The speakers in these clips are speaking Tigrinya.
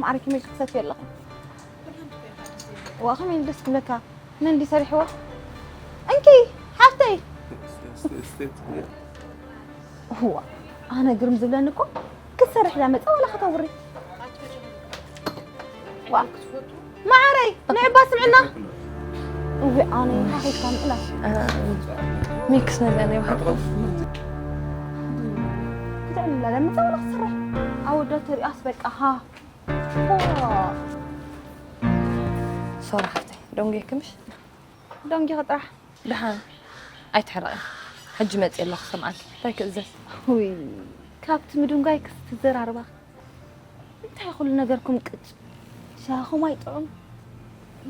ማዕረ ከመይ ክትሰትዮ ኣለኺ? ዋ፣ ከመይ ደስ ክብለካ። መን ድዩ ሰሪሕዎ? እንኪ፣ ሓፍተይ። እዋ፣ ኣነ ግርም ዝብለኒ እኮ ክትሰርሕ ዳ መጻ ዋላ ከተውሪ። ዋ፣ ማዕረይ፣ ንዕባ ስምዕና። እዊ፣ ኣነ ሓኺካ ምእላ። ሚክስ ነዚኣ ናይ ባሕሪ ክትዕልላ ዳ መጻ ዋላ ክትሰርሕ። ኣወዳት ተሪኣስ በቃ፣ ሃ። ዋ። ሶሪ ሓፍተይ፣ ደንጉየኪ ምሽ? ደንጊኺ ጥራሕ። ደሓን ኣይትሕረቒ። ሕጂ መፂእ ኣለኹ ክሰምዓኪ። እንታይ ክእዘዝ? ውይ፣ ካብቲ ምድንጓይ ክስቲ ዘራርባኺ። እንታይ ኩሉ ነገርኩም ቅጭ? ሻሂኹም ኣይጥዑም።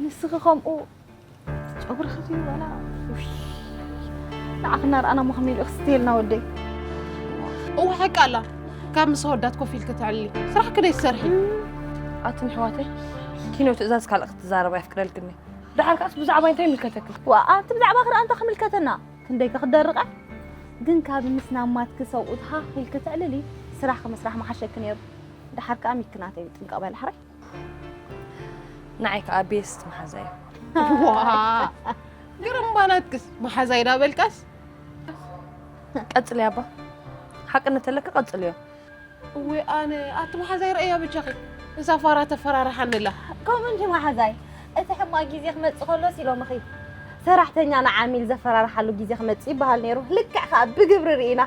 ንስኺ ከምኡ ጨጉርኺ ድዩ ዋላ? ውይ፣ ንዓኺ እናረኣና እሞ ከመይ ኢሉ ክስቲ ኢልና ወደይ? እወ ሓቂ ኣላ። ካብ ምስ ኣወዳት ኮፍ ኢልኪ ትዕልሊ። ስራሕኪ ደይ ትሰርሒ? ኣትን ኣሕዋተይ፣ ኪኖ ትእዛዝ ካልእ ክትዛረባ የፍቅደልክኒ። ደሓር ከኣስ ብዛዕባ እንታይ ይምልከተክን? ዋ፣ ኣንቲ ብዛዕባ ክርኣ እንታይ ክምልከተና? ክንደይ ከ ክደርቐ? ግን ካብ ምስ ናብ ማትኪ ሰብኡት ሃ ኢልኪ ትዕልሊ፣ ስራሕኪ ምስራሕ ምሓሸኪ ነይሩ። ደሓር ከኣ ሚኪ ናተይ ጥንቀቕ በል ሕራይ። ንዓይ ከኣ ቤስት መሓዛይ እዩ። ዋ! ግርም ባናትክስ መሓዛይ ዳ በልካስ? ቀጽልያ ኣባ። ሓቅነት ኣለካ ቀጽልዮ። እወ ኣነ ኣቲ መሓዛይ ረእያ በጃኺ። እዛ ፋራ ተፈራርሓኒ ኣላ። ከምኡ እንዲ መሓዛይ። እቲ ሕማቕ ግዜ ክመጽእ ከሎስ ኢሎምኺ። ሰራሕተኛ ንዓሚል ዘፈራርሓሉ ግዜ ክመጽእ ይበሃል ነይሩ። ልክዕ ከኣ ብግብሪ ርኢና።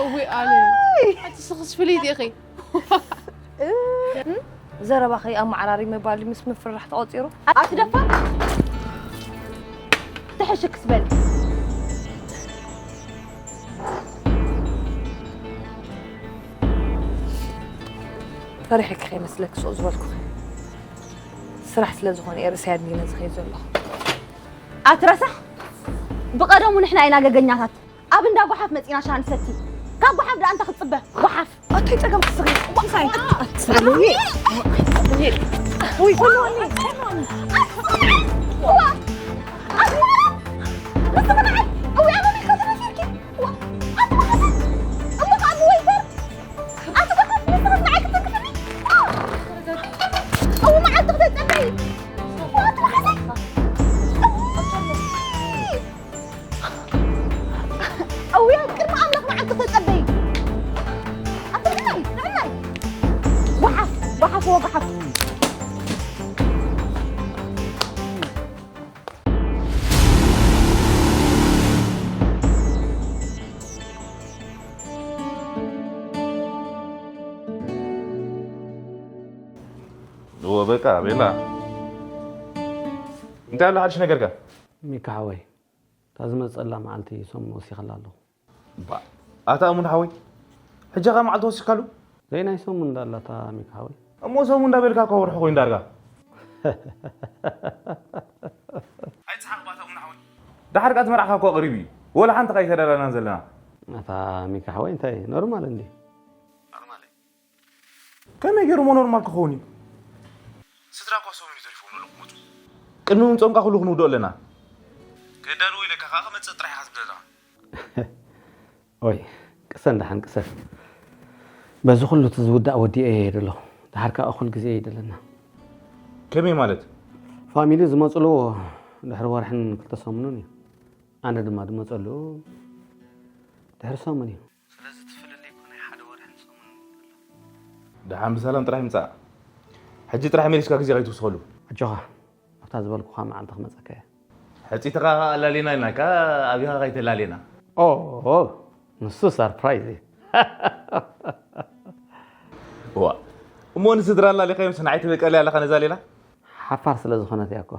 እወ ኣነ። ኣቲ ስኽስ ፍልይቲ ኢኺ። ዘረባኺ ኣመዓራሪ ምባል ምስ ምፍርራሕ ተቖጺሩ። ኣቲ ደፋር ትሕሽክስ በል። ፈሪሐኪ ከይመስለኪ ሱቕ ዝበልኩኺ። ስራሕ ስለ ዝኾነ እየ ርእሰይ ኣድኒነ ዝኸይድ ዘለኹ። ኣቲ ረሳሕ፣ ብቐደሙ ንሕና ኢና ገገኛታት። ኣብ እንዳ ጓሓፍ መጺና ሻሂ ንሰቲ። ካብ ጓሓፍ ደኣ እንታይ ክትጽበ? ጓሓፍ። ኣቶይ ጸገም ክስሪ። ምሳይ። ኣትስርልኒ። ውይ፣ በልዋኒ። ኣውያ ቅድሚ ኣምላኽ መዓልቲ ተጸበይ። ኣትርዕናይ፣ ንዕናይ። ጓሓፍ፣ ጓሓፍ፣ ወ ጓሓፍ። እወ፣ በቃ፣ ቤላ። እንታይ ኣሎ ሓድሽ ነገርካ? ሚካ ሓወይ፣ እታ ዝመጸላ መዓልቲ ሰሙን ወሲኸላ ኣለኹ። ባ፣ ኣታ እሙን ሓወይ፣ ሕጂ ኸ መዓልቲ ወሲኽካሉ? ዘይናይ ሰሙን እንዳላታ ሚካ ሓወይ። እሞ ሰሙን እንዳበልካ እኮ ወርሒ ኮይኑ ዳርጋ። ኣይትስሓቕ ባታ እሙን ሓወይ። ዳሓር ከኣ እቲ መርዓኻ እኮ ቀሪቡ እዩ። ወላ ሓንቲ ከኣ ኣይተዳላናን ዘለና። ኣታ ሚካ ሓወይ እንታይ ኖርማል እንዲ? ኖርማል እዩ። ከመይ ገይሩ እሞ ኖርማል ክኸውን እዩ? ስድራ እኳ ሰሙን እዩ ተሪፎም ንሉ ክመጹ። ቅድሚ ምምጽኦም ከኣ ኩሉ ክንውድኦ ኣለና። ከዳልዎ ኢለካ ከኣ ክመጽእ ጥራሕ ኢኻ ትብለና። ኦይ፣ ቅሰን ደሓን ቅሰን። በዚ ኩሉ እቲ ዝውዳእ ወዲኤ እየ ዘለኹ። ደሓር ከኣ እኹል ግዜ እዩ ደለና። ከመይ ማለት? ፋሚሊ ዝመጽሉ ድሕሪ ወርሕን ክልተ ሰሙንን እዩ። ኣነ ድማ ዝመጸሉ ድሕሪ ሰሙን እዩ። ስለዚ እቲ ፍልልይ እኮ ናይ ሓደ ወርሕን ሰሙንን እዩ ዘሎ። ደሓን ብሰላም ጥራሕ ይምጻእ። ሕጂ ጥራሕ መሊስካ ግዜ ከይትውስኸሉ። ኣጆኻ፣ ኣብታ ዝበልኩኻ መዓልቲ ክመጸካ እየ። ሕጺትኻ ከኣ ኣላልየና ኢልናካ፣ ኣቢኻ ከይተላልየና። ኦ፣ ንሱ ሰርፕራይዝ እዩ። እዋ፣ እሞ ንስድራ ኣላሊኻዮምስ ንዓይ ትበቀልያ ኣለኻ ነዛ ሌላ? ሓፋር ስለ ዝኾነት እያ እኮ።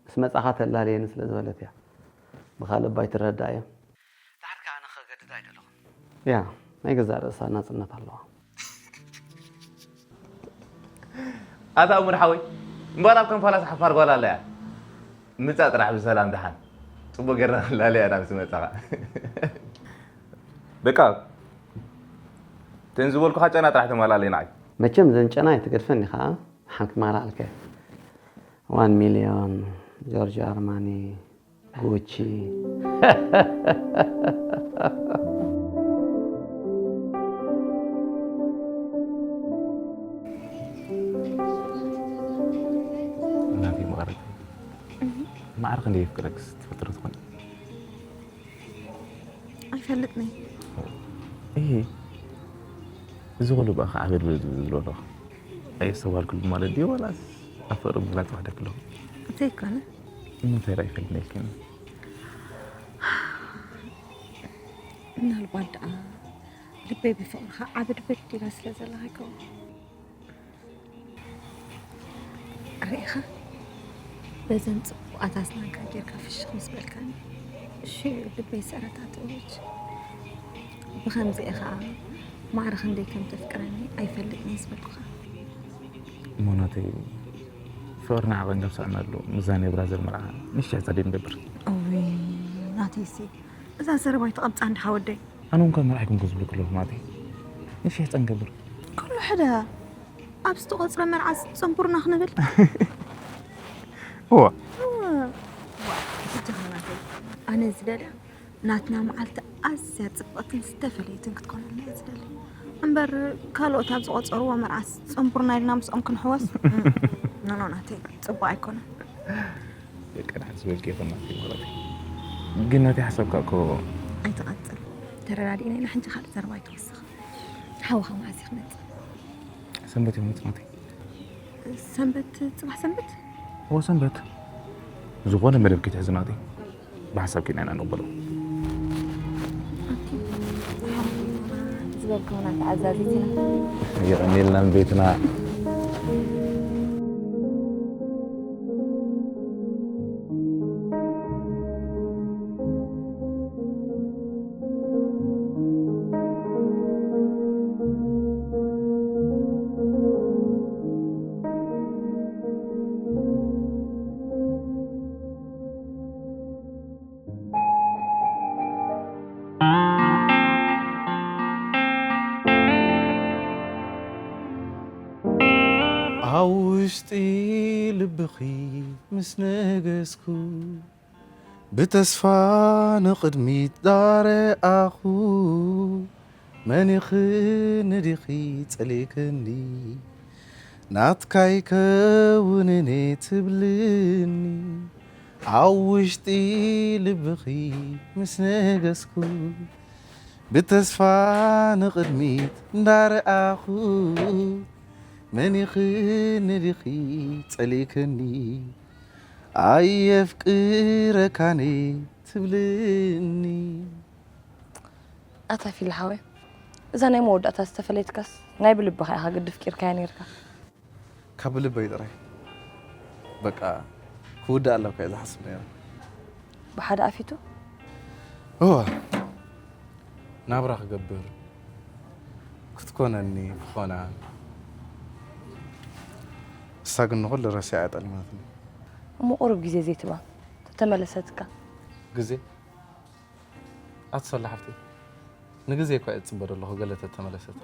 ምስ መጻኻ ተላልየኒ ስለ ዝበለት እያ። ብኻልእ እባ ኣይትረዳእዮ። ድሓር ከኣ ኣነ ከገድዳ ኣይደለኹን። ያ፣ ናይ ገዛእ ርእሳ ናጽነት ኣለዋ። ኣታ እሙን ሓወይ፣ እምበኣር ኣብ ከም ፋላስ ሓፋር ጓል ኣላ እያ። ምጻእ ጥራሕ ብሰላም ደሓን። ጽቡቕ ጌርና ንላለያ ኢና ምስ መጻኻ። በቃ፣ እተን ዝበልኩኻ ጨና ጥራሕ ተማልኣለይ ንዓይ። መቸም ዘን ጨና ኣይትገድፈን ኢኻ፣ ሓንቲ ማራ ኣልከ። ዋን ሚልዮን፣ ጆርጆ ኣርማኒ፣ ጉቺ። ማዕረ ክንደይ የፍቅረክስ ትፈልጢ ዶ ትኾኒ? ኣይፈልጥን እየ። እሂ፣ እዚ ኩሉ ብኣኻ ዓበድ በል ዝብል ዘለኹ ኣየስተውሃልኩሉን ማለት ድዩ፣ ዋላስ ኣብ ፍቕሪ ምግላጽ ወሕደኪ ኣለኹ? ዘይኮነ። ንምንታይ ደኣ ኣይፈልጥን ኢልክኒ? ምናልባት ደኣ ልበይ ብፍቕርኻ ዓበድ በድ ኢላ ስለ ዘላ ኣይከውን። ርኢኻ፣ በዘን ጽቡቓት ኣስናንካ ጌርካ ፍሽኽ ምስ በልካኒ፣ ሽዑ ልበይ ስዕረታ ትእውጅ። ብኸምዚ ኢኻ ማዕረ ክንደይ ከም ተፍቅረኒ ኣይፈልጥን እየ ዝበልኩኻ። እሞ ናተይ፣ ፍቕርና ዓቐን ካብ ሰኣና ኣሎ፣ ምስዛ ናይ ብራዘር መርዓ ንሽሕ ጸደይ ንገብር። እውይ ናተይሲ፣ እዛ ዘረባ ኣይትቐብጻ እንድሓ ወደይ። ኣነ እውን ካብ መርዓ ኣይኮንኩ ዝብለኪ ኣለኹ ናተይ፣ ንሽሕ ጸን ገብር። ኩሉ ሕደ፣ ኣብ ዝተቖጽረ መርዓ ጽንቡርና ክንብል። እዋ። ጀግና ናተይ፣ ኣነ ዝደልያ ናትና መዓልቲ ኣዝያ ጽብቕትን ዝተፈለየትን ክትኮነልና እየ ዝደሊ። እምበር ካልኦት ኣብ ዝቖጸርዎ መርዓስ ጽንቡርና ኢልና ምስኦም ክንሕወስ? ኖኖ ናተይ፣ ጽቡቕ ኣይኮነን። ደቂ ኣንሓት ዝበልኪ ይኹን ናተይ ማለት እዩ። ግን ናተይ ሓሳብካ እኮ። ኣይትቐጽል፣ ተረዳዲእና ኢና። ሕጂ ካልእ ዘረባ ኣይትወስኽ። ሓውኻ መዓዝ እዩ ክመጽእ? ሰንበት ይመጽእ ናተይ። ሰንበት፣ ጽባሕ ሰንበት? እዎ ሰንበት። ዝኾነ መደብ ከይትሕዚ ናተይ። ብሓሳብ ኪድና ኢና ንቕበሎ። ዝበልክምና ተኣዛዚትና። የቐንየልና ንቤትና። ኣብ ውሽጢ ልብኺ ምስ ነገስኩ ብተስፋ ንቕድሚት ዳረኣኹ መን ኢኽኒ ዲኺ ጸሊእክኒ ናትካ ይከውንኒ ትብልኒ ኣብ ውሽጢ ልብኺ ምስ ነገስኩ ብተስፋ ንቕድሚት እንዳረኣኹ መን ኢኽኒ ዲኺ ጸሊእክኒ ኣየፍቅረካኒ ትብልኒ። ኣታ ፊል ሓወይ፣ እዛ ናይ መወዳእታ ዝተፈለየትካስ ናይ ብልብኻ ኢኻ ግዲ ፍቂርካያ ነይርካ። ካብ ልበይ ጥራይ በቃ ክውዳእ ኣለካ እየ ዝሓስብ ነይረ። ብሓደ ኣፊቱ እዋ ናብራ ክገብር ክትኮነኒ ክኾና እሳ ግን ንኹሉ ረሲዓ እያ ጠሊማትኒ። እሞ ቁሩብ ግዜ ዘይትባ ተተመለሰትካ። ግዜ ኣትሰላ ሓፍቲ ንግዜ እኳ እየ ዝፅበ ዘለኹ ገለ ተተመለሰት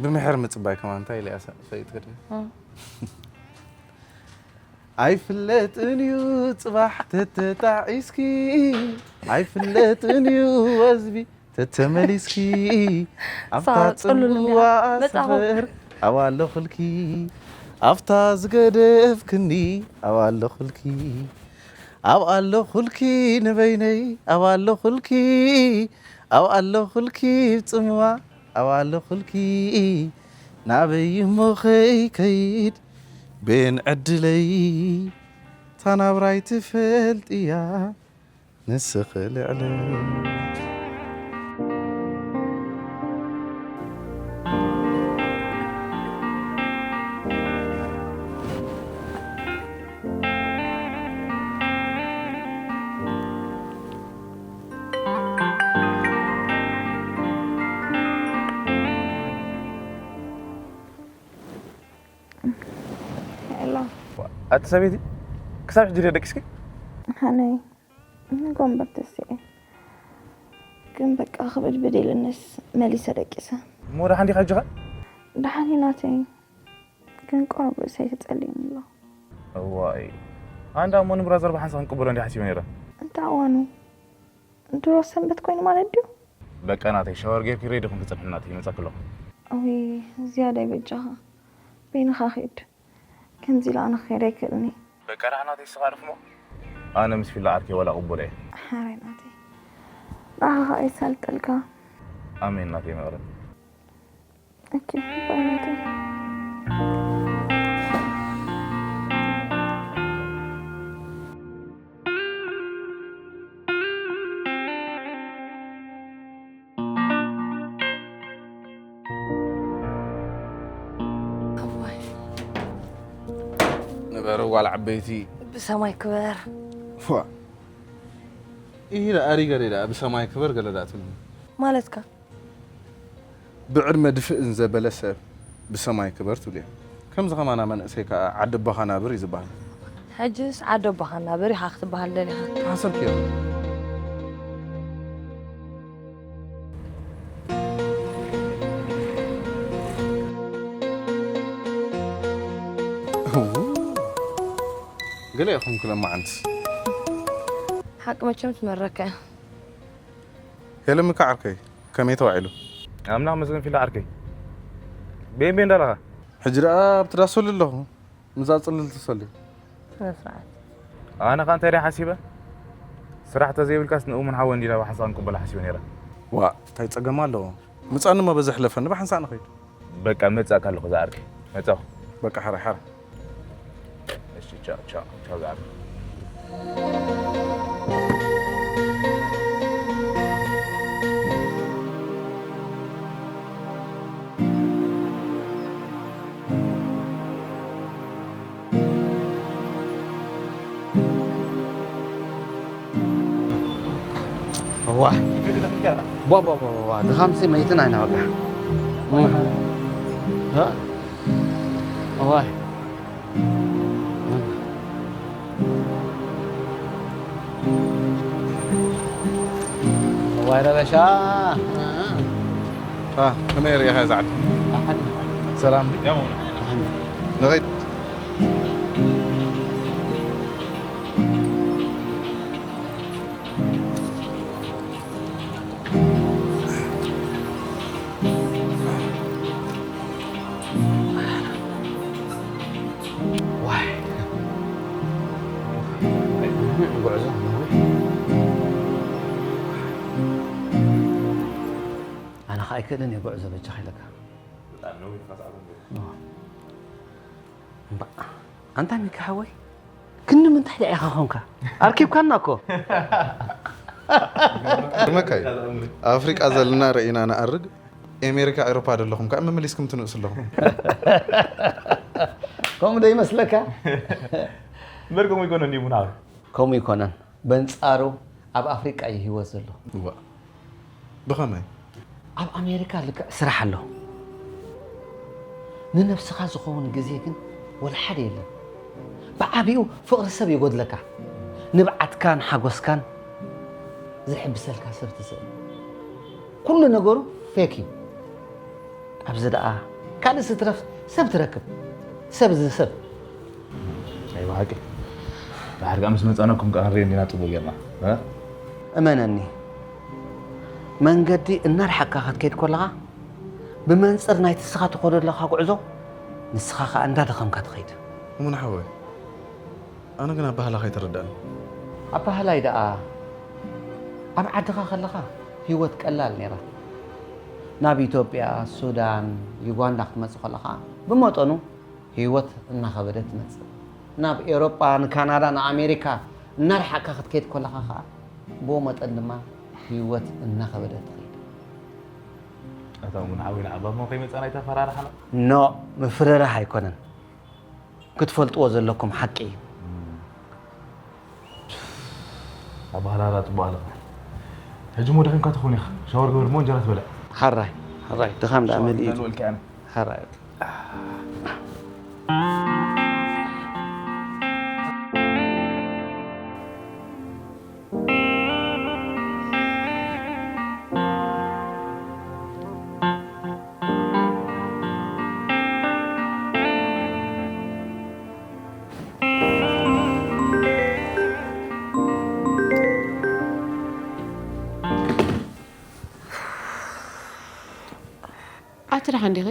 ብምሕር ምፅባይ ከማን እንታይ ኢለ እያ ፈሊጥ ቅድሚ ኣይፍለጥን እዩ ፅባሕ ተተጣዒስኪ ኣይፍለጥን እዩ ወዝቢ ተተመሊስኪ ኣብታ ፅልዋ ሰፈር ኣብ ኣለኹልኪ ኣብታ ዝገደፍክኒ ኣብ ኣለኹልኪ ኣብ ኣለኹልኪ ንበይነይ ኣብ ኣለኹልኪ ኣብ ኣለኹልኪ ብፅምዋ ኣብ ኣለኹልኪ ናበይ እሞ ከይከይድ በየን ዕድለይ ታናብራይ ትፈልጥያ ንስኺ ልዕለይ። ኣቲ ሰበይቲ ክሳብ ሕጂ ድየ ደቂስኪ? ሓነይ ንጎንበር ተሲኤ ግን በቃ ክብድብድ ኢልንስ መሊሰ ደቂሰ። እሞ ደሓን ዲኻ ሕጂ ኸ? ደሓን እዩ ናተይ ግን ቁሩብ ርእሰይ ተጸሊእኒ ኣሎ። እዋይ ኣንዳ እሞ ንብራዘር ብሓንሳእ ክንቅበሎ እንዲ ሓሲበ ነይረ። እንታይ እዋኑ? ድሮ ሰንበት ኮይኑ ማለት ድዩ? በቃ ናተይ ሻወር ጌርኪ ሬዲ ኹን ክጸንሕልና ትይ መጻኪ ኣለኹ። ኣውይ ዝያዳይ በጃኻ በይንኻ ኺድ። ከምዚ ኢለ ኣነ ክኸይድ ኣይክእልን እየ። በቃ ደሓና ተይስኻ ዕርፍ እሞ። ኣነ ምስ ፊላ ዓርከይ ዋላ ቅቡል እየ። ሓራይ ናተይ። ንዓኻ ኸኣ ይሳልጠልካ። ኣሜን ናተይ መቕረት። ኦኬ፣ ባይ ናተይ። እዋይ። ንበሩ ጓል ዓበይቲ። ብሰማይ ክበር። ፏ። ኢሂ ደኣ ኣሪገ ደኣ ብሰማይ ክበር ገለ ደኣ ትብልኒ። ማለትካ? ብዕድመ ድፍእን ዘበለ ሰብ ብሰማይ ክበር ትብልዮ። ከምዚ ኸማና መንእሰይ ከኣ ዓዲ ኣቦኻ ናብር እዩ ዝበሃል። ሕጅስ ዓዲ ኣቦኻ ናብር ኢኻ ክትበሃል ደሊኻ። ተሓሰብክዮ። እው። ገለ ኢኹም ክለማዓንት። ሓቂ መቸም ትመረካ እያ። የለምካ ዓርከይ፣ ከመይ ተዋዒሉ? ኣምላኽ መስገን ፊላ ዓርከይ። ቤን ቤን ዳለኻ? ሕጂ ደኣ ኣብቲ ዳስ ሰልዩ ኣለኹ። ምዛ ጽልል ትሰልዩ። ስነ ስርዓት። ኣነ ኸኣ እንታይ ደኣ ሓሲበ? ስራሕ ተዘይብልካስ ንእሙን ሓወ እንዲና ብሓንሳእ ክንቅበሎ ሓሲበ ነይረ። ዋእ፣ እንታይ ጸገም ኣለዎ? ምጻኒ እሞ በዚ ሕለፈኒ ብሓንሳእ ንኸይድ። በቃ መጻእካ ኣለኹ ዝዓርከይ። መጻኹ። በቃ ሓራይ ሓራይ። እሺ፣ ቻው፣ ቻው፣ ቻው ዝዓርከይ። እዋ። ቧ፣ ቧ፣ ቧ፣ ቧ፣ ቧ። ድኻምሲ መይትን ኣይና በቃ። እዋ። እዋ። እዋይ ረበሻ። አ፣ ከመይ ርኢኻ እዛ ዓዲ? ኣሓን። ሰላም። ኣሓን። ንኸይድ። ዋይ። ጉዕዞ ነዊሕ። ኣነ ኸኣ ኣይክእልን እየ ጉዕዞ በጃኻ ኢለካ። ብጣዕሚ ነዊሕ ኢኻ ሰዓት እንድዩ። እምባ-፣ ኣንታ ሚኪ ሓወይ፣ ክንዲ ምንታይ ደኣ ኢኻ ኾንካ? ኣርኪብካና እኮ። ግርመካ እዩ። ኣብ ኣፍሪቃ ዘለና ርኢና ንኣርግ፣ ኤሜሪካ፣ ኤውሮፓ ደለኹም ከኣ መመሊስኩም ትንእሱ ኣለኹም። ከምኡ ዶ ይመስለካ? እምበር ከምኡ ይኮነን ድዩ፣ ቡን ሓወይ? ከምኡ ይኮነን። በንጻሩ ኣብ ኣፍሪቃ እዩ ህይወት ዘሎ። እዋእ። ብኸመይ? ኣብ ኣሜሪካ ልክዕ ስራሕ ኣሎ። ንነብስኻ ዝኸውን ግዜ ግን ወላ ሓደ የለን። ብዓቢኡ ፍቕሪ ሰብ ይጎድለካ። ንብዓትካን ሓጎስካን ዝሕብሰልካ ሰብ ትስእን። ኩሉ ነገሩ ፌክ እዩ። ኣብዚ ደኣ ካልእስ ትረፍ ሰብ ትረክብ። ሰብ ዝሰብ። ኣይ ብሓቂ። ድሓር ከኣ ምስ መጻናኩም ከኣ ክንሪኦ እንዲና ጽቡቕ ጌርና። እ? እመነኒ፣ መንገዲ እናርሓቅካ ክትከይድ ከለኻ፣ ብመንጽር ናይቲ ንስኻ ትኸዶ ዘለኻ ጉዕዞ፣ ንስኻ ከኣ እንዳደኸምካ ትኸይድ። እሙን ሓወይ፣ ኣነ ግን ኣባህላኻ ኣይተረድኣን። ኣባህላይ ደኣ፣ ኣብ ዓድኻ ከለኻ ህይወት ቀላል ነይራ። ናብ ኢትዮጵያ፣ ሱዳን፣ ዩጋንዳ ክትመጽእ ከለኻ፣ ብመጠኑ ህይወት እናኸበደት ትመጽእ። ናብ ኤውሮጳ፣ ንካናዳ፣ ንኣሜሪካ እናረሓቕካ ክትከይድ ከለኻ ኸኣ፣ ብኡ መጠን ድማ ህይወት እናኸበደት ትኸይድ። ኣታ እውን ሓወይ ንዓባ እሞ ከይመጻና ኣይተፈራርሓና። ኖ፣ ምፍርራሕ ኣይኮነን። ክትፈልጥዎ ዘለኩም ሓቂ እዩ። ኣባህላላ ጽቡቕ ኣለኻ። ሕጂ እሞ ደኺምካ ትኸውን ኢኻ። ሻወር ግበር እሞ እንጀራ ትበልዕ። ሓራይ፣ ሓራይ፣ ድኻም ደኣ ሻወር መሊኡ እዩ። ክዳን ወልኪ ኣነ። ሓራይ። ኣቲ ደሓን ዲኺ?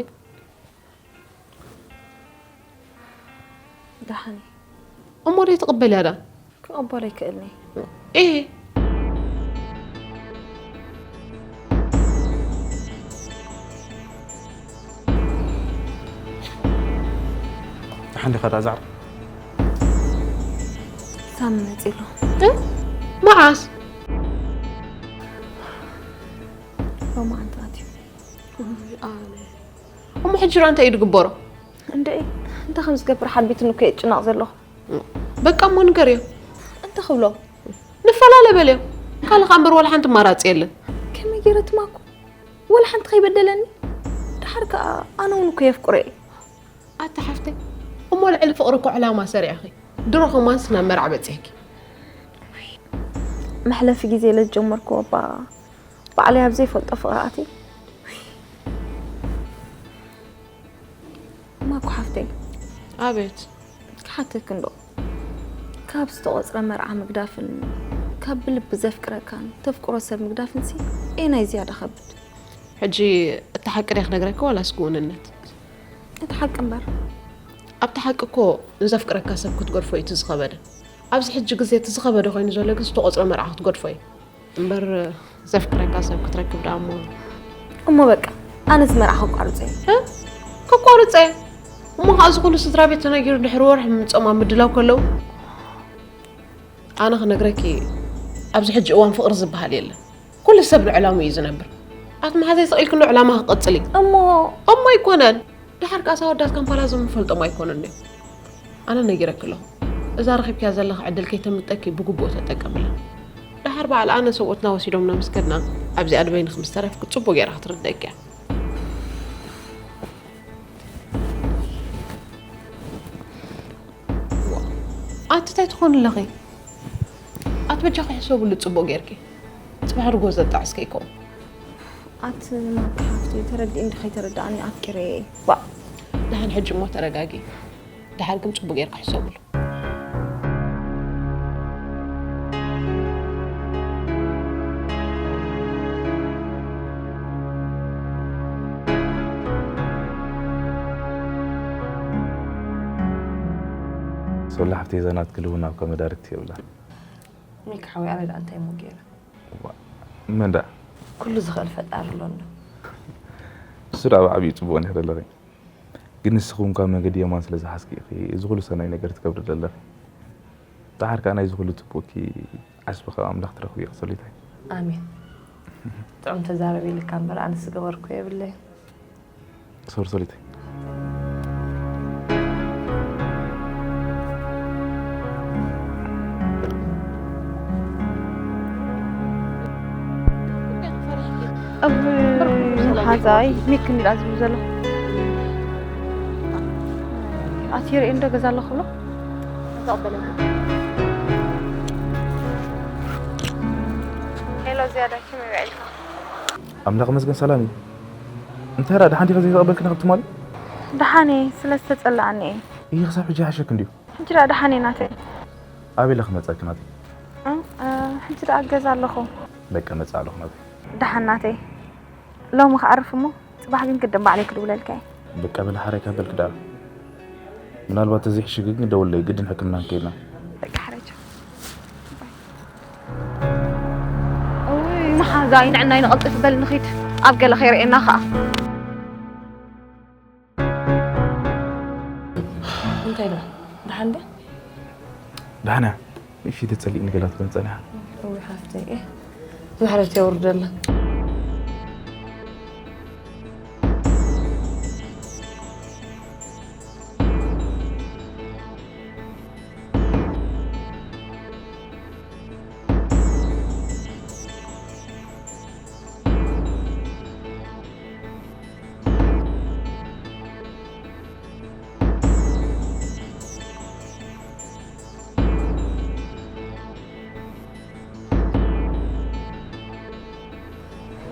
ደሓን እየ። እሞ ደይ ትቕበልያ ዳ? ክቕበሎ ይክእልኒ። እህ። ሓንዲ ኸዳ ዛዕባ ሳሚ መፂሉ። እ? መዓስ? ሎማዓንቲ ኣትዩ። እሞ ሕጂ ራ እንታይ እዩ ዝግበሮ? እንደ እንታይ ከም ዝገብር ሓቢትኒ እኮ የጭናቕ ዘለኹ። በቃ እሞ ንገርዮ። እንታይ ክብሎ? ንፈላለ በልዮ። ካልእ እምበር ዋላ ሓንቲ ኣማራፂ የለን። ከመይ ገይረ ትማኩ? ወላ ሓንቲ ከይበደለኒ። ድሓር ከኣ ኣነ እውን እኮ የፍቅሮ እየ። ኣታ ሓፍተይ፣ እሞ ልዕሊ ፍቕሪ እኮ ዕላማ ሰሪዕኺ። ድሮ ከማንስ ናብ መርዓ በፂሕኪ። መሕለፊ ግዜ ኢለ ዝጀመርክዎ እባ ባዕለይ ኣብ ዘይፈልጦ ፍቕሪ ኣትየ። ማኩ ሓፍተይ፣ ኣቤት። ክሓተኪ እንዶ፣ ካብ ዝተቖጽረ መርዓ ምግዳፍን ካብ ብልቢ ዘፍቅረካን ተፍቅሮ ሰብ ምግዳፍንሲ ኣየናይ ዝያዳ ከብድ? ሕጂ እቲ ሓቂ ድየ ክነግረኪ ዋላስ ክውንነት? እቲ ሓቂ እምበር። ኣብቲ ሓቂ እኮ ንዘፍቅረካ ሰብ ክትገድፎ እዩ እቲ ዝኸበደ። ኣብዚ ሕጂ ግዜ እቲ ዝኸበደ ኮይኑ ዘሎ ግን ዝተቖጽረ መርዓ ክትገድፎ እዩ። እምበር ዘፍቅረካ ሰብ ክትረክብ ደኣ እሞ። እሞ በቃ ኣነስ መርዓ ከቋርጾ እየ። እ? ከቋርጸ እየ። እሞ ከዓ እዚ ኩሉ ስድራ ቤት ተነጊሩ ድሕሪ ወርሒ ምምጾም ኣብ ምድላው ከለዉ ኣነ ክነግረኪ ኣብዚ ሕጂ እዋን ፍቕሪ ዝበሃል የለን። ኩሉ ሰብ ንዕላሙ እዩ ዝነብር። ኣቲ መሓዘይ ስቕ ኢልክሉ ዕላማ ክቐጽል እዩ። እሞ እሞ ኣይኮነን። ደሓር ከኣ ሳወዳት ከም ፓላዞ ምፈልጦም ኣይኮኑን እዮም። ኣነ ነጊረኪ ኣለኹ። እዛ ረኺብክያ ዘለኺ ዕድል ከይተምልጠኪ ብግቡእ ተጠቀምላ። ደሓር በዓል ኣነ ሰብኡትና ወሲዶምና ምስ ከድና ኣብዚኣ ድበይንኺ ምስ ተረፍኪ ጽቡቕ ገይራ ክትርደእኪ እያ። ኣቲ እንታይ ትኾኒ ኣለኺ? ኣቲ በጃኺ ሕሰብሉ ጽቡቕ ጌርኪ። ጽባሕ ርጎ ዘጣዕስ ከይከውን። ኣቲ ማኪ ሓፍተይ ተረዲእኒ ዶ ከይተረዳእኒ ኣፍቂረ እየ። ዋእ። ደሓን ሕጂ እሞ ተረጋጊ። ደሓር ግን ጽቡቕ ጌርኪ ሕሰብሉ። ሶሎ ሓፍተይ እዛ ናትኪ ልውና እኳ መዳርግቲ የብላን። ሚኪ ሓወይ ኣነ ደኣ እንታይ እሞ ገይረ? መን ደኣ? ኩሉ ዝኽእል ፈጣሪ ኣሎ እንዶ። እሱ ደኣ ብዓብዩ ጽቡቕ ኔር ኣለኺ። ግን ንስኺ እውን ካብ መንገዲ የማን ስለ ዝሓዝኪ ኢኺ እዚ ኩሉ ሰናይ ነገር ትገብሪ ዘለኺ። ደሓር ከኣ ናይዚ ኩሉ ጽቡቕኪ ዓስቢ ካብ ኣምላኽ ትረኽቢ ኢኺ ሶሊታይ። ኣሜን። ጥዑም ተዛረብ ኢልካ እምበር ኣነስ ዝገበርኩ የብለይ። ሶሪ ሶሊታይ። እብ ሓዛይ ሚክ እንዳ ዝብል ዘሎ ኣቲ ርእዩ እንዶ ገዛ ኣሎ ክብሎ። ሄሎ ዝያዳ ከመይ ውዒልካ? ኣምላኽ መስገን ሰላም እዩ። እንታይ ደኣ ደሓን ዲኺ ዘይተቐበልክኒ ካብ ትማሊ? ደሓን እየ፣ ስለ ዝተጸላኣኒ እየ። ይህ ክሳብ ሕጂ ይሓሸክ እንድዩ። ሕጂ ደኣ ደሓን እየ ናተይ። ኣበይ ኢለ ክመጸኪ ናተይ? እ፣ እ፣ ሕጂ ደኣ ኣብ ገዛ ኣለኹ። በቃ መጽእ ኣለኹ ናተይ። ደሓን ናተይ። ሎሚ ክዓርፍ እሞ ጽባሕ ግን ቅድም ባዕለይ ክድውለልካ እየ። በቃ በሊ ሓራይ ካብ በልኪ ደኣ። ምናልባት ተዘይሕሽኪ ግን ደውለይ፣ ግድን ሕክምና ክንከይድ ኢና። በቃ ሓራይ ቻው። እውይ መሓዛይ ንዕናይ ንቐልጥፍ በል ንኺድ ኣብ ገለ ከይርእየና ኸኣ። እንታይ ደኣ ደሓን ድያ? ደሓን እያ። ንእሽተይ ተጸሊእኒ ገላ ትበል ጸኒሓ። እውይ ሓፍተይ፣ እ፣ ምሕረት የውርደላ።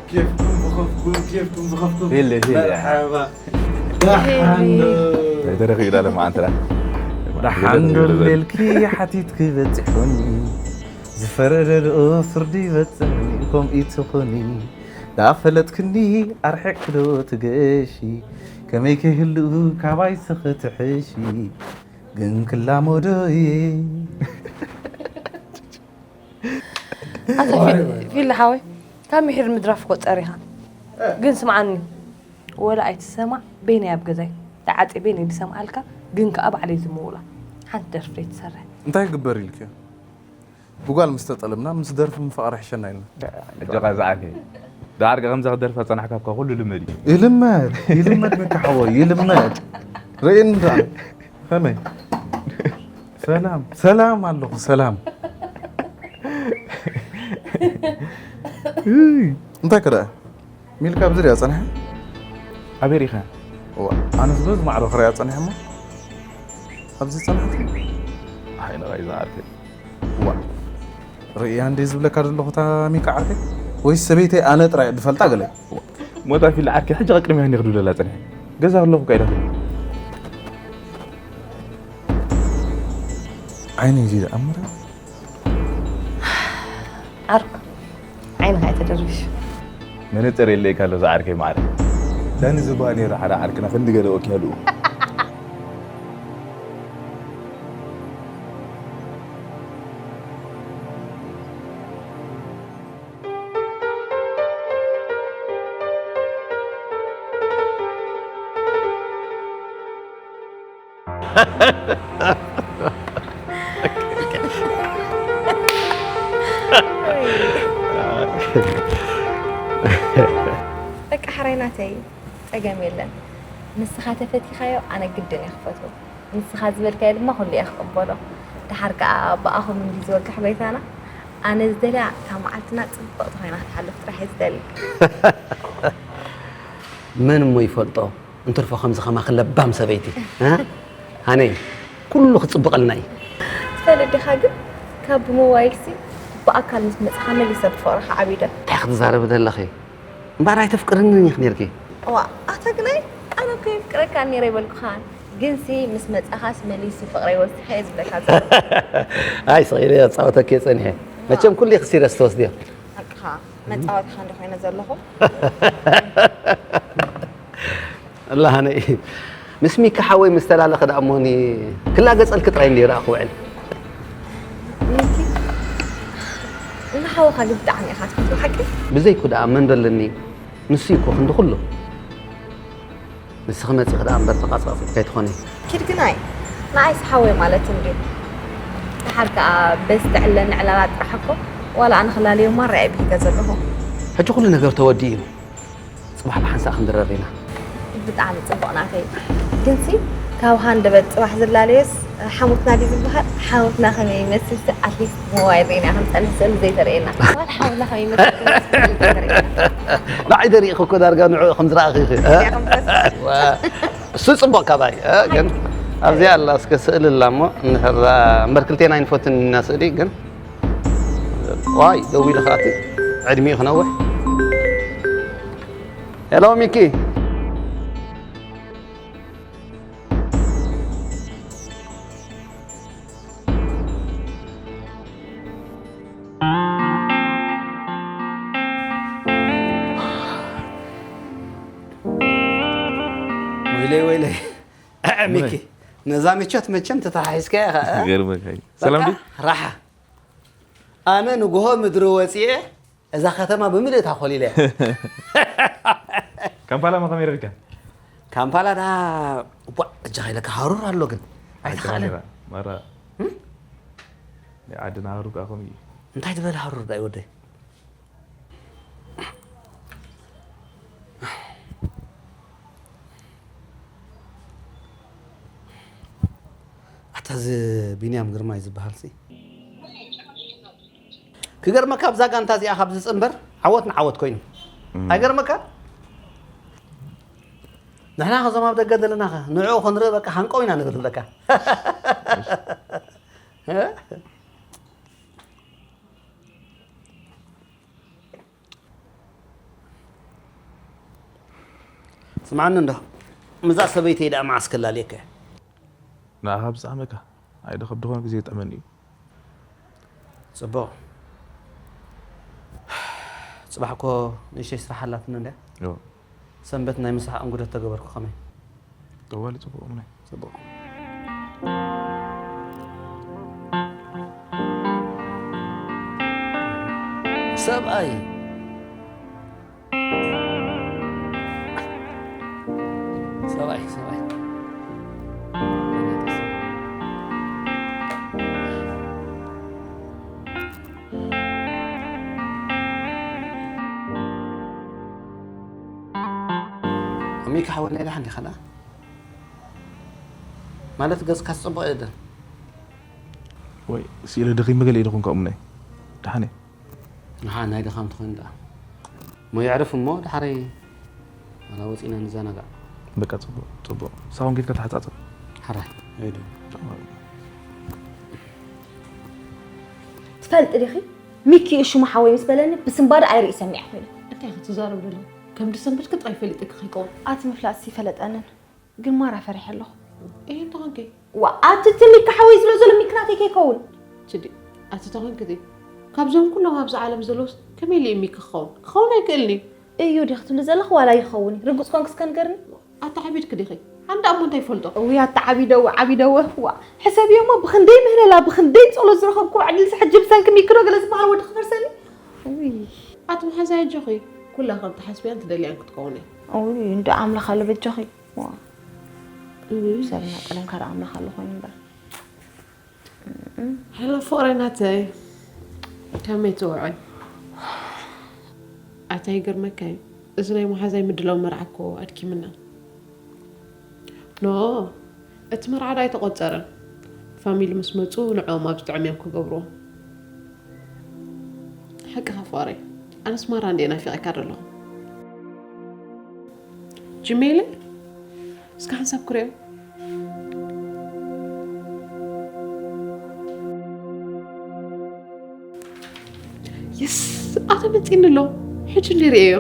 كيفكم بخفكم، كيفكم بخفكم؟ هلا، هلا. مرحبا. دحن. ናይ ደረቕ ይዳለ መዓንትና። ደሓን ዶ ኢልኪ ሓቲትኪ በፂሑኒ፣ ዝፈረደልኦ ፍርዲ ይበፅሕኒ፣ ከምኡ ትኹኒ። ዳፈለጥክኒ ኣርሒቕኪ ዶ ትገሺ፣ ከመይ ከይህልኡ ካባይ ስኺ ትሕሺ። ግን ክላመዶ እየ። ኣታ ፊ- ፊል ሓወይ፣ ካብ ምሒር ምድራፍ እኮ ጸሪኻ። ግን ስምዓኒ፣ ወላ ኣይትሰማዕ፣ በይነይ ኣብ ገዛይ ተዓጽየ በይነይ ዝሰምዓልካ፣ ግን ከኣ ባዕለይ ዝምውላ ሓንቲ ደርፊ ደይ ትሰርሕ። እንታይ ክግበር ኢልክዮ? ብጓል ምስ ተጠለምና ምስ ደርፊ ምፍቓር ይሕሸና ኢልና። ሕጂ ኸኣ ዝዓርከይ፣ ዳርጋ ከምዛ ክደርፋ ጸናሕካ እኳ ኩሉ ልመድ እዩ። ይልመድ፣ ይልመድ ሚካ ሓወይ፣ ይልመድ። ርእየኒ ደኣ። ከመይ? ሰላም፣ ሰላም ኣለኹ፣ ሰላም። እይ፣ እንታይ ከ ደኣ? ሚልካ ኣብዚ ድያ ጸኒሓ? ኣበይ ርኢኻ? እዋ፣ ኣነስ በዚ ማዕረ ክሪኣ ጸኒሐ እሞ፣ ኣብዚ ጸናሕቲ? ኣይ፣ ንዓይ ዝዓርከይ። እዋ፣ ርእያ እንደ ዝብለካ ዘለኹ እታ ሚካ ዓርከይ? ወይስ ሰበይተይ ኣነ ጥራይ እየ ዝፈልጣ ገለ? እዋ፣ ሞታ ፊል ዓርከይ፣ ሕጂ ቅድሚያ እንዲ ክድውለላ ጸኒሐ። ገዛ ከለኹ እኳ ኢላ። ዓይነይ እዚ ደኣ እምበር። ዓርኩ፣ ዓይንኻ ኣይተደርብሽ። መነጸር የለይካ ኣሎ ዝዓርከይ ማዕረ። ዳኒ ዝበሃል ነይሩ ሓደ ዓርክና ክንዲ ገለ ወኪያሉ። በቃ ሕራይ ናተይ፣ ጸገም የለን። ንስኻ ተፈቲኻዮ፣ ኣነ ግድን እየ ክፈትዎ። ንስኻ ዝበልካዮ ድማ ኩሉ እየ ክቕበሎ። ደሓር ከኣ ብኣኹም እንድዩ ዝወግሕ ጎይታና። ኣነ ዝደልያ እታ መዓልትና ጽብቕቲ ኮይና ክትሓልፍ ጥራሕ እየ ዝደሊ። መን እሞ ይፈልጦ? እንትርፎ ከምዚ ከማኺ ለባም ሰበይቲ፣ እ? ሃነይ፣ ኩሉ ክጽብቐልና እዩ። ትፈልጥ ዲኻ ግን፣ ካብ ብሞባይልሲ ብኣካል ምስ መጻኻ መሊሰ ብፍቕርኻ ዓቢደ። እንታይ ክትዛረቢ ዘለኺ? እምበኣር ኣይተፍቅርንን ኢኺ ኔርኪ። እዋ፣ ኣታ ግናይ፣ ኣነ እኮ የፍቅረካ ኔረ ኣይበልኩኻን። ግንሲ ምስ መጻኻስ መሊሱ ፍቕረይ ወሲኸ እየ ዝብለካ ዘለኹ። ኣይ፣ ስቕ ኢለ ኣጻወተኪ እየ ጸኒሐ። መቸም ኩሉ ኢኺ ሲረስ ትወስድዮ። ሓቅኻ፣ መጻወቲኻ እንደ ኮይነ ዘለኹ። ኣላ ሃነይ፣ ምስ ሚኪ ሓወይ ምስ ተላለኸ ደኣ እሞኒ ክላገጸልኪ ጥራይ እንድየ ደኣ ክውዕል። ሚኪ፣ ንሓውኻ ግን ብጣዕሚ ኢኻ ትፈትዎ ሓቂ? ብዘይኩ ደኣ መን ደለኒ? ንሱ እዩ እኮ ክንዲ ኩሉ። ንስኺ መጺኺ ደኣ እምበር ተቓጻጺት ከይትኾኒ። ኪድ ግናይ፣ ንዓይስ ሓወይ ማለት እንድዩ። ደሓር ከኣ በዚ ትዕለኒ ዕላላት ጥራሕ እኮ፣ ዋላ ኣነ ክላለዮ ማራ እየ ብሂገ ዘለኹ። ሕጂ ኩሉ ነገር ተወዲኡ እዩ። ጽባሕ ብሓንሳእ ክንድረር ኢና። ብጣዕሚ ጽቡቕ ናተይ። ግንሲ ካብ ሃንደበት ጽባሕ ዝላለዮስ ሓሞትና ድዩ ዝበሃል? ሓሞትና ከመይ ይመስል? ኣትሊስት ሞባይል ርኢና ክንጸንሕ ስእሊ ዘይተርእየና። ዋላ ሓሞትና ከመይ ይመስል? ንዓይ ደሪእኺ እኮ ዳርጋ ንዕኡ ከም ዝረኣኺ ኢኺ። እዚኣ ከም ትመስል። ዋ፣ እሱ ጽቡቕ ካባይ፣ እ፣ ግን ኣብዚኣ ኣላ እስከ ስእሊ ኣላ እሞ እንድሕር እምበር ክልቴና ኣይንፈቱን ኢና ስእሊ ግን። ዋይ፣ ደው ኢሉ ከኣቲ ዕድሚኡ ክነውሕ። ሄሎ ሚኪ። ወይለይ፣ ወይለይ። ሚኪ፣ ነዛ ምቾት መቸም ተተሓሒዝካያ ኢኻ፣ እ? ይገርመካ እዩ። ሰላም በቃ፣ ድዩ? ራሓ። ኣነ ንግሆ ምድሪ ወፂኤ፣ እዛ ከተማ ብምልእታ ኮሊለ። ካምፓላ መ ከመይ ረዲካ? ካምፓላ ዳ፣ ቧ፣ እጃ ከይለካ ሃሩር ኣሎ ግን። ኣይተኻእለን። ማራ፣ እም? ናይ ዓድና ሃሩር ከዓ ከምኡ እዩ። እንታይ ዝበለ ሃሩር ዳ እዩ ወደይ? ኣታ እዚ ቢንያም ግርማይ ዝበሃል ሲ፣ ክገርመካ ኣብዛ ጋንታ እዚኣ ካብ ዝጽንበር ዓወት ንዓወት ኮይኑ። እም። ኣይገርመካ? ንሕና ከዞም ኣብ ደገ ዘለና ኸ ንዕኡ ክንርኢ በቃ ሃንቀው ኢና ንብል ብለካ። ስምዓኒ እንዶ፣ ምዛ ሰበይተይ ደኣ መዓስ ከላልየካ እየ? ንዓኻ ብዝጠዓመካ፣ ኣይ ዶ ከብዲ ኮነ ግዜ ይጥዕመኒ እዩ። ጽቡቕ። ጽባሕ እኮ ንእሽተይ ስራሕ ኣላትና እንድያ። ዮ። ሰንበት ናይ ምሳሕ እንጉደት ተገበርኩ ከመይ? ጠዋሊ ጽቡቕ እምነ። ጽቡቕ። ሰብኣይ ሰብኣይ ሰብኣይ ሚካ ሓወይ ናይ ደሓን ዲኻ ደኣ? ማለት ገጽካስ ጽቡቕ እየ ደ? ወይ ስኢለ ደኺመ ገለ ኢለ ኮንካ እምነይ። ደሓን እየ። ንሓ ናይ ድኻም ትኾን ደኣ። እሞ የዕርፍ እሞ ደሓረይ ዋላ ወጺና ንዘናጋዕ። በቃ ጽቡቕ ጽቡቕ። ሳውን ጌርካ ተሓጻጸብ። ሓራይ። ትፈልጢ ዲኺ ሚኪ እዩ ሽሙ ሓወይ ምስ በለኒ ብስንባደ ኣይርኢ ሰሚዐ ኮይነ። እንታይ ክትዛረብ ደሎ ከም ድሰንበድኪ ጥራይ ፈሊጥኪ ከይከውን። ኣቲ ምፍላጥሲ ይፈለጠንን ግን ማራ ፈሪሐ ኣለኹ። ይሄ እንተኾንከ ዋ ኣቲ እቲ ሚኪ ሓወይ ዝብሎ ዘሎ ሚኪ ናተይ ከይከውን። ችዲ ኣቲ ተኾንክቲ ካብዞም ኩሎም ኣብዚ ዓለም ዘለውስ ከመይ ኢሉ እዩ ሚኪ ክኸውን? ክኸውን ኣይክእልን እዩ። እዩ ዲኺ ትብሊ ዘለኺ ዋላ ይኸውን እዩ። ርጉፅ ኮንኪ እስከ ንገርኒ። ኣተዓቢድኪ ዲኺ? ሓንዳ እሞ እንታይ ይፈልጦ? እውይ ኣተዓቢደወ ዓቢደወ ዋ ሕሰብዮ እሞ ብኽንደይ ምህለላ ብኽንደይ ፀሎት ዝረኸብክዎ ዕድልሲ ሕጂ ብሰንኪ ሚኪ ዶ ገለ ዝበሃል ወዲ ክፈርሰኒ። እውይ ኣቲ መሓዛይ ኣጆኺ ኩላ ከም ትሓስብያን ትደልያን ክትከውን እየ። እውይ እንዶ ኣምላኽ ኣሎ በጃኺ። ዋ ሰብ እናጠለምካ ደኣ ኣምላኽ ኣሎ ኮይኑ እምበር። ሄሎ ፍቕረይ ናተይ ከመይ ትውዕል? ኣታ ይገርመካ እዩ እዚ ናይ መሓዛይ ምድላው መርዓ እኮ ኣድኪምና። ኖ እቲ መርዓ ዶ ኣይተቖፀረን። ፋሚሊ ምስ መፁ ንዕኦም ኣብ ዝጥዕም እዮም ክገብርዎ። ሓቅኻ ፍቕረይ ኣነስ ማራ እንድየ ናፊቐካ ዘለኹ። ጂሜይለይ እስከ ሓንሳብ ክሪኦ። የስ ኣተ መፂኒ ኣሎ ሕጂ እንዲ ርእዮ።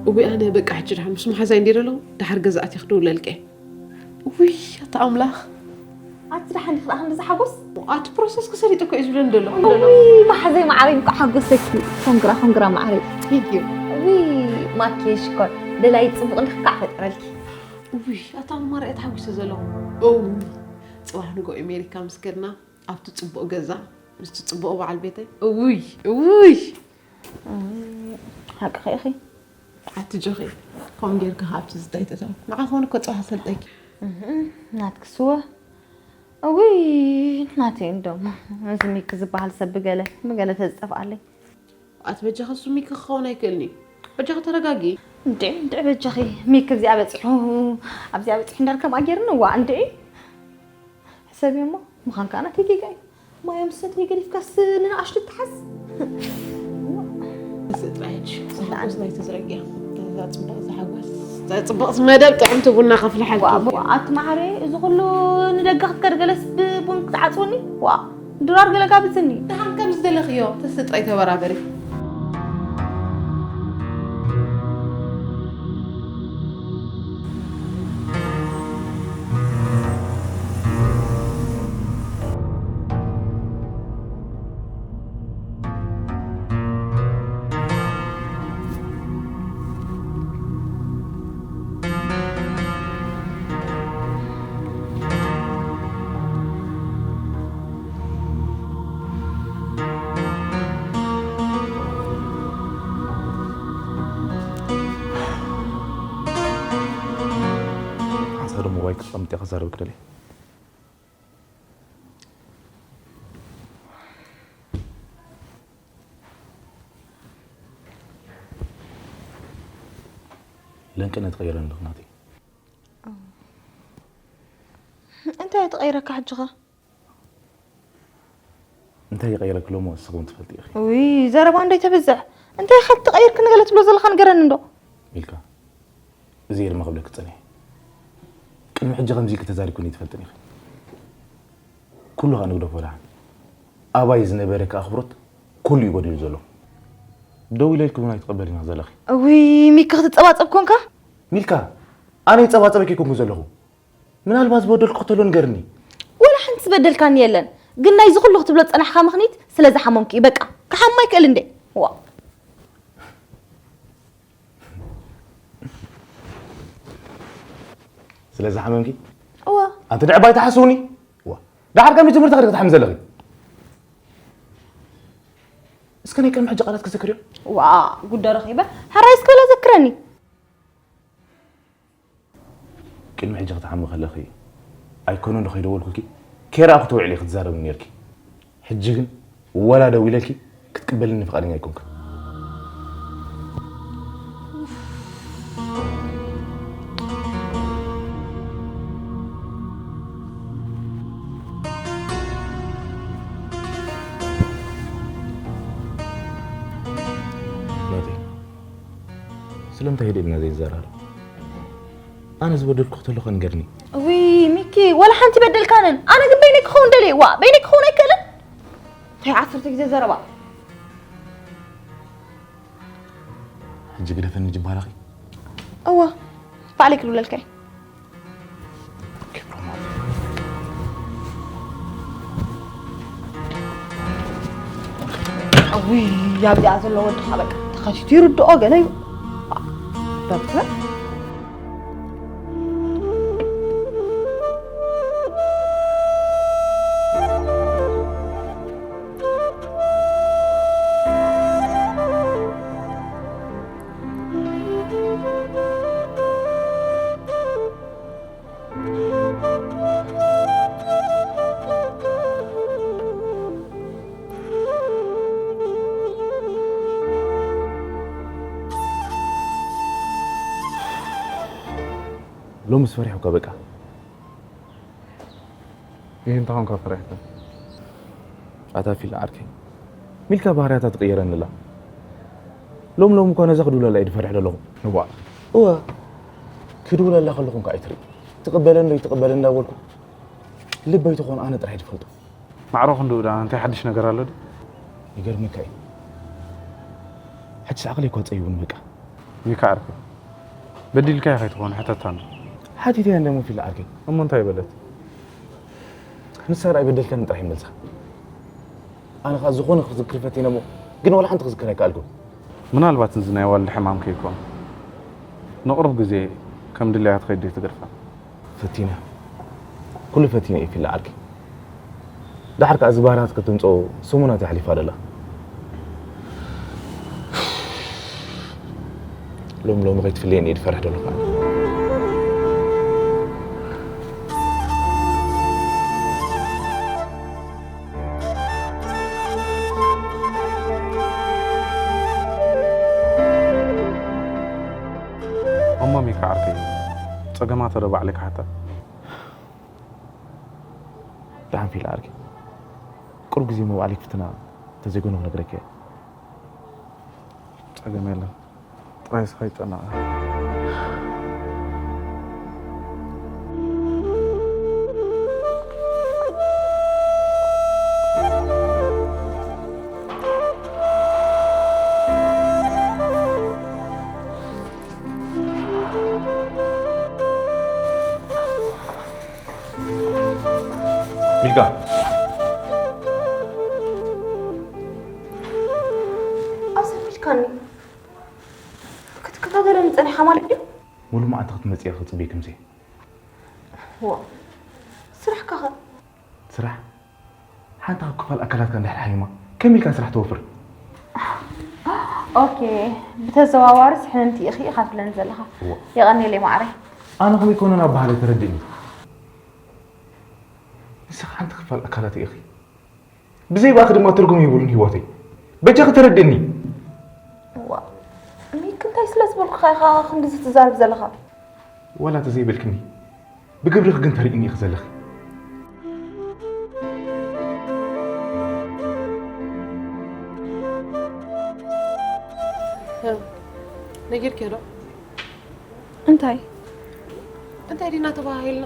እዊ ኣነ በቃ ሕጂ ድሓን ምስ መሓዛይ እንዲ ደሎ ድሓር ገዛእት ክድውለልቀ። ውይ ኣታ ኣምላኽ። ኣቲ ደሓን ዲኺ ደኣ ክንድዚ ሓጎስ? ኣቲ ፕሮሰስ ክሰሊጥ እኮ እዩ ዝብለኒ ዘሎ። ውይ መሓዘይ ማዓረይ እንኳዕ ሓጎሰኪ። ኮንግራ ኮንግራ ማዓረይ። Thank you። ውይ ማኪ ሽኮር ደላይ ፅቡቕ እንዲኺ ከዓ ፈጠረልኪ። ውይ ኣታ ንማርያ ተሓጒሰ ዘለኹ። እው ፅባሕ ንጎ ኣሜሪካ ምስ ከድና ኣብቲ ፅቡቕ ገዛ ምስቲ ፅቡቕ በዓል ቤተይ። እውይ እውይ ሓቅኺ ኢኺ። ኣቲ ጆኺ ከምኡ ጌርካ ካብቲ ዝታይ ተተው ንዓ ኾን እኮ ጽባሕ ፈልጠኪ። ናትክስወ እውይ ናተይ እንዶም እዚ ሚኪ ዝበሃል ሰብ ብገለ ብገለ ተዝጠፍኣለይ። ኣቲ በጃኺ እሱ ሚኪ ክኸውን ኣይክእልን እዩ። በጃኺ ተረጋጊ። እንዴ እንዴ በጃኺ ሚኪ ኣብዚኣ በጺሑ ኣብዚኣ በጺሑ እንዳልከም ኣጌርኒ ዋ እንዴ ሕሰብዮ እሞ ምዃን ከኣ ናተይ ጌጋ እዩ። ማዮም ሰተይ ገዲፍካስ ንንኣሽቱ ትሓዝ። እዚ ጥራይ ሕጂ ሓጎስ ናይ ተዝረግያ እዛ ጽቡቕ እዛ ሓጎስ እዛ ጽቡቕቲ መደብ ጥዕምቲ ቡና ከፍልሓልኪ ዋእ ኣቲ መዓረይ እዚ ኩሉ ንደገ ክትከድ ገለስ ብቡን ክትዓጽውኒ ዋእ ድራር ገለ ጋብዝኒ። ደሓን ከም ዝደለኽዮ ተስጢ ጥራይ ተበራበሪ። ሓንሳእ ዶ ሞባይል ክትቐምጥ እየ ክዛረበኪ ደልየ። ለንቅነ ትቐይረ ኣለኹ ናተይ። እንታይ እየ ትቐይረካ ሕጂ ኸ? እንታይ ይቐይረኪ ሎሞ እስኺ እውን ትፈልጢ ኢኺ። ውይ ዘረባ እንዶ ኣይተብዝሕ። እንታይ ኢኻ ተቐይርክኒ ገለ ትብሎ ዘለኻ ንገረኒ እንዶ። ሚልካ እዚ እየ ድማ ክብለኪ ዝጸኒሐ። ቅድሚ ሕጂ ከምዚ ኢልኪ ተዛሪብክኒ ኣይትፈልጥን ኢኺ። ኩሉ ኸኣ ንግደፎ ደሓን። ኣባይ ዝነበረኪ ኣኽብሮት ኩሉ እዩ ጎዲሉ ዘሎ። ደው ኢለ ኢልኪ እውን ኣይትቕበልንኻ ዘለኺ። እውይ ሚኪ ክትጸባጸብ ኮንካ? ሚልካ ኣነ ይጸባጸበኪ ኣይኮንኩን ዘለኹ። ምናልባት ዝበደልኩ ክተሎ ንገርኒ። ወላ ሓንቲ ዝበደልካኒ የለን ግን ናይዚ ኩሉ ክትብሎ ዝጸናሕካ ምኽኒት ስለ ዝሓመምኩ እዩ በቃ ክሓማ ይክእል እንዴ ዋ ስለ ዝሓመምኪ እዋ ኣንቲ ድዕባይ ተሓስውኒ ዋ ዳሓር ከም ትምህርቲ ከድክ ትሓሚ ዘለኺ እቲ ናይ ቅድሚ ሕጂ ቃላት ክዝክር እዩ። ዋ፣ ጉዳ ረኺበ። ሕራይ እስከ በላ ዘክረኒ። ቅድሚ ሕጂ ክትሓሚ ከለኺ ኣይኮነን ዶ ከይደወልኩልኪ? ከይረኣኹ ተውዕሊ ክትዛረቢ ነርኪ። ሕጂ ግን ወላ ደው ኢለልኪ ክትቅበልኒ ፍቓደኛ ኣይኮንክን። ናተይ፣ ስለምንታይ ህድእ ኢልና ዘይንዘራረብ? ኣነ ዝበደልኩ ተለኹ ንገርኒ። እውይ ሚኪ፣ ወላ ሓንቲ በደልካንን። ኣነ ግን በይነይ ክኸውን ደልየ። ዋ፣ በይነይ ክኸውን ኣይክእልን። እንታይ ዓሰርተ ግዜ ዘረባ። ሕጂ ግደፈኒ ጅባላኺ። እወ፣ ባዕለይ ክድውለልካ እየ። ክብሮም ኣቦ። እውይ፣ ኣብዚኣ ዘሎ ወድኻ በቃ ተኸቲቱ ይርድኦ ገለ እዩ። ደርፍለ። ሎምስ ፈሪሑካ በቃ። ይህ እንተኾንካ ፈሪሕካ። ኣታ ፊል ዓርከይ፣ ሚልካ ባህርያታ ትቕየረኒ ኣላ። ሎም ሎም እኳ ነዛ ክድውለላ እየ ድፈርሕ ዘለኹ። እዋ። እወ፣ ክድውለላ ከለኹ እንኳ ኣይትርኢ። ትቕበለኒ ዶ ይትቕበለኒ እንዳበልኩ ልበይ ተኾን ኣነ ጥራይ ድፈልጦ። ማዕረ ክንድኡ ደኣ እንታይ ሓድሽ ነገር ኣሎ ድዩ? ይገርመካ እዩ። ሕጂ ሰዓቕለይ እኳ ጸይቡኒ በቃ። ሚካ ዓርከይ፣ በዲልካያ ከይትኾን ሕተታ እንዶ። ሓቲተያ እንደ ሞፊል ዓርከይ። እሞ እንታይ በለት? ንሳ ርኣይ በደልካኒ ጥራሕ ይመልሳ። ኣነ ኸኣ ዝኾነ ክዝክር ፈቲነ እሞ፣ ግን ዋላ ሓንቲ ክዝክር ኣይከኣልኩን። ምናልባት እዚ ናይ ዋልዲ ሕማም ከይኮን፣ ንቕሩብ ግዜ ከም ድላያ ትኸይድ ዶ ትገድፋ? ፈቲነ። ኩሉ ፈቲነ እዩ ፊላ ዓርከይ። ደሓር ከኣ እዚ ባህርያት ክትምጽኦ ሰሙናት የሕሊፋ ደላ። ሎም ሎሚ ከይትፍለየኒ እየ ዝፈርሕ ዘለኹ ኣነ። እሞ ሚካ ዓርከይ፣ ጸገማታ ዶ ባዕለይ ክሓታ? ደሓን ፊላ ዓርከይ። ቁሩብ ግዜ እሞ ባዕለይ ክፍትና፣ እንተዘይኮነ ክነግረኪ እየ። ጸገም የለን። ጥራይ ንስኻ ይጨነቕ። ሚልካ። ኣሰሚልካኒ። ክትከታተለኒ ጸኒሓ ማለት ድዩ? ሙሉ መዓልቲ ክትመጽእ እየ ክጽበይ ከምዚ። ዋ፣ ስራሕካ ኸ? ስራሕ? ሓንቲ ካብ ክፋል ኣካላትካ እንድሕር ሓሚማ፣ ከመይ ኢልካ ስራሕ ተወፍር? ኦኬ፣ ብተዘዋዋሪ ስሕምምቲ ኢኺ ኢኻ ትብለኒ ዘለኻ። እወ። የቐንየለይ ማዕረይ። ኣነ ከመይ ኮነ ናብ ባህሪ ተረድእኒ። ንስኻ ሓንቲ ክፋል ኣካላተይ ኢኺ። ብዘይ ብኣኺ ድማ ትርጉም የብሉን ህይወተይ። በጃኺ ተረድእኒ። እዋ፣ ሚክ፣ እንታይ ስለ ዝበልኩኻ ኢኻ ክንድዚ ትዛረብ ዘለኻ? ዋላ እንተዘይበልክኒ፣ ብግብርኺ ግን ተርእይኒ ኢኺ ዘለኺ። ነጊርክዮ ዶ? እንታይ? እንታይ ዲና ተባሃሂልና?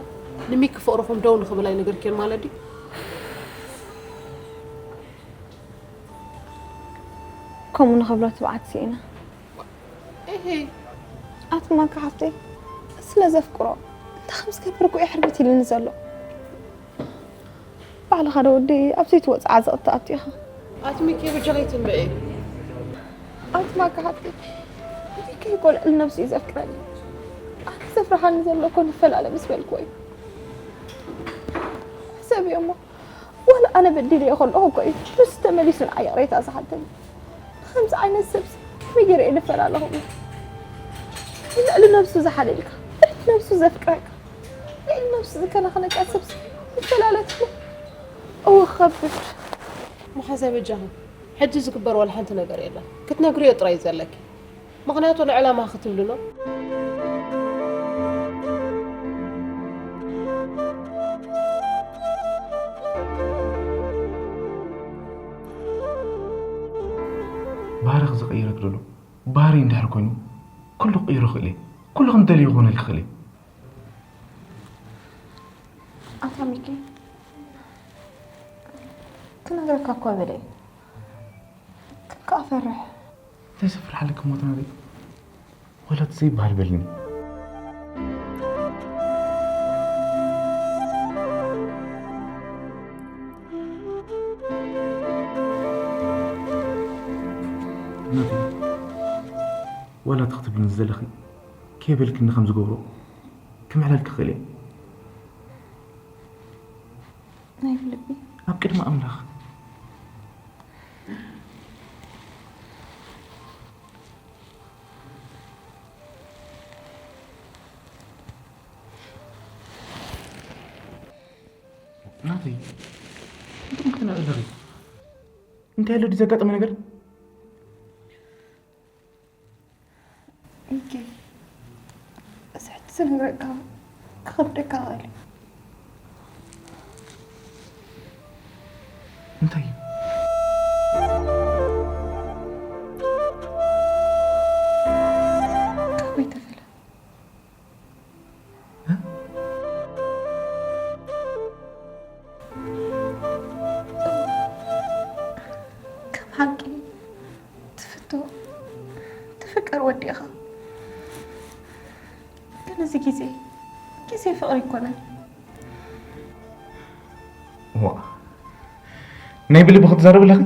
ንሚኪ ፍቕርኹም ደው ንኽብል ኣይነገርክዮን ማለት ድዩ? ከምኡ ንኽብሎ ትብዓት ስኢና። እሄ። ኣቲ ማካ ሓፍተይ፣ ስለ ዘፍቅሮ እንታይ ከም ዝገበርኩ እዩ ሕርብት ኢሉኒ ዘሎ። ባዕልኻ ዶ ወዲ ኣብ ዘይትወጽእ ዓዘቕቲ ትኣቱ ኢኻ። ኣቲ ሚኪ በጃኻ ኣይትንበኤ። ኣቲ ማካ ሓፍተይ፣ ሚኪ እኮ ልዕሊ ነብሱ እዩ ዘፍቅረኒ። ኣነ ዘፍርሓኒ ዘሎ እኮ ንፈላለ ምስ በልኩዎ እዩ። ሕሰብዮ እሞ፣ ዋላ ኣነ በዲለዮ ከለኹ እኮ እዩ ንሱ ተመሊሱ ንዓይ ይቕሬታ ዝሓተኒ። ከምዚ ዓይነት ሰብሲ ከመይ ገይረ እየ ልፈላለኹ? ንልዕሊ ነብሱ ዝሓልየልካ፣ ልዕሊ ነብሱ ዘፍቅረካ፣ ልዕሊ ነብሱ ዝከናኸነካ ሰብሲ ይፈላለትሉ። እወ፣ ከብድ። መሓዛይ በጃኹም፣ ሕጂ ዝግበር ዋላ ሓንቲ ነገር የለን። ክትነግርዮ ጥራይ እዩ ዘለኪ። ምኽንያቱ ንዕላማ ክትብሊ ነው። ባህሪ ክዝቐየረክ ዘሎ። ባህሪ እንድሕር ኮይኑ፣ ኩሉ ክቕይሮ ይኽእል እየ። ኩሉ ከም ደልዮ ክኾነልክ ይኽእል እየ። ኣታ ሚኪ፣ ክነግረካ እኮ በለ። ግን ከኣ ፈርሕ። እንታይ ዘፍርሓለክ እሞ ናተይ? ወላ እቲ ዘይበሃል በልኒ። ናተይ፣ ዋላ እቲ ክትብልኒ ዝደለኺ ከይበልክኒ ከም ዝገብሮ ክምዕለልኪ ክኽእል እየ። ናይ ብልቢ። ኣብ ቅድሚ ኣምላኽ። ናተይ፣ እንታይ ትነብዒ ኣለኺ? እንታይ ኣሎ ድዩ ዘጋጠመ ነገር? ሚኪ፣ እዚ ሕጂ ዝነግረካ ክኸብደካ ይኽእል እዩ። እንታይ እዩ? ካባይ ተፈለ። እ? ከም ሓቂ ትፍቶ፣ ትፍቀር ወዲ ኢኻ። ግን እዚ ግዜ፣ ግዜ ፍቕሪ ኣይኮነን። ዋ፣ ናይ ብልቢ ክትዛረብ ኣለኺ?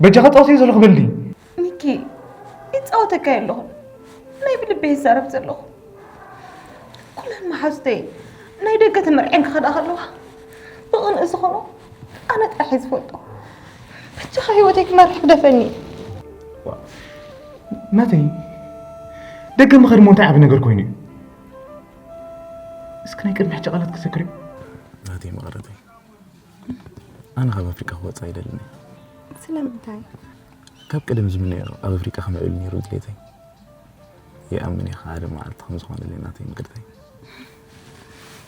በጃኻ ጻወት እየ ዘለኹ በሊ። ሚኪ፣ ይጻወተካ የለኹ። ናይ ብልቢ ይዛረብ ዘለኹ። ኩለን መሓዙተይ ናይ ደገ ተመርዕን ክኸዳ ከለዋ ብቕንኢ ዝኾኖ ኣነ ጥራሕ እየ ዝፈልጦ። በጃኻ ህይወተይ ክመርሕ ግደፈኒ። ዋ፣ ናተይ፣ ደገ ምኸድ እሞ እንታይ ዓቢ ነገር ኮይኑ እዩ? እስኪ ናይ ቅድሚ ሕጂ ቃላት ክዘክርዮ። ናተይ መቐረተይ፣ ኣነ ካብ ኣፍሪቃ ክወጽእ ኣይደልን እየ። ስለምንታይ? ካብ ቀደም ዝምነዮ ኣብ ኣፍሪቃ ክምዕብል ነይሩ ድሌተይ። ይኣምን እየ፣ ሓደ መዓልቲ ከም ዝኾነለይ ናተይ ምቅርተይ።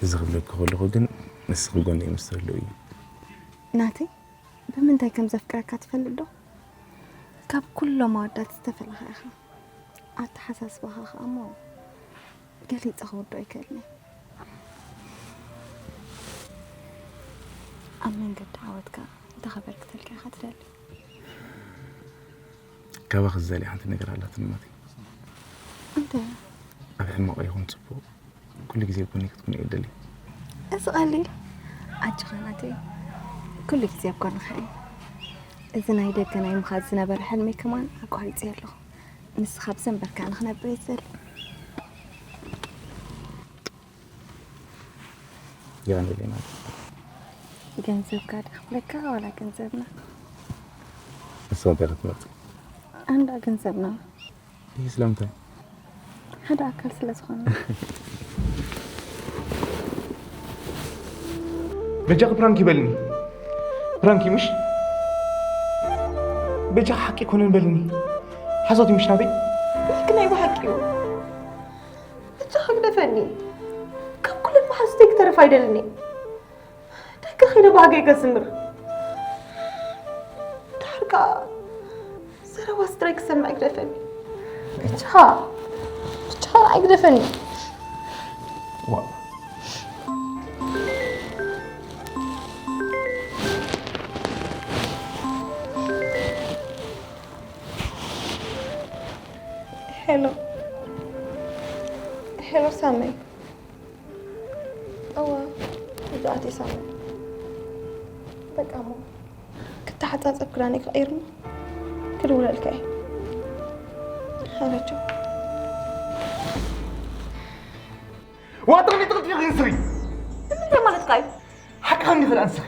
እዚ ክብለኪ ከለኹ ግን ንስኺ ጎነይ ምስ ትህልው እዩ። ናተይ፣ ብምንታይ ከም ዘፍቅረካ ትፈልጥ ዶ? ካብ ኩሎም ኣወዳት ዝተፈለኻ ኢኻ። ኣተሓሳስባኻ ኸኣ እሞ ገሊጸ ክወዶ ኣይክእልን እየ። ኣብ መንገዲ ዓወትካ እንታይ ከበርክተልካ ኢኻ ትደሊ? ካባኺ ዝደልያ ሓንቲ ነገር ኣላትኒ ናተይ። እንታይ? ኣብ ሕማቕ ይኹን ጽቡቕ፣ ኩሉ ግዜ ኣብ ጎነይ ክትኩኒ እየ ዝደሊ። እዚ ቀሊል። ኣጆኻ ናተይ፣ ኩሉ ግዜ ኣብ ጎንኻ እየ። እዚ ናይ ደገ ናይ ምኻድ ዝነበረ ሕልመይ ከማን ኣቋሪጸዮ ኣለኹ። ንስኻ ብዘንበርካ ንኽነብር እየ ዝደሊ። የቐንየለይ ናተይ። ገንዘብካ ድኣ ክፍለካ ዋላ ገንዘብና? ንስኺ እንታይ ክትመርጺ? ኣንዳ ገንዘብና። ይህ ስለምንታይ? ሓደ ኣካል ስለ ዝኾነ። በጃኺ ፕራንክ ይበልኒ። ፕራንክ እዩ ምሽ? በጃኺ ሓቂ ኣይኮነን በልኒ። ሓሶት እዩ ምሽ ናተይ? ይህ ግን ናይ ብሓቂ እዩ። በጃኻ ግደፈኒ። ካብ ኩለን መሓዙተይ ክተርፍ ኣይደልን እየ። ደገ ከይደ ባህገይ ከስምር። ድሓር ከኣ ዘረባ ስድራይ ክሰምዕ ግደፈኒ። በጃኻ፣ በጃኻ ንዓይ ግደፈኒ። ዋ። ሄሎ። ሄሎ ሳመይ። እወ፣ ሕጂ ኣትየ ሳመይ። በቃ እሞ፣ ክተሓጻጸብ ክዳነይ ክቕይር እሞ፣ ክድውለልካ እየ። ሃለቸው። ዋ፣ ጥቕሚ ጥቕሚ ጥቕሚ ስሪ። እንታይ ማለትካ እዩ? ሓቂ ከም ይኽእል ኣንስኺ።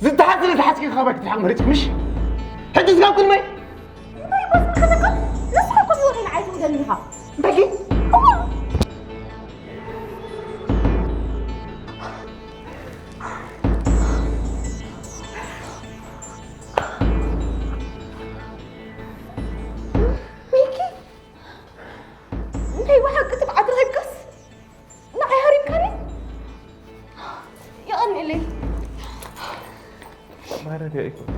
ዝተሓዝነ ዝሓዝኪ ከባቢ ክትሓቕ መሪጽ ምሽ? ሕጂ ስጋብ ቅድመይ ተኒኻ በጊ ሚኪ እንታይ ብሓቂ ትብዓት ረኪብካስ ንዓይ ሃሪምካኒ የቐኒለይ ማለት ኣይኮን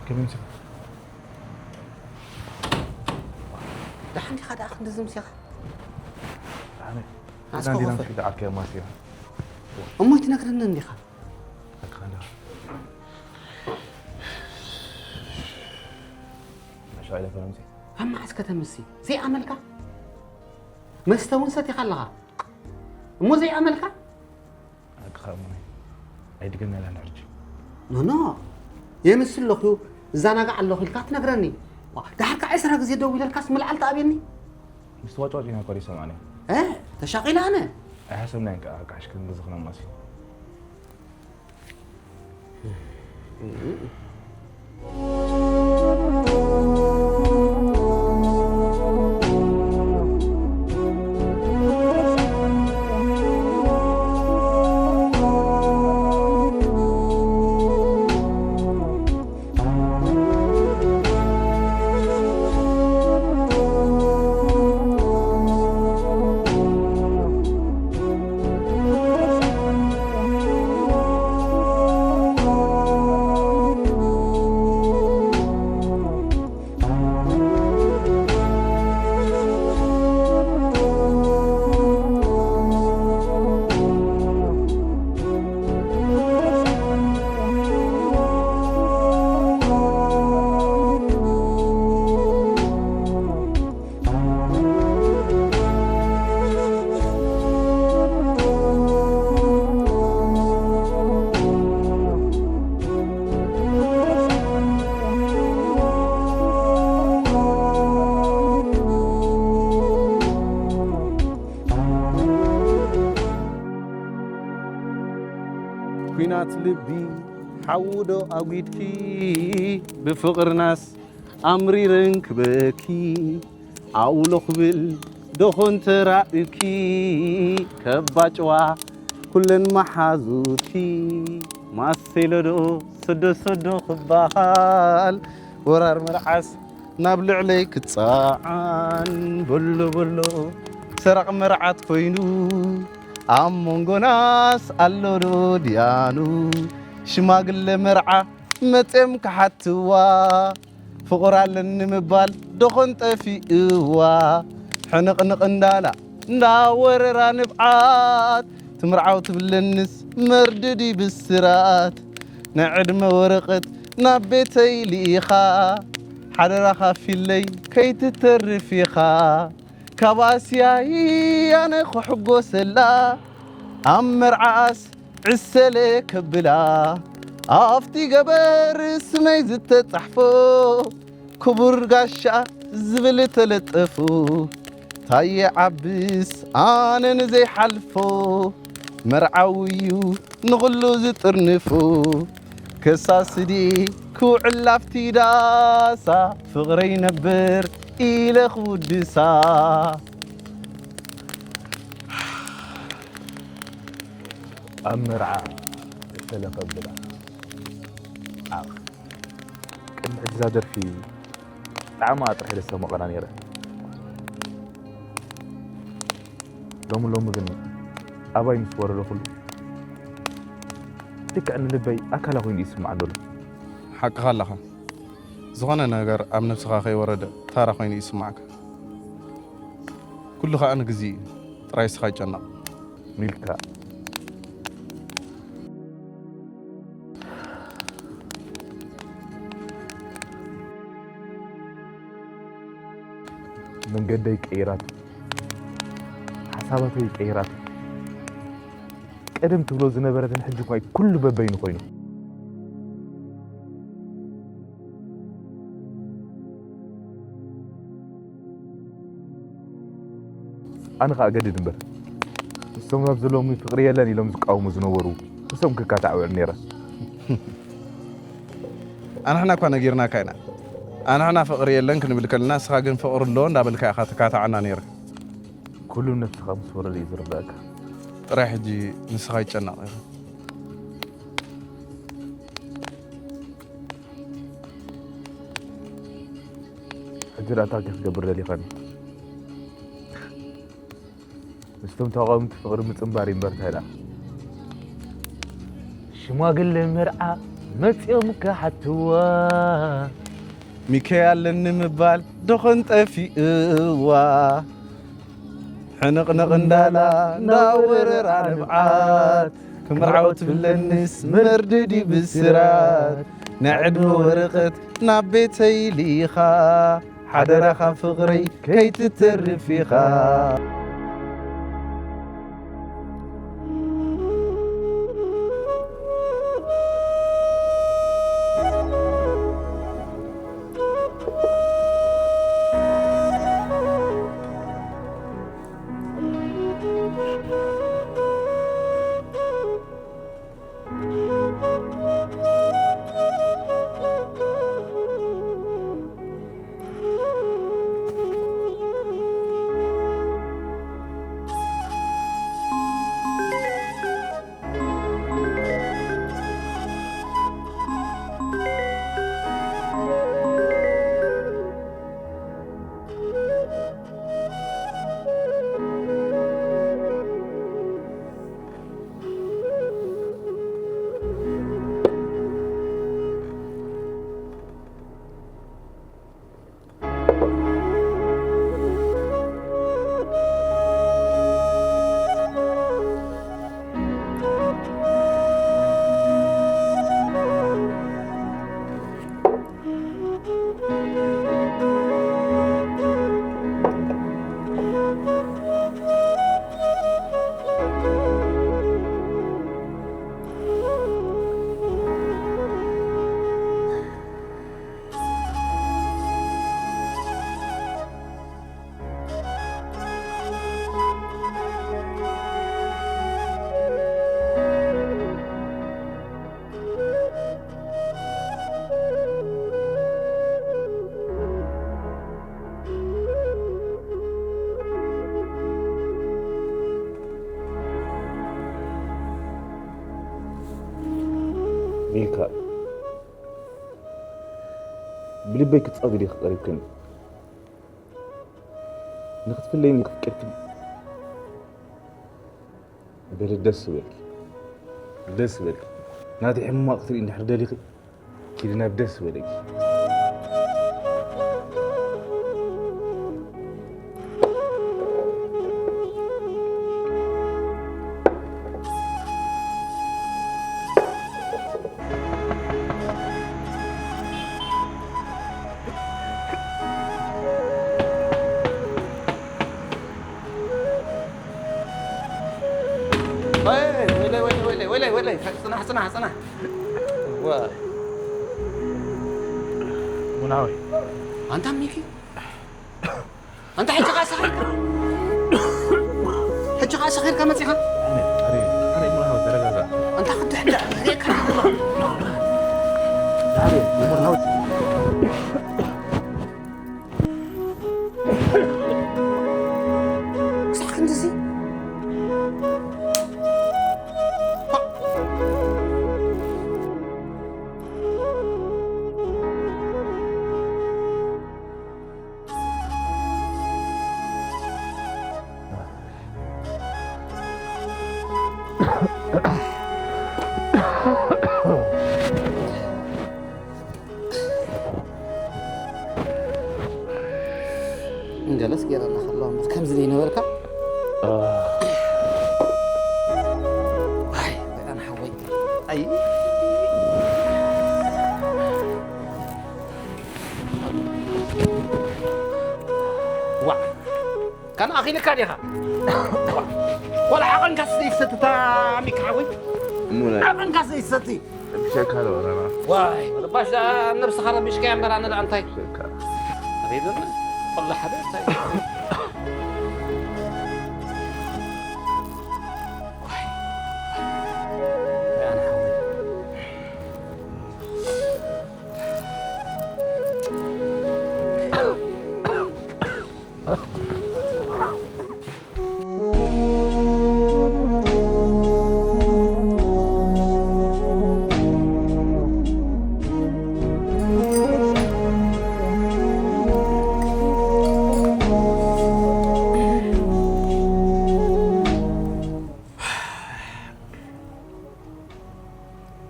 ከመይ ምሰኻ? ደሓን ዲኻ ደኣ ክንዲ ዝምስኻ? ደሓን እየ። ኣስኮ ዲና ኮፈ። ምሽ ክዓከ ማስያ። እሞ ኣይትነግረንን ዲኻ? ኣካ እንዳ። መሻ ኢለ ፈረምሲ። ካብ መዓስ ከተምሲ? ዘይኣመልካ? መስተ እውን ሰቲኻ ኣለኻ። እሞ ዘይኣመልካ? ኣካ ሞ። ኣይድገመላን ሕጂ። ኖኖ የምስ ኣለኹ እዛናጋዕ ኣለኹ ኢልካ ትነግረኒ። ዋ፣ ደሓርካ ዕስራ ግዜ ደው ኢለልካስ ምልዓል ተኣብየኒ። ምስ ተዋጫዋጭ ኢና ኮሪ ሰማኒ። እ ተሻቒለ ኣነ። ኣይሓሰብናን ከኣ ኣካ ሕሽክን ግዝኽና ማሲ። ናት ልቢ ሓውዶ ኣጒድኪ ብፍቕርናስ ኣምሪረን ክበኪ ኣውሎ ክብል ደኾን ተራእኪ ከባጭዋ ኩለን መሓዙትኪ ማሴሎዶ ሰዶ ሰዶ ክበሃል ወራር መርዓስ ናብ ልዕለይ ክጸዓን በሎ በሎ ሰራቕ መርዓት ኮይኑ ኣብ መንጎናስ ኣሎዶ ድያኑ ሽማግለ መርዓ መጽም ክሓትዋ ፍቕር ኣለኒ ምባል ደኾን ጠፊእዋ ሕንቕንቕ እንዳላ እንዳወረራ ንብዓት ትምርዓው ትብለንስ መርድድ ብስራት ናይ ዕድመ ወረቐት ናብ ቤተይ ልኢኻ ሓደራኻ ፊለይ ከይትተርፍ ኢኻ ካብ ኣስያይ ኣነ ክሕጎሰላ ኣብ መርዓኣስ ዕሰለ ከብላ ኣብቲ ገበር ስመይ ዝተጻሕፎ ክቡር ጋሻ ዝብል ተለጠፉ ታየ ዓብስ ኣነ ንዘይሓልፎ መርዓዊ እዩ ንኹሉ ዝጥርንፉ ከሳስዲ ክውዕል ኣብቲ ዳሳ ፍቕረይ ነበር ኢለ ክውድሳ ኣብ መርዓ ሰለኸ ብላ ዓኽ ቅድሚ ሕጂ እዛ ደርፊ ጣዕማ ጥራሕ ኢለ ዝሰመቐና ነይረ ሎሚ ሎሚ ግን ኣባይ ምስ ወረደ ኩሉ ልክዕ ንልበይ ኣካላ ኮይኑ ይስማዕ ዘሎ ሓቅኻ ኣለኻ ዝኾነ ነገር ኣብ ነብስኻ ከይወረደ ታራ ኮይኑ ይስማዕካ ኩሉ ከዓ ንግዜ እዩ ጥራይ ስኻ ይጨነቕ ሚልካ መንገደይ ቀይራቶ ሓሳባተይ ቀይራቶ ቀደም ትብሎ ዝነበረትን ሕጂ ኳይ ኩሉ በበይኑ ኮይኑ ኣነ ከዓ ገድድ እምበር እሶም ኣብዚ ሎሚ ፍቕሪ የለን ኢሎም ዝቃወሙ ዝነበሩ እሶም ክካታዕ ውዕል ነይረ ኣንሕና እኳ ነጊርናካ ኢና ኣንሕና ፍቕሪ የለን ክንብል ከለና እስኻ ግን ፍቕሪ ኣሎ እንዳበልካ ኢኻ ትካታዓና ነይረ ኩሉ ነብስኻ ምስ ወረደ እዩ ዝርዳእካ ጥራይ ሕጂ ንስኻ ይጨነቕ ኢኻ ሕጂ ደኣ እንታይ ክትገብር ደሊኻኒ ምስቶም ተቓወምቲ ፍቕሪ ምጽንባር እዩ እምበር እንታይ ደኣ ሽማግለ መርዓ መጺኦም ክሓትዋ ሚከይ ኣለኒ ምባል ደኾን ጠፊእዋ ሕንቕንቕ እንዳላ እንዳወረራ ንብዓት ክምርዓው ትብለንስ መርድድ ብስራት ናይ ዕድመ ወረቐት ናብ ቤተይ ልኢኻ ሓደራኻ ፍቕረይ ከይትተርፍ ኢኻ ካብ ብልበይ ክትጸግዲ ክቐሪብክን ንክትፍለይኒ ክፍቅርክን በሊ ደስ ዝበልኪ ደስ ዝበልኪ ናተይ ሕማቕ ክትርኢ እንድሕር ደሊኺ ኪዲ ናብ ደስ ዝበለኪ። ወይለይ ወይለይ ወይለይ ወይለይ ወይለይ፣ ጽናሕ ጽናሕ ጽናሕ። ዋ። ሙናዊ። ኣንታ ሚኪ፣ ኣንታ ሕጂ ኸኣ ሰኺርካ? ሕጂ ኸኣ ሰኺርካ መጺኻ? ኣነ፣ ኣነ፣ ኣነ፣ ሙናዊ፣ ተረጋጋ። ኣንታ ክትድሕድሕ ርእየካ ኣለኹ። ኣነ፣ ሙናዊ። ክሳዕ ክንድዚ? እንገለስ ገይረ ኣለኻ ኣለዋ እምበር ከምዚ ዘይነበርካ። ኣይ፣ በቃ ንሓወይ። ኣይ። ዋዕ። ካን ኣኺልካ ዲኻ? ዋላ ዓቐንካስ ዘይሰቲ፣ ታሚካ ሓወይ። እሞ ናይ ዓቐንካስ ዘይሰቲ። ብሸካ ዶ ወረና? ዋይ፣ ወደ ባሽ ነብስኻ ረቢሽካ እያ እምበር ኣነ ደኣ እንታይ? ብሸካ። ኣበይ ደለ? ቆላ ሓደ እንታይ? ዋይ። ኣነ ሓወይ።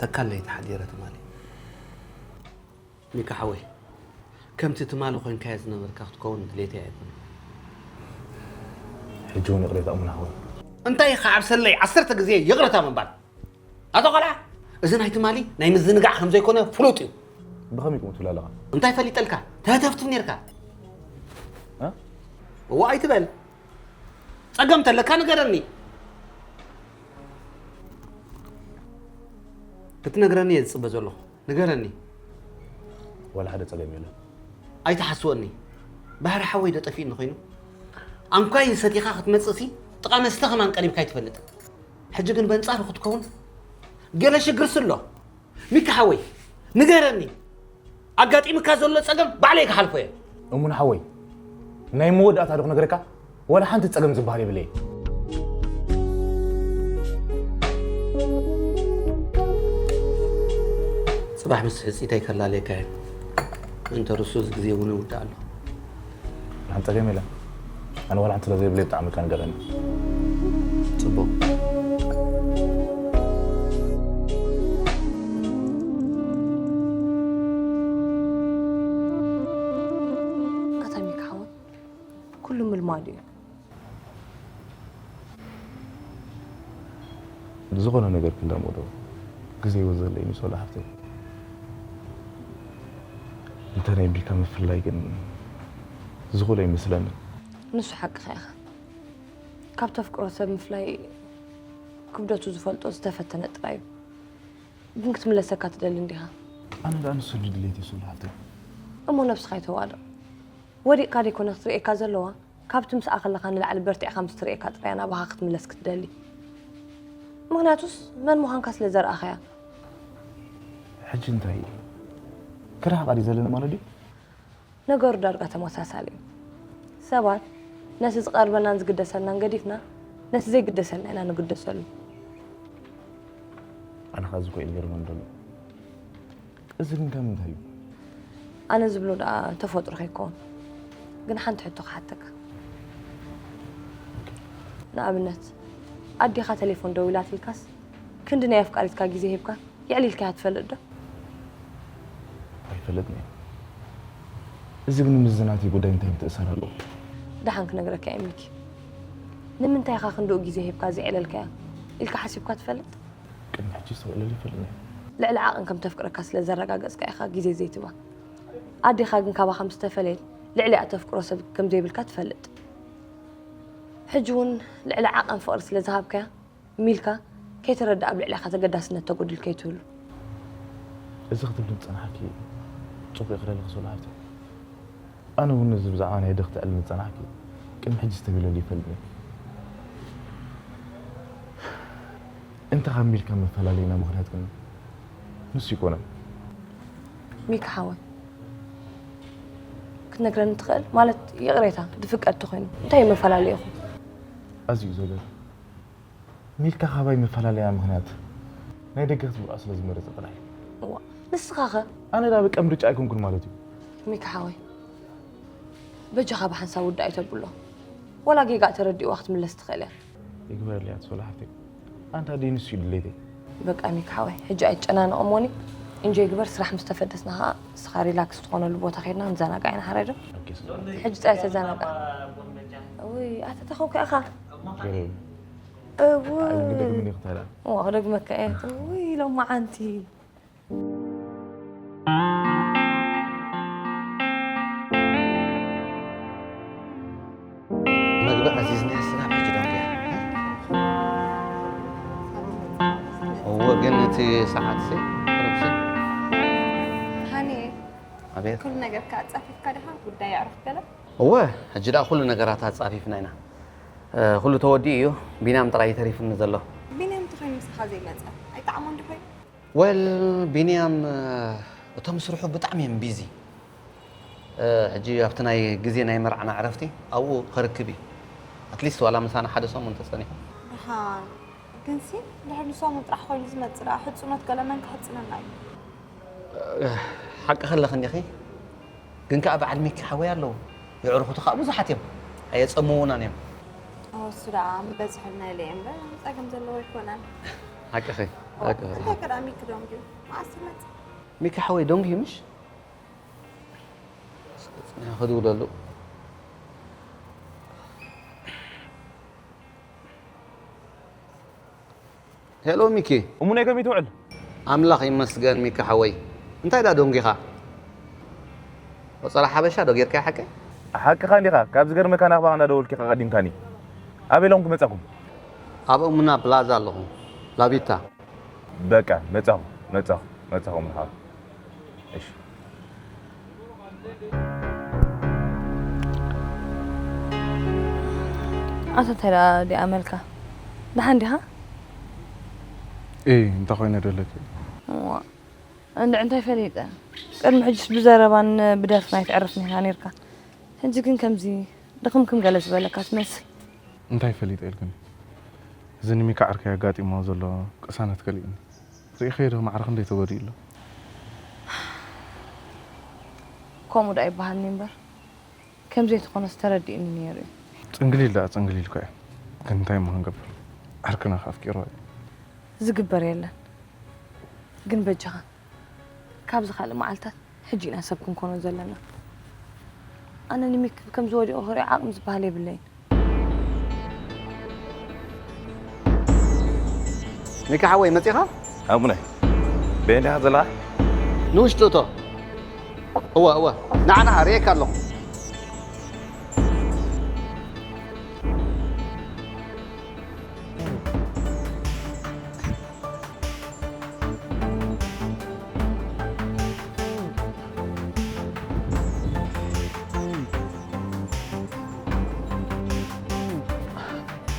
ተካለይ ተሓዲረ ትማሊ። ሚካ ሓወይ፣ ከምቲ ትማሊ ኮይንካዮ ዝነበርካ ክትከውን ድሌተይ ኣይኮነን። ሕጂ እውን ይቕሬታ እሙን ሓወይ። እንታይ ኢኻ ኣብ ሰለይ ዓሰርተ ግዜ ይቕሬታ ምባል? ኣቶ ቆልዓ፣ እዚ ናይ ትማሊ ናይ ምዝንጋዕ ከም ዘይኮነ ፍሉጥ እዩ። ብኸመይ ከምኡ ትብል ኣለኻ? እንታይ ፈሊጠልካ? ተህተፍትፍ ኔርካ። እ? እዋ ኣይትበል። ጸገም ተለካ ንገረኒ። ክትነግረኒ እየ ዝጽበ ዘለኹ። ንገረኒ። ዋላ ሓደ ጸገም የለን። ኣይትሓስወኒ። ባህሪ ሓወይ ዶ ጠፊእኒ ኮይኑ? ኣንኳይ ሰቲኻ ክትመጽእሲ ጥቓ መስተ ከማን ቀሪብካ ኣይትፈልጥን። ሕጂ ግን በንጻሩ ክትከውን ገለ ሽግርሲ ኣሎ። ሚካ ሓወይ፣ ንገረኒ። ኣጋጢምካ ዘሎ ጸገም ባዕለይ ክሓልፎ እየ። እሙን ሓወይ፣ ናይ መወዳእታ ዶ ክነግረካ? ዋላ ሓንቲ ጸገም ዝበሃል የብለይ። ጽባሕ ምስ ሕጽይተይ ከላለየካ እየ። እንተ ርሱ እዚ ግዜ እውን ይውዳእ ኣሎ። ሓንቲ ጸገም የለን። ኣነ ዋላ ሓንቲ ስለ ዘይብለይ ብጣዕሚ እካ ንገረኒ። ጽቡቕ። ኣታ ሚካ ሓወይ፣ ኩሉ ምልማዱ እዩ። ዝኾነ ነገር ክላመዶ ግዜ ይወስደለይ ምስ ወላ ሓፍተይ። እንተ ናይ ቢካ ምፍላይ ግን ዝኾነ ይመስለኒ። ንሱ ሓቅኻ ኢኻ። ካብ ተፍቅሮ ሰብ ምፍላይ ክብደቱ ዝፈልጦ ዝተፈተነ ጥራይ እዩ። ግን ክትምለሰካ ትደሊ እንዲኻ? ኣነ ደኣ ንሱ ድዩ ድሌት ይስሉ ሓፍተይ? እሞ ነብስኻ ይተዋድቕ። ወዲቕካ ደይኮነ ክትርእየካ ዘለዋ፣ ካብቲ ምስኣ ከለኻ ንላዕሊ በርቲዕካ ምስ ትርእየካ ጥራይ ናባኻ ክትምለስ ክትደሊ። ምኽንያቱስ መን ምዃንካ ስለ ዘርኣኻያ። ሕጂ እንታይ? ክራኸ ቃዲ ዘለና ማለት ድዩ? ነገሩ ዳርጋ ተመሳሳሊ እዩ። ሰባት ነቲ ዝቐርበናን ዝግደሰልናን ገዲፍና፣ ነቲ ዘይግደሰልና ኢና ንግደሰሉ። ኣነ ኸኣ እዚ እኮ እዩ ዝገርመኒ ዘሎ። እዚ ግን ካብ ምንታይ እዩ? ኣነ ዝብሎ ደኣ ተፈጥሮ ከይከውን። ግን ሓንቲ ሕቶ ክሓተካ። ንኣብነት፣ ኣዴኻ ቴሌፎን ደዊላትልካስ፣ ክንዲ ናይ ኣፍቃሪትካ ግዜ ሂብካ፣ የዕሊልካያ ትፈልጥ ዶ? ኣይፈልጥን እየ። እዚ ግን ምስዚ ናተይ ጉዳይ እንታይ ምትእስሳር ኣለዎ? ደሓን ክነግረካ እየ ሚኪ። ንምንታይ ኢኻ ክንድኡ ግዜ ሂብካ ዘየዕለልካያ ኢልካ ሓሲብካ ትፈልጥ? ቅድሚ ሕጂ ዝተውዕለሉ ይፈልጥ እየ። ልዕሊ ዓቐን ከም ተፍቅረካ ስለ ዘረጋገጽካ ኢኻ ግዜ ዘይትባ። ኣዴኻ ግን ካባኻ ምስ ተፈለየት ልዕሊኣ ተፍቅሮ ሰብ ከም ዘይብልካ ትፈልጥ። ሕጂ እውን ልዕሊ ዓቐን ፍቕሪ ስለ ዝሃብካያ ሚልካ ከይተረድኣ ኣብ ልዕሊኻ ተገዳስነት ተጎድል ከይትህሉ። እዚ ክትብሊ ምጸናሕኪ ጽቡቕ ይቕረልኪ ሶሎ ሓፍተይ። ኣነ እውን ነዚ ብዛዕባ ናይ ኣደኺ ትዕልል ምጸናሕኪ ቅድሚ ሕጂ ዝተብለሉ ይፈልጥ እየ። እንተ ካብ ሚልካ መፈላለዩና ምኽንያት ግን ንሱ ኣይኮነን። ሚካ ሓወይ፣ ክትነግረኒ ትኽእል? ማለት ይቕሬታ፣ ዝፍቀድ ተኾይኑ። እንታይ እዩ መፈላለዩኹም? ኣዝዩ ዘገርም። ሚልካ ካባይ መፈላለያ ምኽንያት ናይ ደገ ክትምርዖ ስለ ዝመረጸ ጥራሕ እዩ። እዋ፣ ንስኻ ኸ? ኣነ ደኣ በቃ ምርጫ ኣይኮንኩን ማለት እዩ። ሚካ ሓወይ፣ በጃኻ ብሓንሳብ ውዳእ ኣይተብሎ። ወላ ጌጋ ተረዲእዋ ክትምለስ ትኽእል እያ። ይግበረልያ ትሶላ ሓፍተይ። ኣንታ ደይ ንሱ እዩ ድሌተይ። በቃ ሚካ ሓወይ፣ ሕጂ ኣይጨናነቕ እሞኒ። ኢንጆይ ግበር፣ ስራሕ ምስ ተፈደስና ኸዓ ንስኻ ሪላክስ ትኾነሉ ቦታ ኸይድና ንዘናጋዕ ኢና። ሓራይ ዶ? ኦኬ፣ ስለ ሕጂ ጻይ ተዘናጋዕ። ውይ፣ ኣታ ተኸውካ ኢኻ። ገለ እውይ። ክደግምን እዩ ክታላ። እዋ፣ ክደግመካ እየ። እውይ፣ ሎማዓንቲ። መግቢ ኣዚዝና ስራሕ ሕጂ ደንጉያ። እወ፣ ግን እቲ ሰዓት ሲ፣ ቁሩብ ሲ። ሃኒ፣ ኣቤት። ኩሉ ነገርካ ኣጻፊፍካ ዲኻ? ጉዳይ ኣዕሩኽ ገለ? እወ፣ ሕጂ ደኣ ኩሉ ነገራት ኣጻፊፍና ኢና። እ፣ ኩሉ ተወዲኡ እዩ። ቢንያም ጥራይ እዩ ተሪፉኒ ዘሎ። ቢንያም እንተኾይኑ ምሳኻ ዘይመጸ ኣይጠዓሞን ዶ ኮይኑ? ወል፣ ቢንያም፣ እ፣ እቶም ስርሑ ብጣዕሚ እዮም ቢዚ። እ፣ ሕጂ ኣብቲ ናይ ግዜ ናይ መርዓና ዕረፍቲ ኣብኡ ከርክብ እዩ። ኣትሊስት ዋላ ምሳና ሓደ ሰሙን ተጸኒሑ። ደሓን። ግንሲ ድሕሪ ንሶም ጥራሕ ኮይኑ ዝመጽእ ደኣ ሕጽኖት ገለ መን ክሕጽነና እዩ? ሓቂ ከለኺ እንዲኺ፣ ግን ከኣ በዓል ሚኪ ሓወይ ኣለዉ። የዕርኹቱ ከኣ ብዙሓት እዮም። ኣየጸምዉናን እዮም። እሱ ደኣ ምበዝሑ ንእለ እምበር ጸገም ዘለዎ ኣይኮነን። ሓቅኺ፣ ሓቅኺ። እንታይ ከ ደኣ ሚኪ ደንጉዩ? መዓስ ይመጽእ? ሚኪ ሓወይ ደንጉዩ ምሽ? እስከ ጽኒሐ ክድውለሉ። ሄሎ ሚኪ። እሙነይ ከመይ ትውዕል? ኣምላኽ ይመስገን ሚኪ ሓወይ። እንታይ ዳ ደንጒኻ? ቆጸራ ሓበሻ ዶ ጌርካዮ ሓቀይ? ሓቅኻ እንዲኻ። ካብ ዝገርመካ ናባኻ እንዳደወልኩ ኢኻ ቀዲምካኒ። ኣበይ ኣለኹም ክመጻኩም? ኣብ እሙና ፕላዛ ኣለኹ። ላቢታ። በቃ መጻኹ፣ መጻኹ፣ መጻኹ ምንኻ። እሺ። ኣታ እንታይ ደኣ ዲኣ መልካ? ደሓን ዲኻ? እይ፣ እንታይ ኮይነ ደለኪ? እዋ፣ እንድዒ እንታይ ፈሊጠ? ቅድሚ ሕጅስ ብዘረባን ብደርፍን ኣይትዕርፍን ኢኻ ነይርካ። ሕጂ ግን ከምዚ ድኽምክም ገለ ዝበለካ ትመስል። እንታይ ፈሊጠ ኢልክኒ? እዚ ንሚካ ዓርከይ ኣጋጢምዎ ዘሎ ቅሳነት ከሊእኒ። ርኢኽዮ ዶ ማዕረ ክንደይ ተጎዲኡ ኣሎ? ከምኡ ደኣ ይበሃልኒ እምበር፣ ከም ዘይትኾነስ ተረዲእኒ ነይሩ እዩ። ጽንግሊል ደኣ ጽንግሊል እኮ እያ። ግን እንታይ እሞ ክንገብር? ዓርክና ከኣ ኣፍቂርዋ እዩ። ዝግበር የለን። ግን በጃኻ፣ ካብዚ ካልእ መዓልታት ሕጂ ኢና ሰብ ክንኮኖ ዘለና። ኣነ ንሚኪ ከም ዝወዲቑ ክሪኦ ዓቕሚ ዝበሃል የብለይን። ሚኪ ሓወይ መጺኻ? ኣቡነ፣ በየን ዲኻ ዘለኻ? ንውሽጢ እቶ። እወ፣ እወ። ንዓ፣ ንዓ፣ ርእየካ ኣለኹ።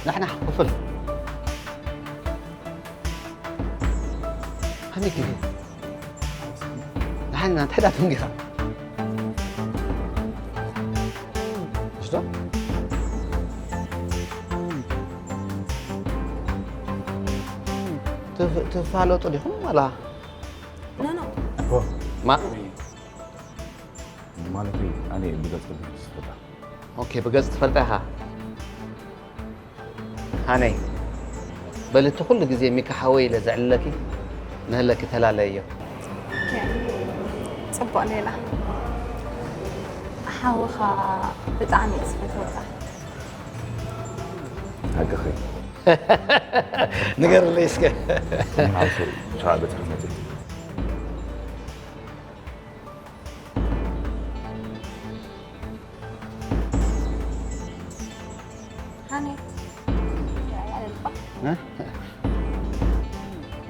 ናሕ፣ ናሕ፣ ክፍል። ሃኒኪ። ንሓኒ ናንተ ሕዳት እንዲኻ። እሽቶ? ትፍ-፣ ትፋለጡ ዲኹም ዋላ? ኖ፣ ኖ። ኦ። ማ- ማለት ኣነ ብገጽ ትፈልጣ። ኦኬ፣ ብገጽ ትፈልጣ ኢኻ። ሃነይ፣ በሊ እቲ ኩሉ ግዜ ሚካ ሓወይ ኢለ ዘዕልለኪ ንህለኪ ተላለየዮ። ጽቡቕ ሌላ፣ ሓውኻ ብጣዕሚ እየ ዝፈትወካ። ሓቅኺ። ንገርለይ እስከ። መዓልቱ ሰዓት በትሪ መጽእ። ሃነይ፣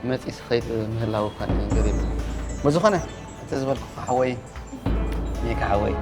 መጺስ ኸይድ ምህላው እኳ ነገር የለን። ብዝኾነ እቲ ዝበልኩ ሓወይ ሚካ ሓወይ።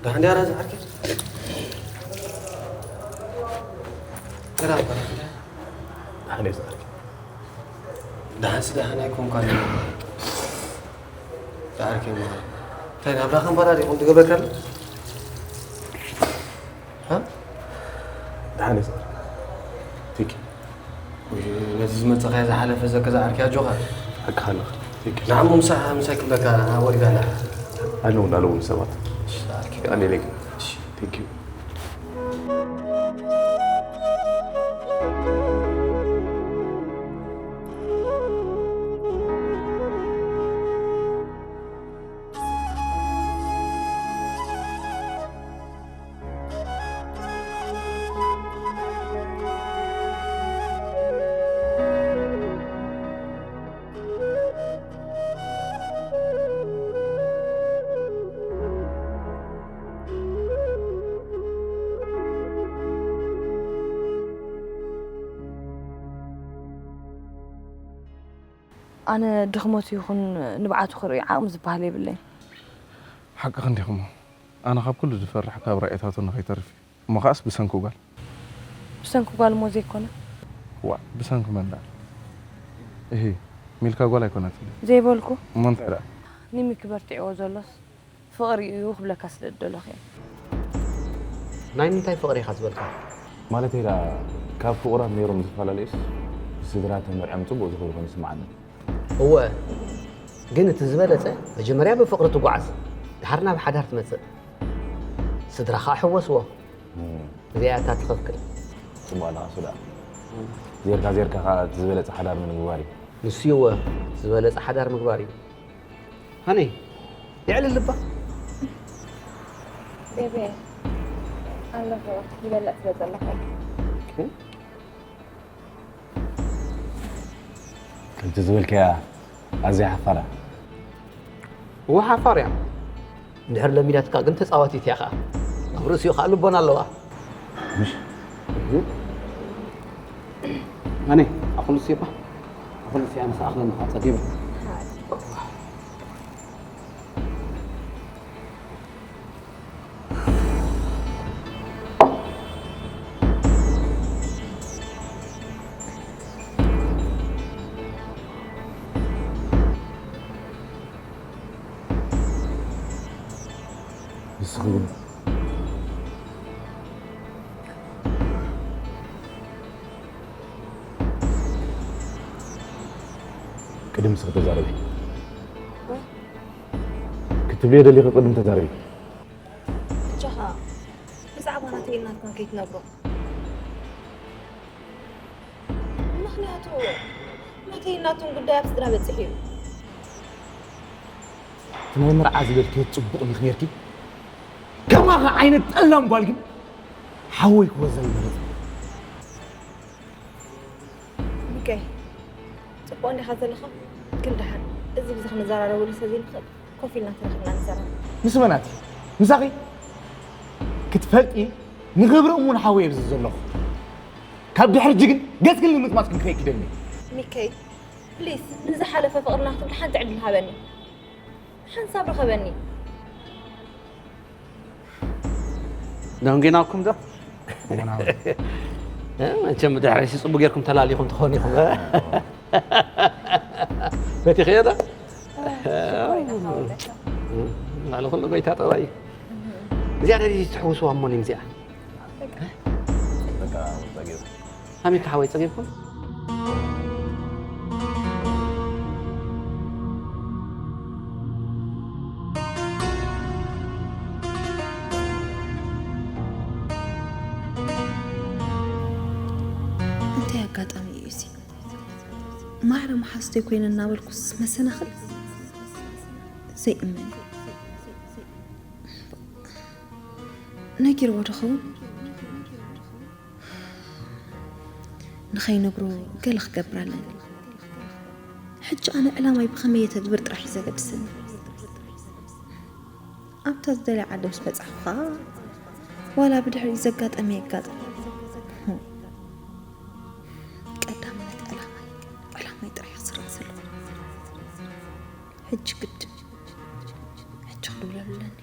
ደሓን ድያ ራዛ ዓርከይ? ገና እኮ ደሓን ድያ? ደሓን እየ ዝዓርከይ። ደሓንሲ ደሓን ኣይኮንኳን። ዝዓርከይ እሞ እንታይ ናብራኻ እምበራ ዲኹም ትገብረካ ኣሎ? ሃ? ደሓን እየ ዝዓርከይ። ቲኪ። ነዚ ዝመፀኻዮ ዝሓለፈ ዘከ ዝዓርከይ ኣጆኻ። ሓቅኻ ኣለኻ። ቲኪ። ንዓሞ ምሳሕ ምሳይ ክብለካ ወሪዳ ኣላ። ኣለዉ ኣለዉ ሰባት። እሺ፣ ዝዓርከይ። የቐንየለይ። እሺ። ቲኪ። ኣነ ድኽመቱ ይኹን ንብዓቱ ክርኢ ዓቕሚ ዝበሃል የብለይን። ሓቅኺ እንዲኹሞ ኣነ ካብ ኩሉ ዝፈርሕ ካብ ራእየታቱ ንኸይተርፍ እዩ። እሞ ኸኣስ ብሰንኪ ጓል። ብሰንኪ ጓል እሞ ዘይኮነ። ዋእ ብሰንኪ መን ደኣ? እሂ ሚልካ ጓል ኣይኮነትን። ዘይበልኩ። እሞ እንታይ ደኣ? ንሚኪ በርቲዕዎ ዘሎስ ፍቕሪ እዩ ክብለካ ስለ ዝደለኹ እየ። ናይ ምንታይ ፍቕሪ ኢኻ ዝበልካ? ማለተይ ደኣ ካብ ፍቑራት ነይሮም ዝፈላለዩስ ብስድራ ተመርዕዮም ጽቡቕ ዝኽብሩ ኮይኑ ይስምዓኒ። እወ፣ ግን እቲ ዝበለጸ መጀመርያ ብፍቕሪ ትጓዓዝ፣ ድሓር ናብ ሓዳር ትመጽእ። ስድራ ኸኣ ሕወስዎ። እዚኣ እያ እታ ትኽክል። ጽቡቕ ኣለኻ ሱዳ። ዜርካ ዜርካ ኸኣ እቲ ዝበለጸ ሓዳር ምን ምግባር እዩ። ንሱ እወ፣ እቲ ዝበለጸ ሓዳር ምግባር እዩ። ሃኒ፣ የዕልል እባ። ቤቤ ኣለኹ ይበለጽ ስለ ዘለኹ። ከምቲ ዝበልካያ ኣዝያ ሓፋር እያ። እወ ሓፋር እያ። እንድሕር ለሚዳትካ ግን ተጻዋቲት እያ ኸኣ። ኣብ ርእሲኡ ኸኣ ልቦና ኣለዋ። ምሽ ኣነ ኣኹል ሲባ ኣኹል ሲያ ምስ ኣኽለ ምኻ ጸጊበ። ንስኺ ግን ቅድም ንስኺ ተዛረቢ። ክትብልዮ ደሊኺ ቅድም ተዛረቢ። ብቻኻ ብዛዕባ ናተይን ናትካን ከይትነግሮ። ናቱ ናተይ ናቱን ጉዳይ ኣብ ስድራ በፂሑ እዩ። እቲ ናይ መርዓ ዝበልክዮ ፅቡቕ ሊኽ ነርኪ። ከማኻ ዓይነት ጠላም ጓል ግን ሓወይ ክወዘን ይመረፅ። ሚካኤል፣ ፅቡቕ እንዲኻ ዘለኻ፣ ግን ደሓን እዚ ብዚ ክንዘራረበሉ ስለዘይንኽእል ኮፍ ኢልና ተረኺብና ንዘራረብ። ምስ መናት ምሳኺ ክትፈልጢ ንኽብሪ እሙን ሓወይ ኣብዚ ዘለኹ ካብ ድሕሪ ሕጂ ግን ገጽ ግን ንምጥማት ክንክፈይ ክደኒ ሚካኤል፣ ፕሊስ ንዝሓለፈ ፍቕርና ክትብል ሓንቲ ዕድል ሃበኒ። ሓንሳብ ርኸበኒ። ደንጊናኩም ዶ? መቸም ድሕረይሲ ፅቡ ጌርኩም ተላሊኹም ትኾኑ ኢኹም። ፈቲኽዮ ዶ? ልዕሊ ኩሉ ጎይታ ጠባይ እዩ። እዚኣ ደሊ ትሕውስዋ እሞ እዚኣ ኣሜካ ሓወይ ፀጊብኩም። እንታይ ኣጋጣሚ እዩ እዚ? ማዕረ መሓዝተይ ኮይነ እናበልኩስ መሰናኽል ዘይእመን እዩ። ነጊርዎ ዶ ኸውን? ንኸይነግሮ ገለ ክገብር ኣለኒ። ሕጂ ኣነ ዕላማይ ብኸመይ እየ ተግብር ጥራሕ እዩ ዘገድሰኒ። ኣብታ ዝደልያ ዓዲ ምስ በጻሕኹ ኸኣ ዋላ ብድሕሪኡ ዘጋጠመ የጋጥም። ቀዳምነት ዕላማይ ዕላማይ ጥራሕ ክስራሕ ዘለዎ። ሕጂ ግድን ሕጂ ክድውለሉ ኣለኒ።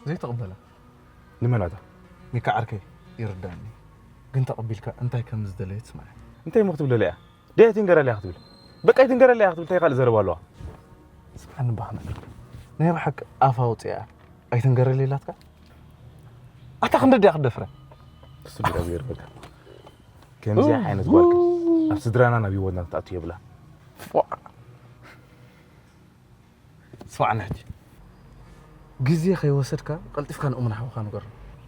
ዘይትቕበላ ንመን ኣታ? ሚካ ዓርከይ ይርዳኒ፣ ግን ተቐቢልካ እንታይ ከም ዝደለየት ስምዓኒ። እንታይ እሞ ክትብል ደልያ? ደይ ኣይትንገረለይ ክትብል በቃ ኣይትንገረለይ ክትብል እንታይ ካልእ ዘረባ ኣለዋ? ስምዓኒ እባ ክነግረካ፣ ናይ ብሓቂ ኣፋ ኣውፂኣ ኣይትንገረለይ ኢላትካ? ኣታ ክንደይ ድያ ክትደፍረ? እሱ ድያ ዝገርመካ ከምዚኣ ዓይነት ጓልካ ኣብ ስድራና ናብ ህይወትና ክትኣቱ የብላን። ፎዕ! ስማዕኒ ሕጂ ግዜ ከይወሰድካ ቀልጢፍካ ንእሙን ሓውካ ንገሮ።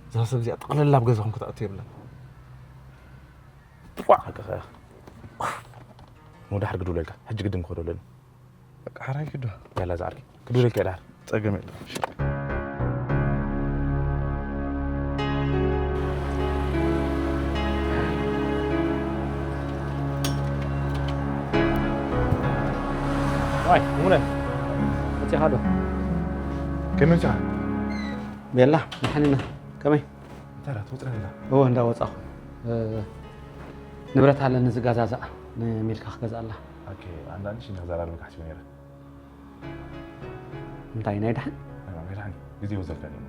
እዛ ሰብ እዚኣ ጠቕለል ኣብ ገዛኹም ክትኣቱ የብላን። ቧዕ! ሓቅኻ ኢኻ። ንወዳሕር ግድውለልካ ሕጂ ግድን ክኸዶ ኣለኒ። በቃ ሓራይ ግዶ። ያላ ዝዓርከይ ግድውለልካ እየ ዳሕር። ጸገም የለን። ዋይ ሙለ መፂኻ ዶ? ከመይ መፂኻ? ቤላ ደሓን ኢና። ከመይ? እንታይ ደኣ ትወፅእ ኣለኻ? እወ እንዳወፃኹ። ንብረት ኣለኒ ዝገዛዛእ ንሚልካ ክገዝኣላ። ኦኬ፣ ኣንዳንድ ሽኒ ክዘራርበካ ሓሲበ ነይረ። እንታይ ናይ ደሓን? ናይ ደሓን ግዜ ይወስደልካ ድዩ?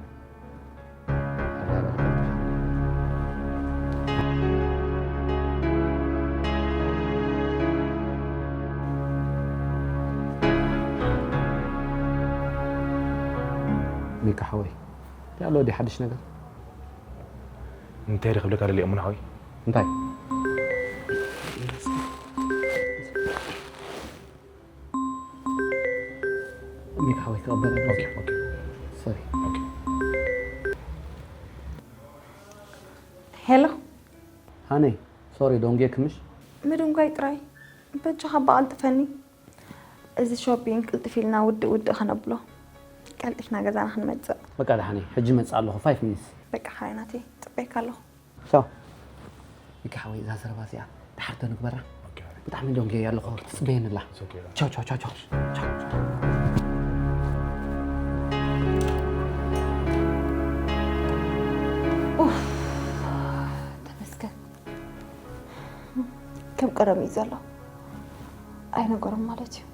ሚካ ሓወይ እንታይ ኣሎ ድዩ ሓድሽ ነገር? እንታይ ዶ ክብለካ ደልየ እሙን ሓወይ? እንታይ? ሚካ ሓወይ ክቐበል ኣለዎ። ኦኬ ኦኬ። ሶሪ። ኦኬ። ሄሎ ሃነይ ሶሪ ዶንጌ ክምሽ ምድንጓይ ጥራይ በጃኻ በኣልጥፈኒ። እዚ ሾፒንግ ቅልጥፍ ኢልና ውድእ ውድእ ከነብሎ ቀልጢፍና ገዛና ክንመፅእ። በቃ ደሓነይ ሕጂ መፅእ ኣለኹ ፋይፍ ሚኒትስ። በቃ ሓራይ ናተይ ፅበየካ ኣለኹ። ቻው። ሚካ ሓወይ እዛ ዘረባ እዚኣ ድሓር ተንግበራ። ብጣዕሚ ደንጊየ ኣለኹ ክትፅበየኒ ኣላ። ቻው ቻው ቻው ቻው። ኡፍ፣ ተመስገን። ከም ቀደም እዩ ዘሎ። ኣይነገሮም ማለት እዩ።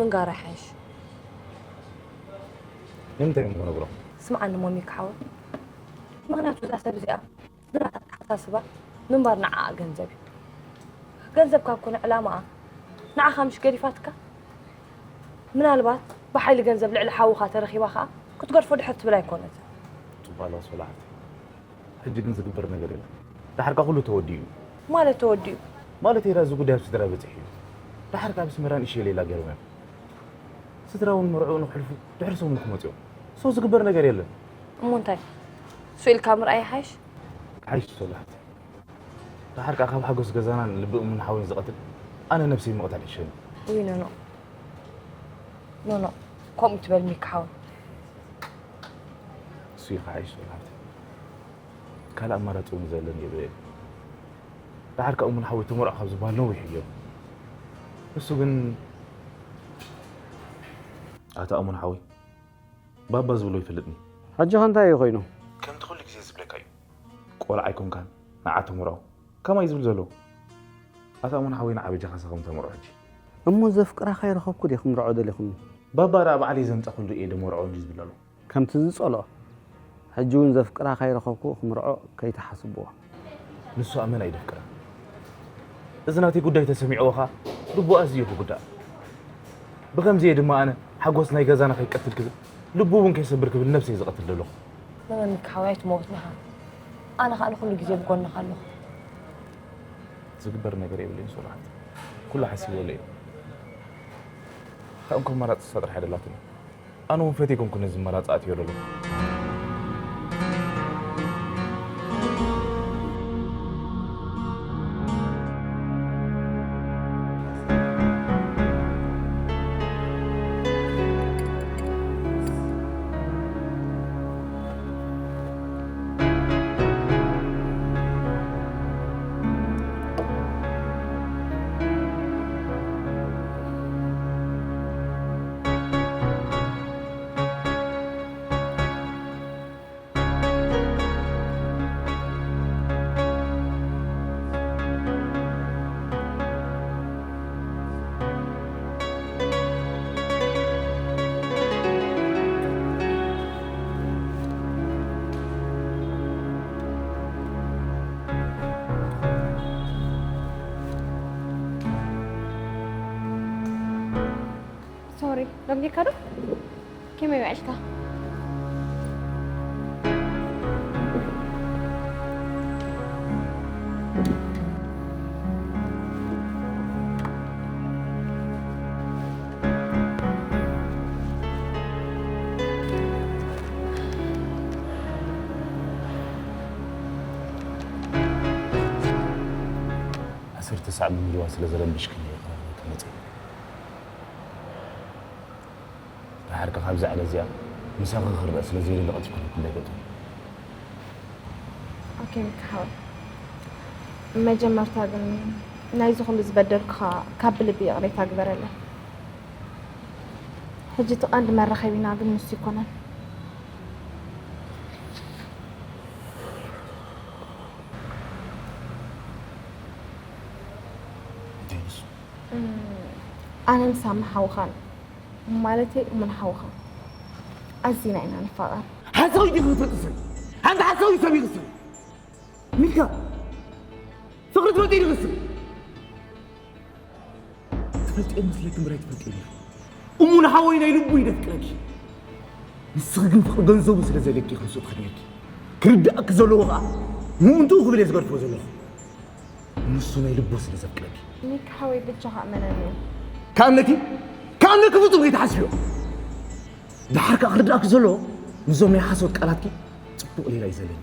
እንጋራ ሓይሽ። ንምንታይ እዮም ክነግሮ? ስምዓኒ ሞሚክ ሓወይ፣ ምኽንያቱ እዛ ሰብ እዚኣ ብናታ ኣተሓሳስባ ምንባር ንዓኣ ገንዘብ እዩ። ገንዘብ ካብ ኮነ ዕላማኣ ንዓኻ ምሽ ገዲፋትካ? ምናልባት ብሓይሊ ገንዘብ ልዕሊ ሓውኻ ተረኺባ ኸዓ ክትገድፎ ድሕር ትብል ኣይኮነትን። ጽባላ ሶላዓት ሕጂ ግን ዝግበር ነገር የለን። ዳሕርካ ኩሉ ተወዲኡ እዩ። ማለት ተወዲኡ? ማለት ኤራ እዚ ጉዳይ ኣብ ስድራ በፂሑ እዩ። ዳሕርካ ኣብ ኣስመራ ንእሽተይ ሌላ ገይሮም እዮም። ስድራ እውን መርዕኡ ንክሕልፉ ድሕሪ ሰሙን ክመፁ እዮም። ሶ ዝግበር ነገር የለን። እሞ እንታይ ስኢልካ ምርኣይ ይሓይሽ? ሓይሽ ሶላዓት ዳሓር ከዓ ካብ ሓጎስ ገዛናን ልቢ እሙን ሓወይን ዝቐትል ኣነ ነብሰይ ምቕታል ይሕሸኒ። ውይ ኖኖ ኖኖ ከምኡ ትበል ሚካ ሓወይ። እሱ እዩ ከዓ ይሱ ናብቲ ካልእ ኣማራፂ እውን ዘለኒ የብለይ። ዳሓር ከዓ እሙን ሓወይ ተመርዖ ካብ ዝበሃል ነዊሕ እዮም። እሱ ግን ኣታ እሙን ሓወይ ባባ ዝብሎ ይፈልጥኒ። ሕጂ ኸ እንታይ እዩ ኮይኑ? ከምቲ ኩሉ ግዜ ዝብለካ እዩ። ቆልዓ ኣይኮንካን ንዓ ተምርዖ ከማይ ዝብል ዘሎ። ኣታ እሙን ሓወይ ንዓ በጃኻ ሰኸም ተምርዖ ሕጂ። እሞ ዘፍቅራ ከይረኸብኩ ድየ ክምርዖ ደሊኹኒ? ባባ ደኣ ባዕለይ ዘምጻኹሉ እየ ደመርዖ እንጂ ዝብል ዘሎ። ከምቲ ዝጸልኦ። ሕጂ እውን ዘፍቅራ ከይረኸብኩ ክምርዖ ከይትሓስብዎ። ንሱ ኣመና እዩ ደፍቅራ። እዚ ናተይ ጉዳይ ተሰሚዕዎ ኸኣ ልቡ ኣዝዩ እዩ ክጉዳእ። ብኸምዚ እየ ድማ ኣነ ሓጎስ ናይ ገዛና ከይቀትል ክብል ልቡ እውን ከይሰብር ክብል ነብሰይ ዝቐትል ዘለኹ። መመን ምክሓወይ ኣይትመውት ዲኻ? ኣነ ኸኣ ንኹሉ ግዜ ብጎንኻ ኣለኹ። ዝግበር ነገር የብለይን ሶላሓት። ኩሉ ሓሲበሉ እየ። እታ እንኮ ኣማራፂ ንሳ ጥራሕ ኣይደላትን እያ። ኣነ እውን ፈትየ ኣይኮንኩን ነዚ ኣማራፂ ኣትዮ ዘለኹ። ሶሪ ደንጊካ ዶ? ከመይ ውዒልካ? ዓሰርተ ሳዕ ብምልዋ ስለ ዘረበሽክኒ እየ ክረኽበኪ መፂአ። ደሓር ከ ካብዛ ዕለት እዚኣ ምሳኺ ክርኣ ስለ ዘይደሊ ቀልጢፍኪ ንክብለይ ገጥሚ። ኦኬ ሚኪ ሓወይ፣ መጀመርታ ግን ናይዚ ኩሉ ዝበደልኩኻ ካብ ብልቢ ይቕሬታ ግበረለይ። ሕጂ እቲ ቀንዲ መራኸቢና ግን ንሱ ኣይኮነን። እንታይ ንሱ? ኣነን ሳሚ ሓውኻን ማለተይ እሙን ሓውኻ ኣዚና ኢና ንፋቐር። ሓሳዊ ዲኺ ትፈልጢ ሰብ ሓንቲ ሓሳዊ ሰብ ይኽስር ሚልካ ፍቕሪ ትፈልጢ ዲኺ ትኽስር ትፈልጢ መስለኪ ምራይ ትፈልጢ ዲኺ እሙን ሓወይ ናይ ልቡ ይደፍቅረኪ ንስኺ ግን ፍቕሪ ገንዘቡ ስለ ዘለኪ ከምሱ ትኸድየኪ ክርድኣኪ ዘለዎ ኸዓ ምእንትኡ ክብል እየ ዝገድፎ ዘለኹ ንሱ ናይ ልቡ ስለ ዘፍቅረኪ። ሚኪ ሓወይ ብቻኻ እመነኒ። ክኣምነኪ ክኣምነኪ ፍጹም ከይትሓስብዮ። ደሓር ከኣ ክርድኣኪ ዘሎ ምስዞም ናይ ሓሶት ቃላትኪ ጽቡቕ ሌላ እዩ ዘለኒ።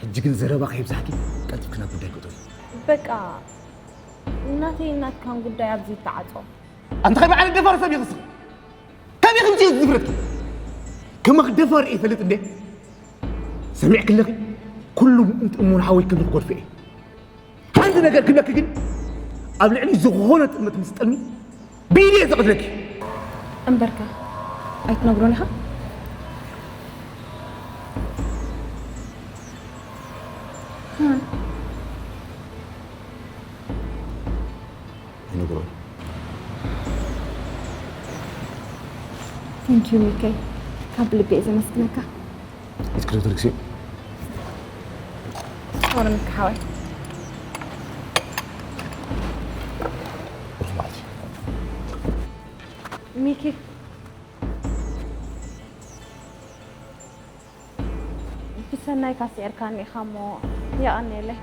ሕጂ ግን ዘረባ ከየብዛሕኪ ቀልጢፍኪ ናብ ጉዳይ ቅጠሉ። በቃ ናተይን ናትካን ጉዳይ ኣብዚ ይተዓጾ። ኣንቲ ከመይ ዓይነት ደፋር ሰብ ኢኺ ንስኺ? ከመይ ከምዚ እዩ ዝፍረድኪ? ከማኺ ደፋር እየ ይፈልጥ እንዴ? ሰሚዕኪ ኣለኺ? ኩሉ ምእንቲ እሙን ሓወይ ክብሪ ክጎድፎ እየ። ሓንቲ ነገር ክብለኪ ግን ኣብ ልዕሊ ዝኾነ ጥልመት ምስ ጠልሚ ብኢድ እየ ዘቕትለኪ። እምበርከ ኣይትነግሮን ኢኻ? ኣይነግሮን። Thank you ሚከይ፣ ካብ ልቢ እየ ዘመስግነካ። It's clear to see. ሶሪ ሚኪ ሓወይ። ሚኪ፣ ብሰናይካ ስዒርካኒ ኢኻ እሞ የቐንየለይ።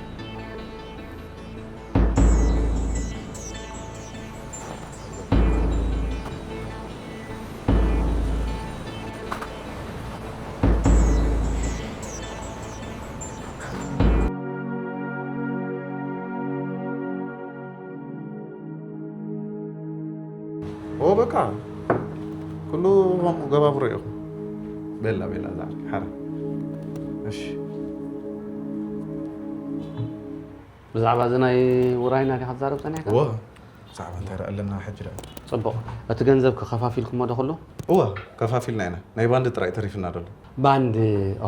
ኦ በቃ ኩሉ ከምኡ ገባብሮ ኢኹም። ቤላ ቤላ ዛር ሓራ። እሺ ብዛዕባ እዚ ናይ ውራይና ዲኻ ትዛረብ ጸኒሕካ? እወ ብዛዕባ እንታይ ረኣ ኣለና ሕጂ ረኣ። ጽቡቕ። እቲ ገንዘብ ከኸፋፊልኩሞ ዶ ኩሉ? እወ ከፋፊልና ኢና። ናይ ባንድ ጥራይ ተሪፍና ደሎ። ባንድ።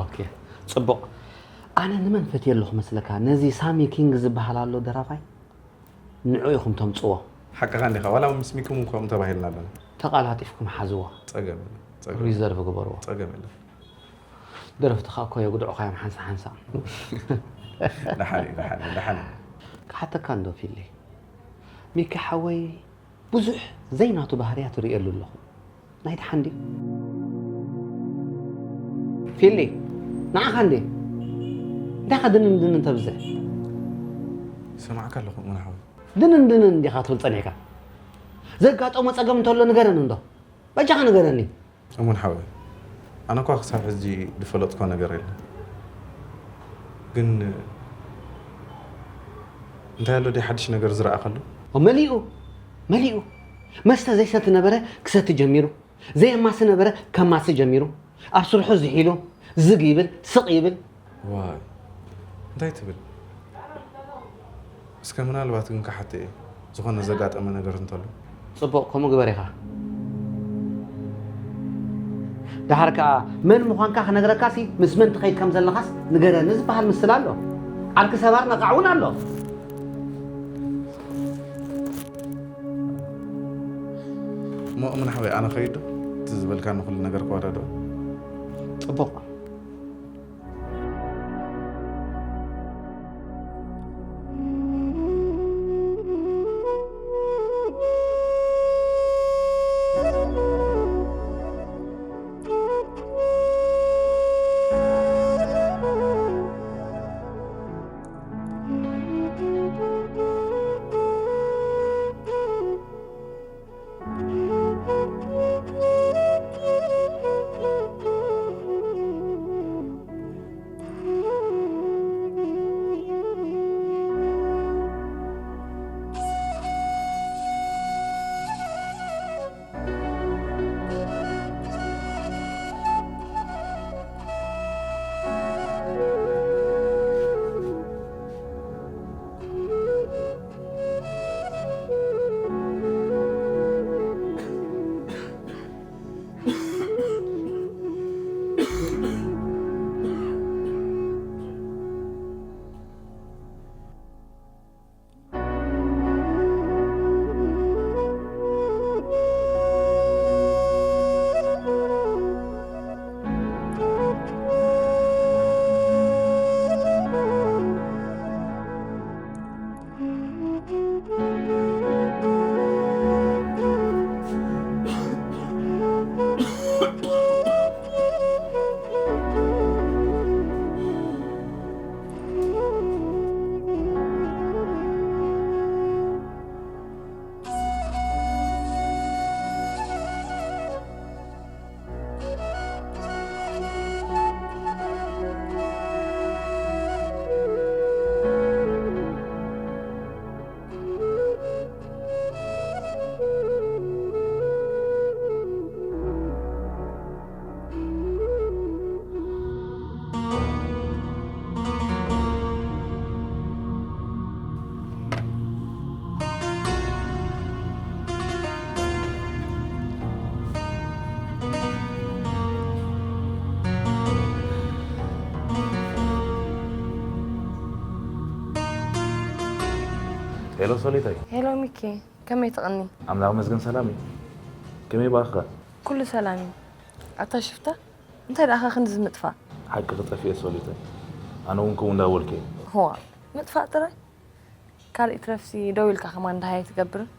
ኦኬ። ጽቡቕ። ኣነ ንመን ፈትየ ኣለኹ መስለካ? ነዚ ሳሚ ኪንግ ዝበሃል ኣሎ ደራፋይ። ንዑ ኢኹም ተምጽዎ። ሓቅኻ እንዲኻ። ዋላ ምስ ሚኩም እኮ ተባሂልና ኣለና። ተቓላጢፍኩም ሓዝዎ። ጸገም የለን። ጸገም ሪዘርቭ ግበርዎ። ጸገም የለን። ደረፍቲ ኸኣ እኮ የጉድዑኻ እዮም ሓንሳ ሓንሳ። ደሓን እዩ፣ ደሓን እዩ፣ ደሓን እዩ። ክሓተካ እንዶ ፊሊ። ሚኪ ሓወይ ብዙሕ ዘይናቱ ባህርያት እርእየሉ ኣለኹ። ናይ ደሓን ድዩ? ፊሊ፣ ንዓኻ እንዴ? እንታይ ኸ ድንን ድንን ተብዝሕ? ይሰማዕካ ኣለኹ እሙን ሓወይ። ድንን ድንን እንዲኻ ትብል ጸኒሕካ? ዘጋጠሞ ጸገም እንተሎ ንገረኒ እንዶ። በጃኻ ንገረኒ። እሙን ሓወይ፣ ኣነ እኳ ክሳብ ሕዚ ዝፈለጥኮ ነገር የለን። ግን እንታይ ኣሎ ድዩ ሓድሽ ነገር ዝረኣኸሉ? ኦ፣ መሊኡ፣ መሊኡ። መስተ ዘይሰቲ ነበረ፣ ክሰቲ ጀሚሩ። ዘየማሲ ነበረ፣ ከማሲ ጀሚሩ። ኣብ ስርሑ ዝሒሉ፣ ዝግ ይብል፣ ስቕ ይብል። ዋይ፣ እንታይ ትብል? እስከ ምናልባት ግን ክሓትእ እየ፣ ዝኾነ ዘጋጠመ ነገር እንተሎ። ጽቡቕ፣ ከምኡ ግበር ኢኻ። ደሓር ከኣ መን ምዃንካ ክነግረካሲ፣ ምስ መን ትኸይድ ከም ዘለኻስ ንገረኒ ዝበሃል ምስላ ኣሎ። ዓርኪ ሰባር ነቓዕ እውን ኣሎ። እሞ እሙን ሓወይ፣ ኣነ ኸይድ ዶ? እቲ ዝበልካኒ ኩሉ ነገር ክወዳድኦ። ጽቡቕ። ሄሎ ሶሊተይ። ሄሎ ሚኪ፣ ከመይ ትቕኒ? ኣምላኽ መስገን ሰላም እዩ። ከመይ ባእኻ? ኩሉ ሰላም እዩ። ኣታ ሽፍታ፣ እንታይ ደኣ ክንድዚ ምጥፋእ? ሓቂ ክጠፍእ እየ ሶሊተይ። ኣነ እውን ከምኡ እንዳበልኩ እየ። ህዋ፣ ምጥፋእ ጥራይ? ካልእ ይትረፍሲ ደው ኢልካ ከማን ደሃይ ኣይትገብርን?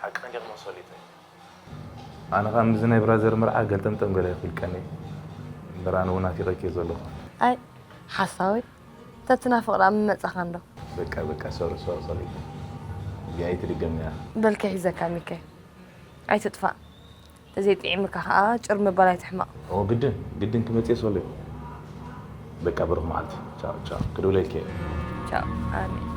ሓቂ ነገር መሰሊተይ። ኣነ ኸኣ ምስዚ ናይ ብራዘር መርዓ ገልጠምጠም ገለ ይኹልቀኒ። እምበር ኣነ እውን ናፊቐኪ እየ ዘለኹ። ኣይ፣ ሓሳዊ። ተትናፍቕ ደኣ ምመጻኻ እንዶ። በቃ፣ በቃ፣ ሶሪ፣ ሶሪ፣ ሶሪ። እዚኣ ኣይትድገምያ። በልኪ ሒዘካ ሚከ። ኣይትጥፋእ። ተዘይጥዒምካ ኸኣ ጭር ምባል ኣይትሕመቕ። ኦ፣ ግድን፣ ግድን ክመጽእ እየ ሶሊ። በቃ ብሩኽ መዓልቲ። ቻው፣ ቻው። ክድውለልኪ እየ። ቻው። ኣሜን።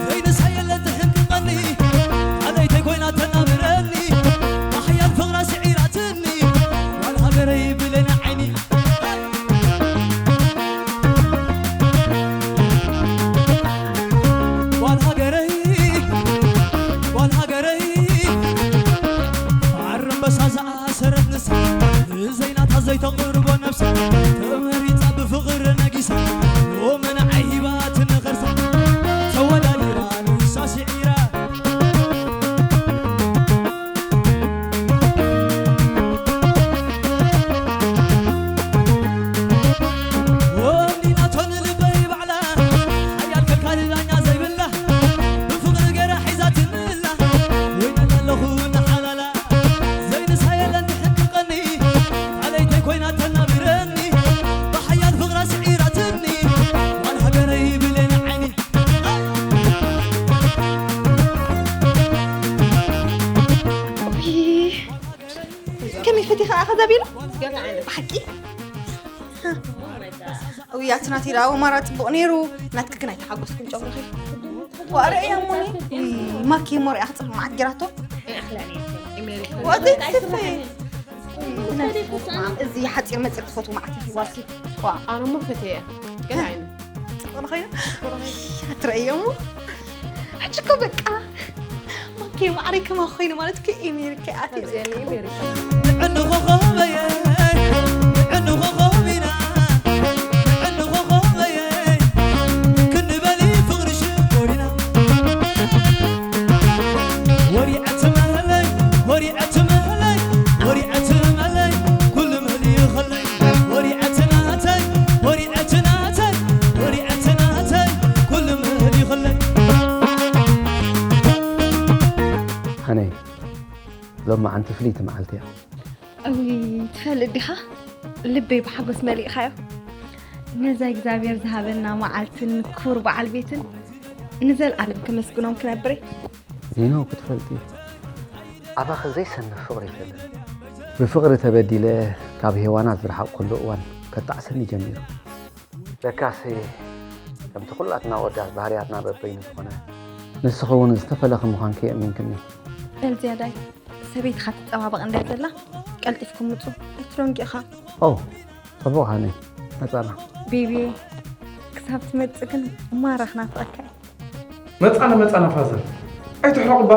ዘይንሳ የለን ትሕንቅቐኒ፣ ኣለይተይ ኮይና ተናብረኒ፣ ብሓያል ፍቕራ ስዒራትኒ፣ ጓል ሃገረይ ብሌን ዓይኒ። ጓል ሃገረይ፣ ጓል ሃገረይ፣ ኣረ ኣንበሳ ዝኣ ሰረት ንሳ፣ ብዘይናታ ዘይተቕርቦ ነብሳ፣ ተመሪጻ ብፍቕሪ ነጊሳ፣ ሎሚ ንዓይ ሂባትኒ ከርሳ፣ ተወዳዲራ ንሳ ስዒራ። ወኒናቶ ንልበይ ባዕላ፣ ሓያል ከልካሊ ዳኛ ዘይብላ፣ ብፍቕሪ ገይራ ሒዛትኒ ኣላ፣ ወይነን ኣለኹ ንሓላላ። ዘይንሳ የለን ትሕንቅቐኒ፣ ኣለይተይ ኮይና ተናብረኒ፣ ብሓያል ፍቕራ ስዒራትኒ፣ ጓል ሃገረይ ብሌን ዓይኒ። ውይ፣ ከመይ ፈቲኻ ኢኻ ዛቤላ? ብሓቂ? ውይ፣ ኣቲ ናተይ ደኣ ወማራ ጽቡቕ ነይሩ። ናትኪ ግን ኣይተሓጎስኩን ጨጉርኺ። ዋእ፣ ርእያ እሞኒ። ውይ፣ ማኪ እሞ ርእያ ክጽብቕ መዓት ጌራቶ። ዋእ፣ ዘይትስፈይ። እዚ ሓጺር መጺር ትፈትዊ መዓት እዩ ዋሲ። ዋእ። ኣነ እሞ ፈትየ እየ። ግን ዓይኒ። ጽቡቕ ኮይኑ። ኣትርእዮ እሞ። ሕጂ እኮ በቃ። ማኪ ማዕረይ ከማኺ ኮይኑ ማለት እኮ ኤሜሪካ ኣትየ። ንዕኒ ኮኾበየ፣ ንዕኒ ኮኾቢና፣ ንዕኒ ኮኾበየ፣ ክንበሊ ፍቕርሽ ኣነይ ሎማዓንቲ ፍልይቲ መዓልቲ እያ። እውይ ትፈልጥ ዲኻ? ልበይ ብሓጎስ መሊእኻዮ። ነዛ እግዚኣብሔር ዝሃበና መዓልትን ክቡር በዓል ቤትን ንዘልኣለም ከመስግኖም ክነብር እየ። ዚኖ ክትፈልጢ ኣባኺ ዘይሰንፍ ፍቕሪ የለን። ብፍቕሪ ተበዲለ ካብ ሄዋናት ዝረሓቕኩሉ እዋን ከጣዕሰኒ ጀሚሩ። ለካስ ከምቲ ኩላትና ኣወዳት ባህርያትና በበይኑ ዝኾነ ንስኺ እውን ዝተፈለኺ ምዃንኪ የእሚንክኒ። በል ዝያዳይ ሰበይትኻ ትፀባበቕ እንድያ ዘላ ቀልጢፍኩም ምፁ ኣይትደንጊኻ። ኦ ፅቡቕ ሃኒ መፃና። ቤቢ ክሳብ ትመፅእ ግን ማራ ክናፍቐካ እየ። መፃና መፃና ፋዘር ኣይትሕረቑ እባ።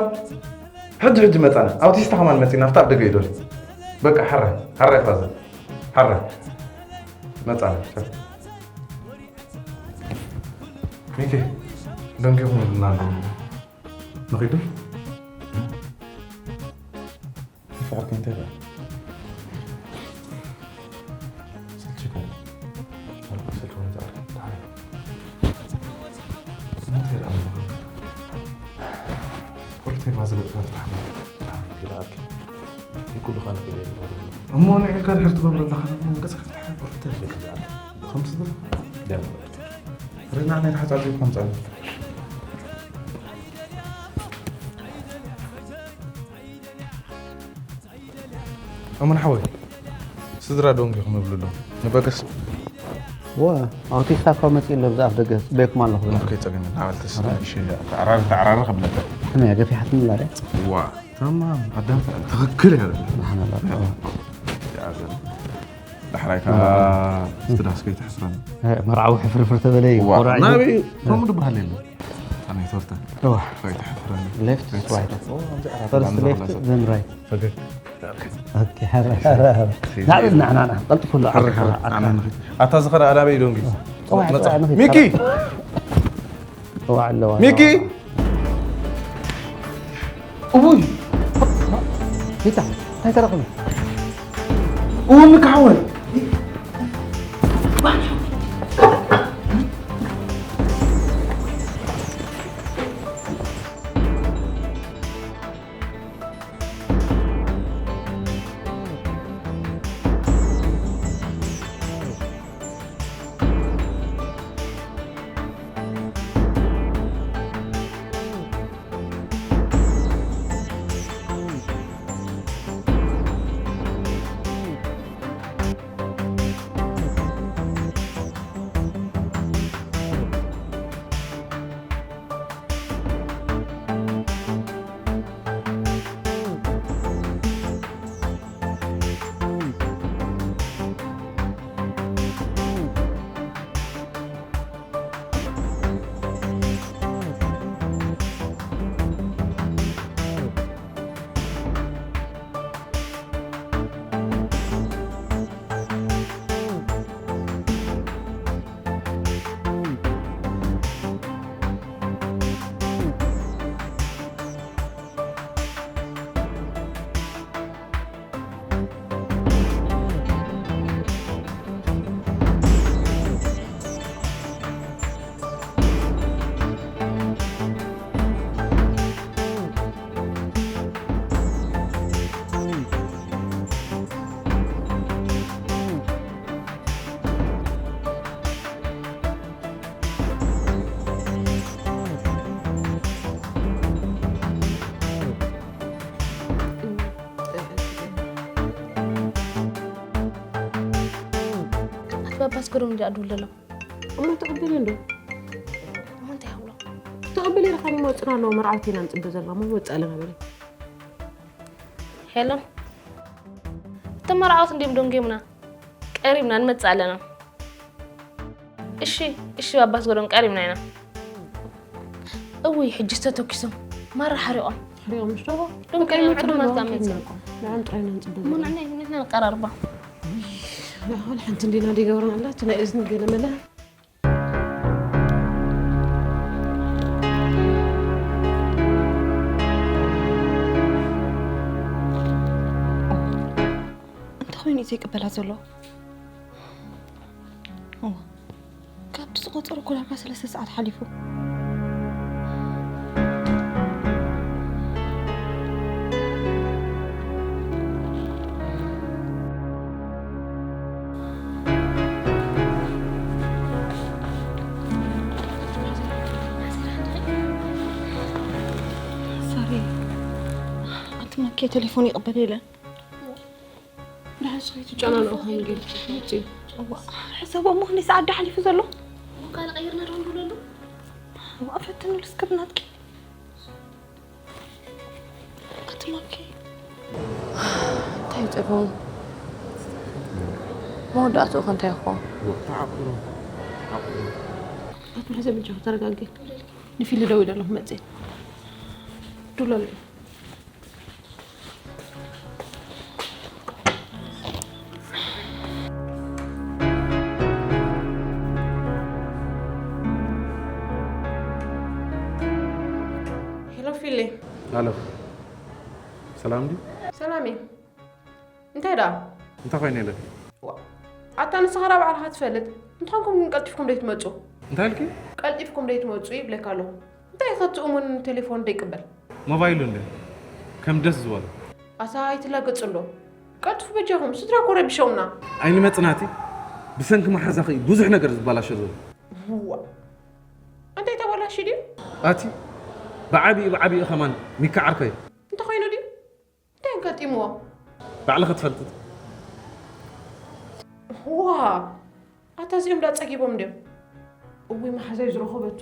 ሕጂ ሕጂ መፃና ኣውቲስታ ከማን መፂና ኣብታ ኣብ ደገ ይደል። በቃ ሓራይ ሓራይ ፋዘር ሓራይ መፃና። ሚኪ ደንጊኹም ይብልና ኣለዉ። ንኺዱ ይፍዓልከ እንታይ በል? ስልችከ? ስልክ ወይ ዛር። እንታይ ደኣ? ፖለቲካ ዝብል መፍትሕ ይልኣክ። ይኩሉ ኻን ክብል እሞ ንዕካ ድሕር ትገብረላ ኸነ ገጽ ክፍትሕ ፖለቲካ ይልኣክ። ከምስ ዝብል ደም ርና ናይ ተሓጻጽ ከምጻ ኣሙን ሓወይ ስድራ ዶ እንዲኹም ይብሉ ኣለዉ። ንበገስ ወ ኣውቲስታ እኮ መፂኡ ኣሎ ብዛፍ ደገ ፅበየኩም ኣለኹ። ከይፀገም ናበልተስ ተዓራሪ ተዓራሪ ከብለካ። ከመይ ገፊሓትኒ ላደ? ዋ ተማም ኣዳም ትኽክል እያ። ንሓና ላ ዳሕራይ ከዓ እቲ ዳስ ከይትሕስረኒ። መርዓዊ ሕፍርፍር ተበለ እዩ። ዋ ቆራዕ እዩ። ናበይ ከምኡ ድበሃል የለን። ኣነ ይፈርታ እዋ። ከይትሕስረኒ። ሌፍት ራይት። ፈርስት ሌፍት ዘን ራይት። ፈገግ። ኦኬ፣ ሐረ፣ ሐረ፣ ሐረ። ናዕና፣ ናዕና፣ ናዕና፣ ቀልጥፉ ኣሎ። ኣታ ዝኸዳ ኣዳበይ ዶንጊ። ጠዋዕ፣ መጻ። ጠዋዕ፣ ንኺድ። ሚኪ! ጠዋዕ ኣለዋ። ሚኪ! እውይ! ጌታ፣ እንታይ ተረኽበ? እውን ክሓወል። ኣትባባስ ገዶም እንዲ ኣድውለሎም እሞ ተቐበለ እንዶ እሞ እንታይ ይብሎ? ተቐበለ ኢልካ እሞ ፅና ኣለዎ መርዓውቲ ኢና ንፅበ ዘለና እሞ ወፃ ኣለና በለ። ሄሎ፣ እቶም መርዓውቲ እንዲም ዶንጌሙና ቀሪብና ንመፅእ ኣለና። እሺ እሺ ባባስ ገዶም ቀሪብና ኢና። እውይ ሕጂ ዝተተኪሶም ማራ ሓሪቖም። ሕሪኦም ምሽ ደቦ ዶም ቀሪብና ዕዱማት ካብ መፅእ። ንዕም ጥራይ ኢና ንፅበ ዘለና። ንሕና ንቀራርባ። ያሆን ሓንቲ እንዲና ዲገብረን ኣላ እቲ ናይ እዝኒ ገለመለ። እንተኾይኑ እዩ ዘይቅበላ ዘሎ። እዋ፣ ካብቲ ዝቆጸሮ እኮ ዳርጋ ሰለስተ ሰዓት ሓሊፉ። ኣቲ ማኬ ቴሌፎን ይቕበል የለን። ደሓን ስኺ ትጨናነቑ ከም ገይሩ መፅዩ። እዋ፣ ሕሰቦ እሞ ክንደይ ሰዓት ዶ ሓሊፉ ዘሎ? እሞ ካልእ ቀይርና ዶ ንብለሉ? እዋ፣ ፈትንሉ እስከ ብናትኪ። ኣቲ ማኪ። እንታይ እዩ ጸገሙ? መወዳእትኡ ከ እንታይ ይኸውን? ተዓቁሩ። ተዓቁሩ። ኣቲ ማሕዘ ብጃኹ ተረጋጊ። ንፊሊ ደው ኢለ ኣለኹ መጽእ። ዱለሉ። ሄሎ ፊሊ። ኣሎ። ሰላም ድዩ? ሰላም እዩ። እንታይ ደኣ? እንታይ ኮይነ ኢለኪ? ዋ፣ ኣታ ንስኻ ደኣ ባዕልኻ ትፈልጥ። እንተኾንኩም ግን ቀልጢፍኩም ደይትመጹ? እንታይ ኢልኪ? ቀልጢፍኩም ደይትመጹ ይብለካ ኣለኹ። እንታይ ከትእሙን ቴሌፎን ደይቅበል? ሞባይሉ እንደ ከም ደስ ዝበሎ። ኣታ ኣይትላገጹ እንዶ። ቀልጥፉ በጃኹም፣ ስድራ እኮ ረቢሾምና። ኣይንመጽናቲ። ብሰንኪ መሓዛኺ ብዙሕ ነገር ዝበላሾ ዘሎ። ዋ፣ እንታይ ተበላሹ ድዩ? ኣቲ ብዓቢኡ ብዓቢኡ ከማን ሚካ ዓርከይ። እንታይ ኮይኑ ድዩ? እንታይ ኣጋጢምዎ? ባዕልኺ ትፈልጢ። ዋ፣ ኣታ እዚኦም ዳ ጸጊቦም ድዮም? እውይ፣ መሓዛይ ዝረኸበቶ።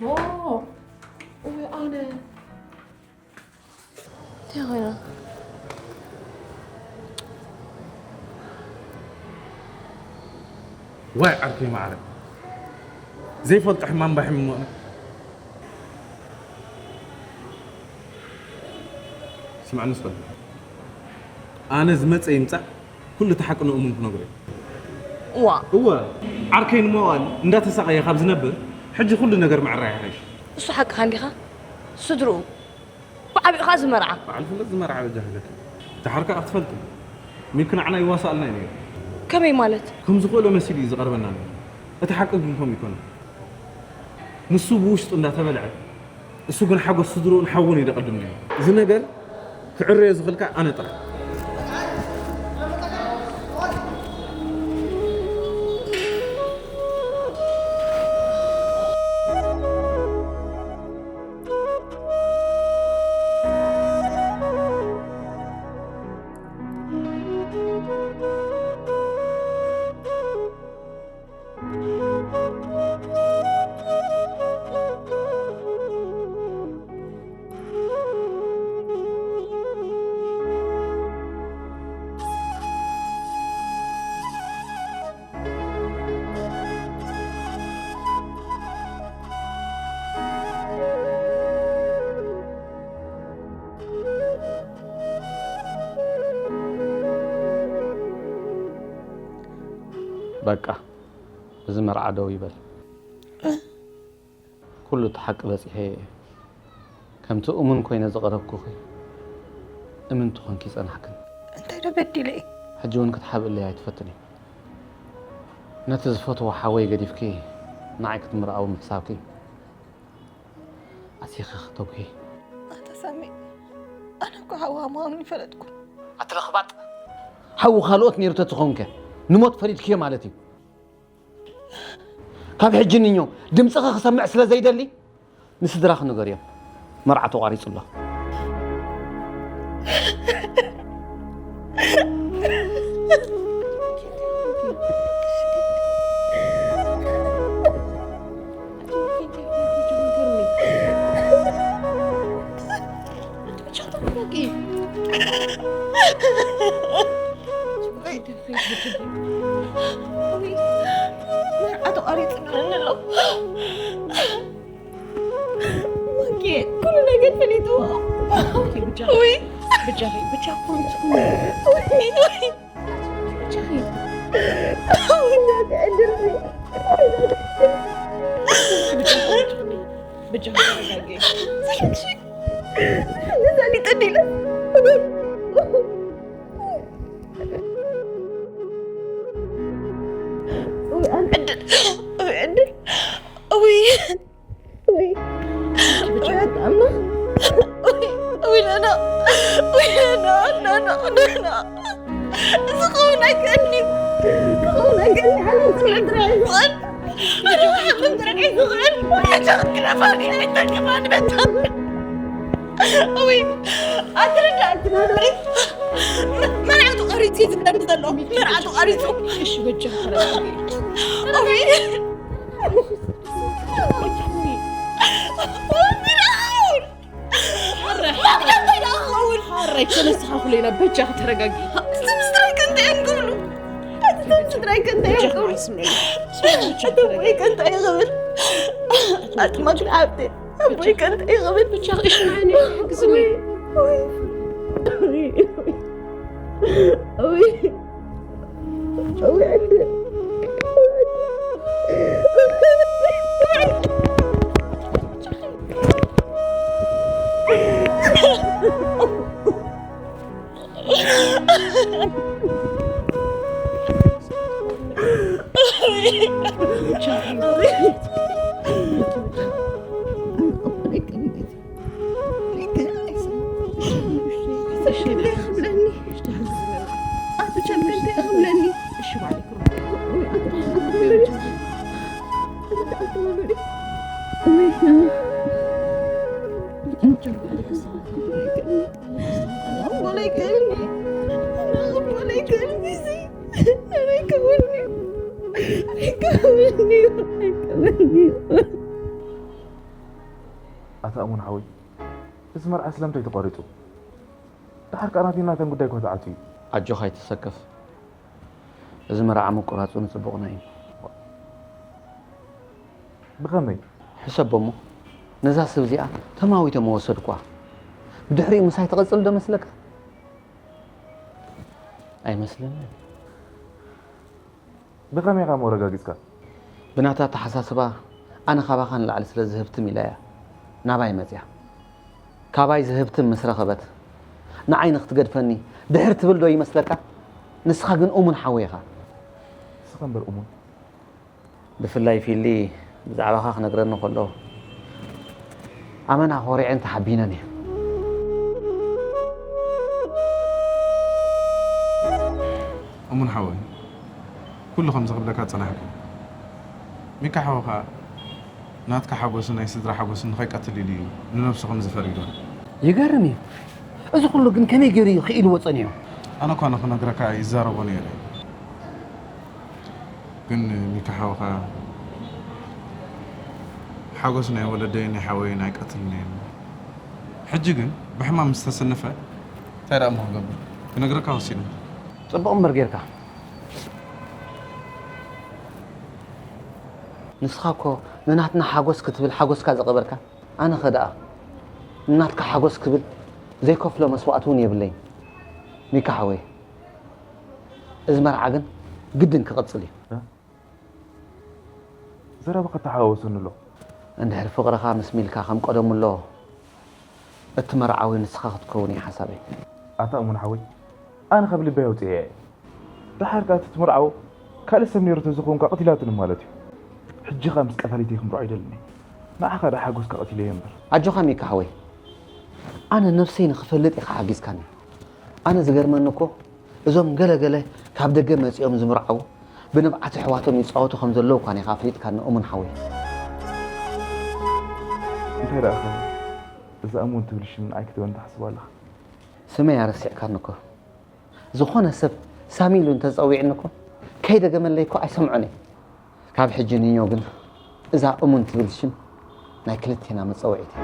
እውይ፣ ኣነ። እንታይ ኮይና? ዋይ ዓርከይ ማዕረ። ዘይፈልጦ ሕማም ባሕሚ እሞ ኣነ። ስምዓኒ እስከ። ኣነ ዝመጸ ይምጻእ፣ ኩሉ እቲ ሓቂ ንእሙን ክነግሮ እየ። እዋ። እወ፣ ዓርከይ ንመዋል እንዳተሳቐየ ካብ ዝነብር፣ ሕጂ ኩሉ ነገር ምዕራይ ይሓይሽ። እሱ ሓቅኻ እንዲኻ? ስድርኡ። ብዓቢኡ ኸኣ ዝመርዓ። በዓል ፍለጥ ዝመርዓ በጃ ክለኪ። ደሓር ከኣ ክትፈልጢ፣ ሚኪ ንዓና ይዋሳኣልና እዩ ነይሩ። ከመይ ማለት? ከም ዝኽእሎ መሲሉ እዩ ዝቐርበና ነይሩ። እቲ ሓቂ ግን ከምኡ ኣይኮነን። ንሱ ብውሽጡ እንዳተበልዐ፣ እሱ ግን ሓጎስ ስድርኡን ሓዉን እዩ ዘቐድም ነይሩ። እዚ ነገር ክዕረዮ ዝኽእል ከኣ ኣነ ጥራሕ። በቃ፣ እዚ መርዓ ደው ይበል። ኩሉ እቲ ሓቂ በጺሐዮ እየ። ከምቲ እሙን ኮይነ ዝቐረብኩኺ፣ እምንቲ ኮንኪ ጸናሕክን። እንታይ ዶ በዲለ እየ? ሕጂ እውን ክትሓብእለይ ኣይትፈትኒ። ነቲ ዝፈትዎ ሓወይ ገዲፍኪ፣ ንዓይ ክትምርኣዊ ምሕሳብኪ፣ ኣሲኺ ክተጉሂ። ኣታ ሳሚ፣ ኣነ እኮ ሓውኻ ምዃኑ ይፈለጥኩ። ኣቲ ለኽባጥ፣ ሓዊ ካልኦት ነይሩ ተትኸውን ከ፣ ንሞት ፈሪድክዮ ማለት እዩ። ካብ ሕጂ ንኞ ድምፅኺ ክሰምዕ ስለ ዘይደሊ፣ ንስድራኺ ንገርዮም፣ መርዓ ተቋሪፁ ኣሎ። መርዓ ተቋሪፁ ብለኒ ኣሎ። ኦኬ፣ ኩሉ ነገር ፈሊጥዎ። ኦኬ፣ ብጃኺ፣ ውይ። ብጃኺ፣ ብጃኹም ትኹኑ። ውይ፣ ውይ። ብጃኺ። ውይ፣ ናተይ ዕድልሲ። ብጃኺ፣ ብጃኺ፣ ተረጋጊ። ነዛ ሊጠ ዲለ። ውይ፣ ኣነ ዕድል፣ ውይ፣ ዕድል፣ ውይ። ውይ። ውይ፣ ኣጣዕማ። ውይ፣ ውይ፣ ናና። ውይ፣ ናና፣ ናና፣ ናና። እዚ ክኸውን ኣይክእልን እዩ። ክኸውን ኣይክእልን እዩ። ሓላል ስምዒት ጥራይ እዩ ዝኽእል። ሓላል ስምዒት ጥራይ እዩ ዝኽእል። ውይ፣ ኣታ ክትግረፋኒ ኣይጠቅማን በታ። ወይ ኣትረዳእክን መርዓቱ ቀሪጹ እዩ ዝብለኒ ዘሎ። መርዓቱ ቀሪጹ። እሺ በጃ። ወይ ሓራይ ተነስኻ ኩለና በጃ ከተረጋጊ። ስድራይ ከንታይ እዮም ክብሉ? ኣቦይ ከንታይ ይኽብል? ኣጥማት ሓብቴ ኣቦይ ከንታይ ይኽብል? ብቻ እሺ ማኒ ግዝኒ። ኣታ እሙን ሓወይ፣ እዚ መርዓ ስለምንታይ ተቋሪጹ? ደሓር ከኣ ናተይን ናተን ጉዳይ እኳ ተዓጽዩ እዩ። ኣጆኻ ኣይትሰከፍ፣ እዚ መርዓ ምቁራጹ ንጽቡቕና እዩ። ብኸመይ? ሕሰቦ እሞ፣ ነዛ ሰብ እዚኣ ተማዊተ ምወሰድኩዋ። ብድሕሪኡ ምሳይ ትቕጽል ዶ መስለካ? ኣይመስለንን። ብኸመይ ኢኻ እሞ ኣረጋጊጽካ? ብናታ ኣተሓሳስባ ኣነ ካባኻ ንላዕሊ ስለ ዝህብትም ኢላ እያ ናባይ መጽያ። ካባይ ዝህብትም ምስ ረኸበት ንዓይ ንኽትገድፈኒ ድሕር ትብል ዶ ይመስለካ? ንስኻ ግን እሙን ሓወይ ኢኻ። ንስኻ እምበር እሙን። ብፍላይ ፊሊ ብዛዕባኻ ክነግረኒ ከሎ ኣመና ኮሪዐን ተሓቢነን እየ። እሙን ሓወይ፣ ኩሉ ከምዚ ክብለካ ዝጸናሕኩ፣ ሚካ ሓወኻ ናትካ ሓጎስን ናይ ስድራ ሓጎስን ንኸይቀትል ኢሉ እዩ ንነብሱ ከምዚ ፈሪዱ። ይገርም እዩ። እዚ ኩሉ ግን ከመይ ገይሩ እዩ ክኢልዎ ጸኒሑ? ኣነ እኳ ንኽነግረካ ይዛረቦ ነይረ። ግን ሚካ ሓውኻ ሓጎስ ናይ ወለደይን ናይ ሓወይን ኣይቀትልን እየ። ሕጂ ግን ብሕማም ምስ ተሰነፈ እንታይ ደኣ እሞ ክገብር? ክነግረካ ወሲነ። ጽቡቕ እምበር ጌርካ። ንስኻ እኮ ንናትና ሓጎስ ክትብል ሓጎስካ ዝቐበርካ፣ ኣነኸ ደኣ ንናትካ ሓጎስ ክብል ዘይከፍሎ መስዋእቲ እውን የብለይን ሚካ ሓወይ። እዚ መርዓ ግን ግድን ክቕጽል እዩ። ዘረባ ከተሓዋውሰኒ ኣሎ። እንድሕር ፍቕርኻ ምስ ሚልካ ከም ቀደሙ ኣሎ፣ እቲ መርዓዊ ንስኻ ክትከውን እዩ ሓሳበይ። ኣታ እሙን ሓወይ፣ ኣነ ካብ ልበይ ኣውጺኤ እየ። ደሓር ከኣ እቲ ትምርዓዎ ካልእ ሰብ ነይሩ ተዝኸውን ከኣ ቀቲላትኒ ማለት እዩ። ሕጂ ከኣ ምስ ቀታሊተይ ክምርዖ ኣይደልን እየ። ንዓኻ ደኣ ሓጎስካ ቀቲለዮ እምበር። ኣጆኻ ሚካ ሓወይ፣ ኣነ ነብሰይ ንኽፈልጥ ኢኻ ሓጊዝካኒ። ኣነ ዝገርመኒ እኮ እዞም ገለ ገለ ካብ ደገ መጺኦም ዝምርዓዉ ብንብዓት ኣሕዋቶም ይጻወቱ ከም ዘለዉ እኳ ኢኻ ኣፍሊጥካኒ እሙን ሓወይ። እንታይ ደኣ ኸ እዛ እሙን ትብል ሽም ንዓይ ክትበኒ ትሓስባ ኣለኻ? ስመይ ኣረሲዕካኒ እኮ። ዝኾነ ሰብ ሳሚ ኢሉ እንተጸዊዕኒ እኮ ከይደገመለይ እኮ ኣይሰምዖን እየ። ካብ ሕጂ ንዮ ግን እዛ እሙን ትብል ሽም ናይ ክልቴና መጸውዒት እያ።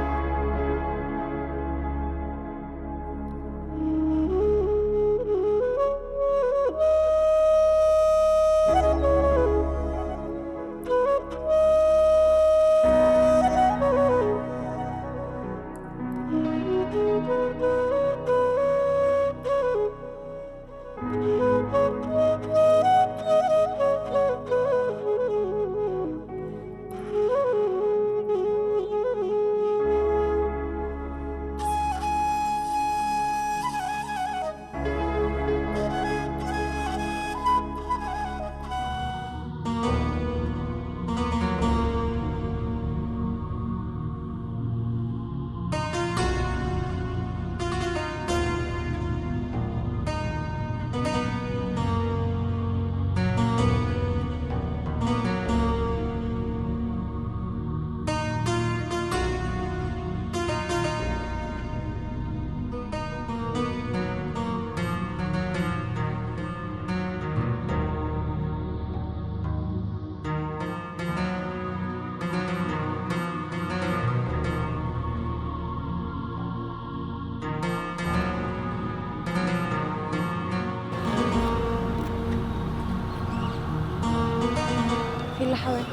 ሓወይ።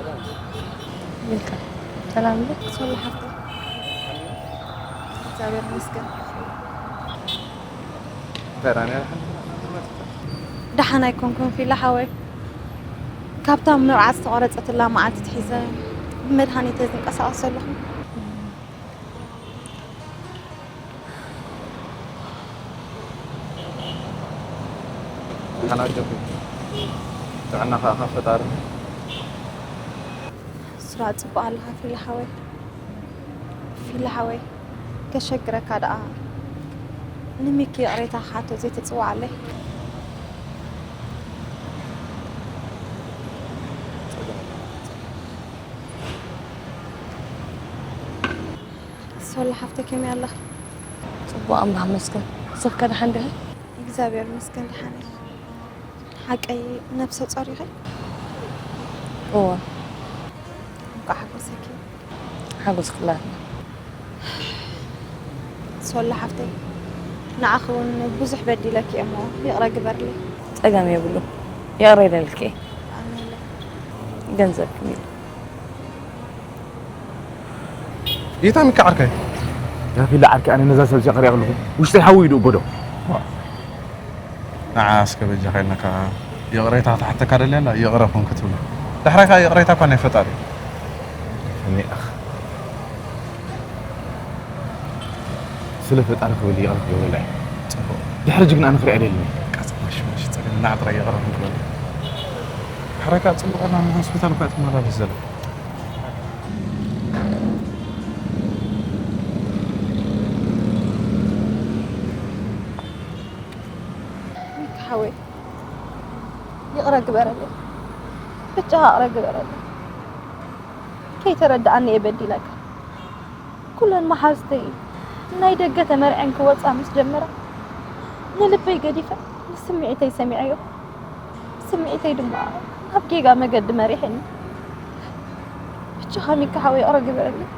ሚልካ፣ ሰላም ዶ? ሶሎ ሓፍተይ። እግዚኣብሔር ይመስገን። ደሓን ኣይኮንኩን ፊላ ሓወይ። ካብታ መርዓ ዝተቖረጸትላ መዓልቲ ትሒዘ ብመድሃኒተይ ዝንቀሳቐስ ዘለኹ። ደሓን ኣጆኺ። ጥዕና ከኣ ካብ ፈጣሪ። ስራሕ ጽቡቕ ኣለኻ ፊላ ሓወይ። ፊላ ሓወይ፣ ከሸግረካ ደኣ ንሚኪ ይቕሬታ ክሓቶ ዘይትጽውዓለይ? ሶሎ ሓፍተይ ከመይ ኣለኺ? ጽቡቕ ኣምላኽ ይመስገን። ንስኺ ከ ደሓን ዲኺ? እግዚኣብሔር ይመስገን ደሓን እየ። ሓቀይ ነብሰ ጾር ኢኺ? እወ። እንኳዕ ሓጎሰኪ። ሓጎስ ኩላትና። ሶሎ ሓፍተይ፣ ንዓኺ እውን ብዙሕ በዲለኪ እየ እሞ ይቕረ ግበርለይ። ጸገም የብሉን። ይቕረ ኢለልኪ እየ። ኣሜን። ገንዘብኪ ሚሉ። ጌታ ሚካ ዓርከይ። ያ ፊላ ዓርከይ፣ ኣነ ነዛ ሰብ እዚኣ ክሪኣ ከለኹ ውሽጠይ ሓዊ እዩ ድእበዶ። ንዓ እስከ በጃኻ ኢልናካ ይቕሬታ ክትሓተካ ደልያ እንዳ ይቕረ ኮንኩ ትብሎ። ዳሕራይ ከኣ ይቕሬታ እኳ ናይ ፈጣሪ እዩ። እኔ ኣኽ። ስለ ፈጣሪ ክብል ይቕረ ክገብረላ እየ። ጽቡቕ። ድሕሪ ሕጂ ግን ኣነ ክሪኣ ደልኒ። ቀጽ ማሽ ማሽ ጸገም ንዓ ጥራይ ይቕረ ኮንኩ በል። ዳሕራይ ከኣ ጽቡቕ ኣላ ሆስፒታል እኳ እያ ትመላለስ ዘላ። ሚኪ ሓወይ፣ ይቕረ ግበረለይ። ብቻ ይቕረ ግበረለይ። ከይተረድኣኒ እየ በዲለካ። ኩለን መሓዝተይ ናይ ደገ ተመርዐን ክወጻ ምስ ጀመራ፣ ንልበይ ገዲፈ ንስምዒተይ ሰሚዐዮ። ስምዒተይ ድማ ናብ ጌጋ መገዲ መሪሐኒ። ብቻኻ ሚኪ ሓወይ ይቕረ ግበረለይ።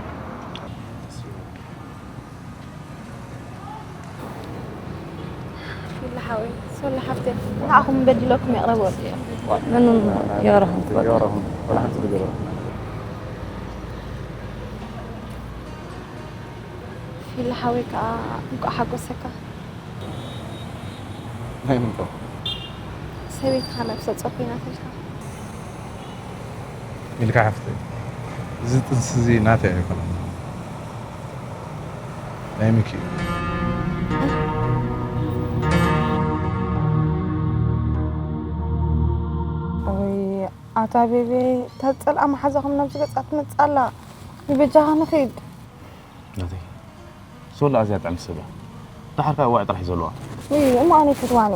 ፊላ ሓወይ፣ ሶሎ ሓፍተይ፣ ንዓኹም በዲለኩም ይቕረ በሉ። ምንም ይቕረኹም ትበሉ። ይቕረኹም፣ ወላ ሓንቲ ዝገበረ። ፊላ ሓወይ ከኣ እንቋዕ ሓጎሰካ። ናይ ምንታይ? ሰበይትኻ ነብሰ ጾር ኮይና ተልካ። ሚልካ ሓፍተይ፣ እዚ ጥንሲ እዚ ናተይ ኣይኮነን። ናይ ሚኪ እዩ። ወይ ኣታ ቤቤ፣ እታ ዝጸልኣ መሓዛኹም ናብዚ ገጻ ትመጽእ ኣላ። ንበጃኻ ንኺድ። ናተይ። ሶሎ ኣዝያ ጥዕምቲ ሰብ እያ። ደሓር ከኣ ዋዒ ጥራሕ እዩ ዘለዋ። ውይ፣ እሞ ኣነ ይፈትዋኒ።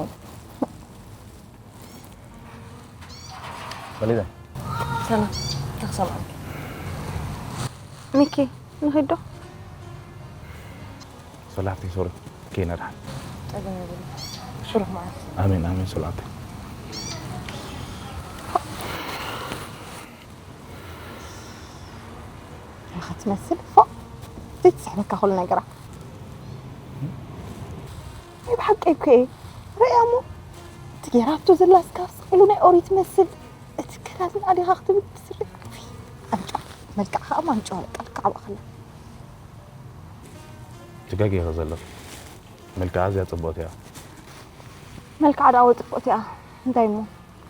ሰሊና። ሰላም፣ እንታይ ክሰምዓልኪ? ሚኪ፣ ንኺድ ዶ? ሶሎ ሓፍተይ፣ ሶሪ። ኬና ደሓን። ጸገም የብሉን። ሽሩኽ መዓልቲ። ኣሜን፣ ኣሜን፣ ሶሎ ሓፍተይ። ኢኻ ትመስል፣ ፎእ። ዘይትስሕበካ ኩሉ ነገራ። ናይ ብሓቂ እኮ እየ። ርእያ እሞ፣ እቲ ጌራቶ ዘላ ስካፍ ስቕ ኢሉ ናይ ኦሪት ትመስል። እቲ ክዳን ኣዴኻ ክትብል ትስርዕ። ኣንጫዋ፣ መልክዓ ኸኣ ኣንጫዋ በቃ ልክዕ ኣብኣ ከላ። ትጋጊ ኢኺ ዘለኺ። መልክዓ ኣዝያ ጽብቕቲ እያ። መልክዓ ደኣ ወ ጽብቕቲ እያ። እንታይ እሞ?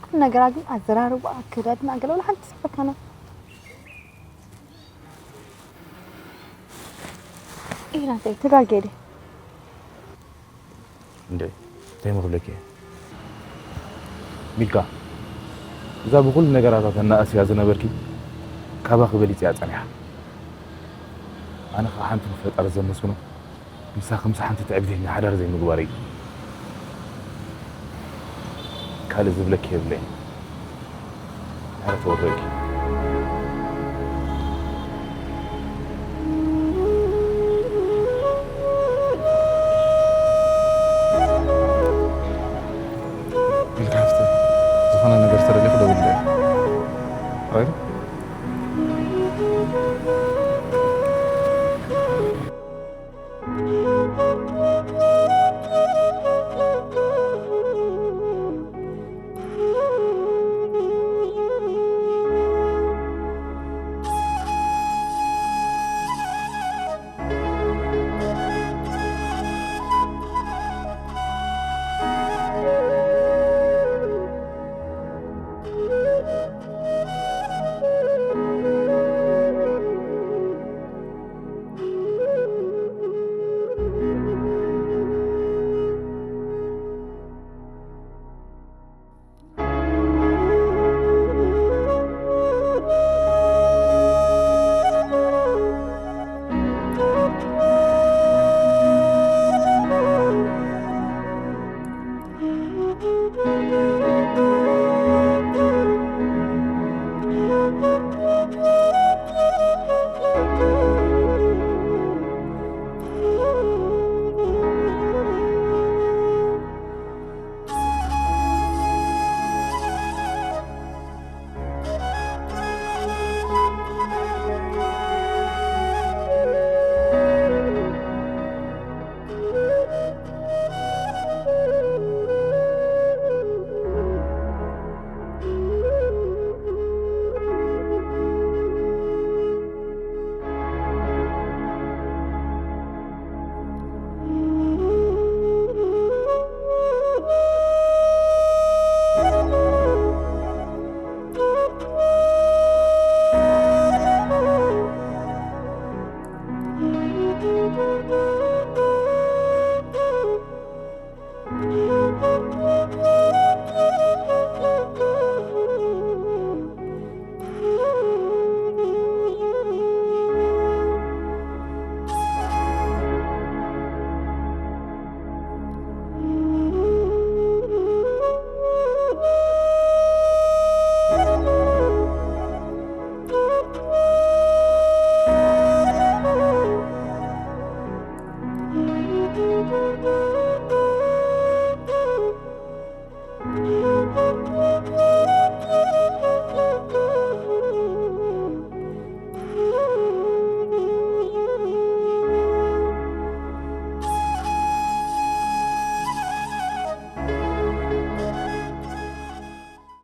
ኩሉ ነገራ ግን ኣዘራርባኣ፣ ኣከዳድና፣ ገለ ወላ ሓንቲ ትስሕበካና። ኢላ እንታይ ተጋግየ ድየ? እንዴ፣ እንታይ እሞ ክብለኪ እየ? ሚልካ፣ እዛ ብኹሉ ነገራታ ተናእስያ ዝነበርኪ፣ ካባኺ በሊጽ እያ ጸኒሓ። ኣነ ኸኣ ሓንቲ ንፈጣሪ ዘመስግኖ፣ ምሳኺ ምሳሕ ሓንቲ ትዕቢተኛ ሓዳር ዘይምግባረይ እዩ። ካልእ ዝብለኪ የብለይን። ኣረ ተወረድኪ። ኢልካ ሃፍተ፣ ዝኾነ ነገር ተረዲኹ ደውልለይ። ራይት?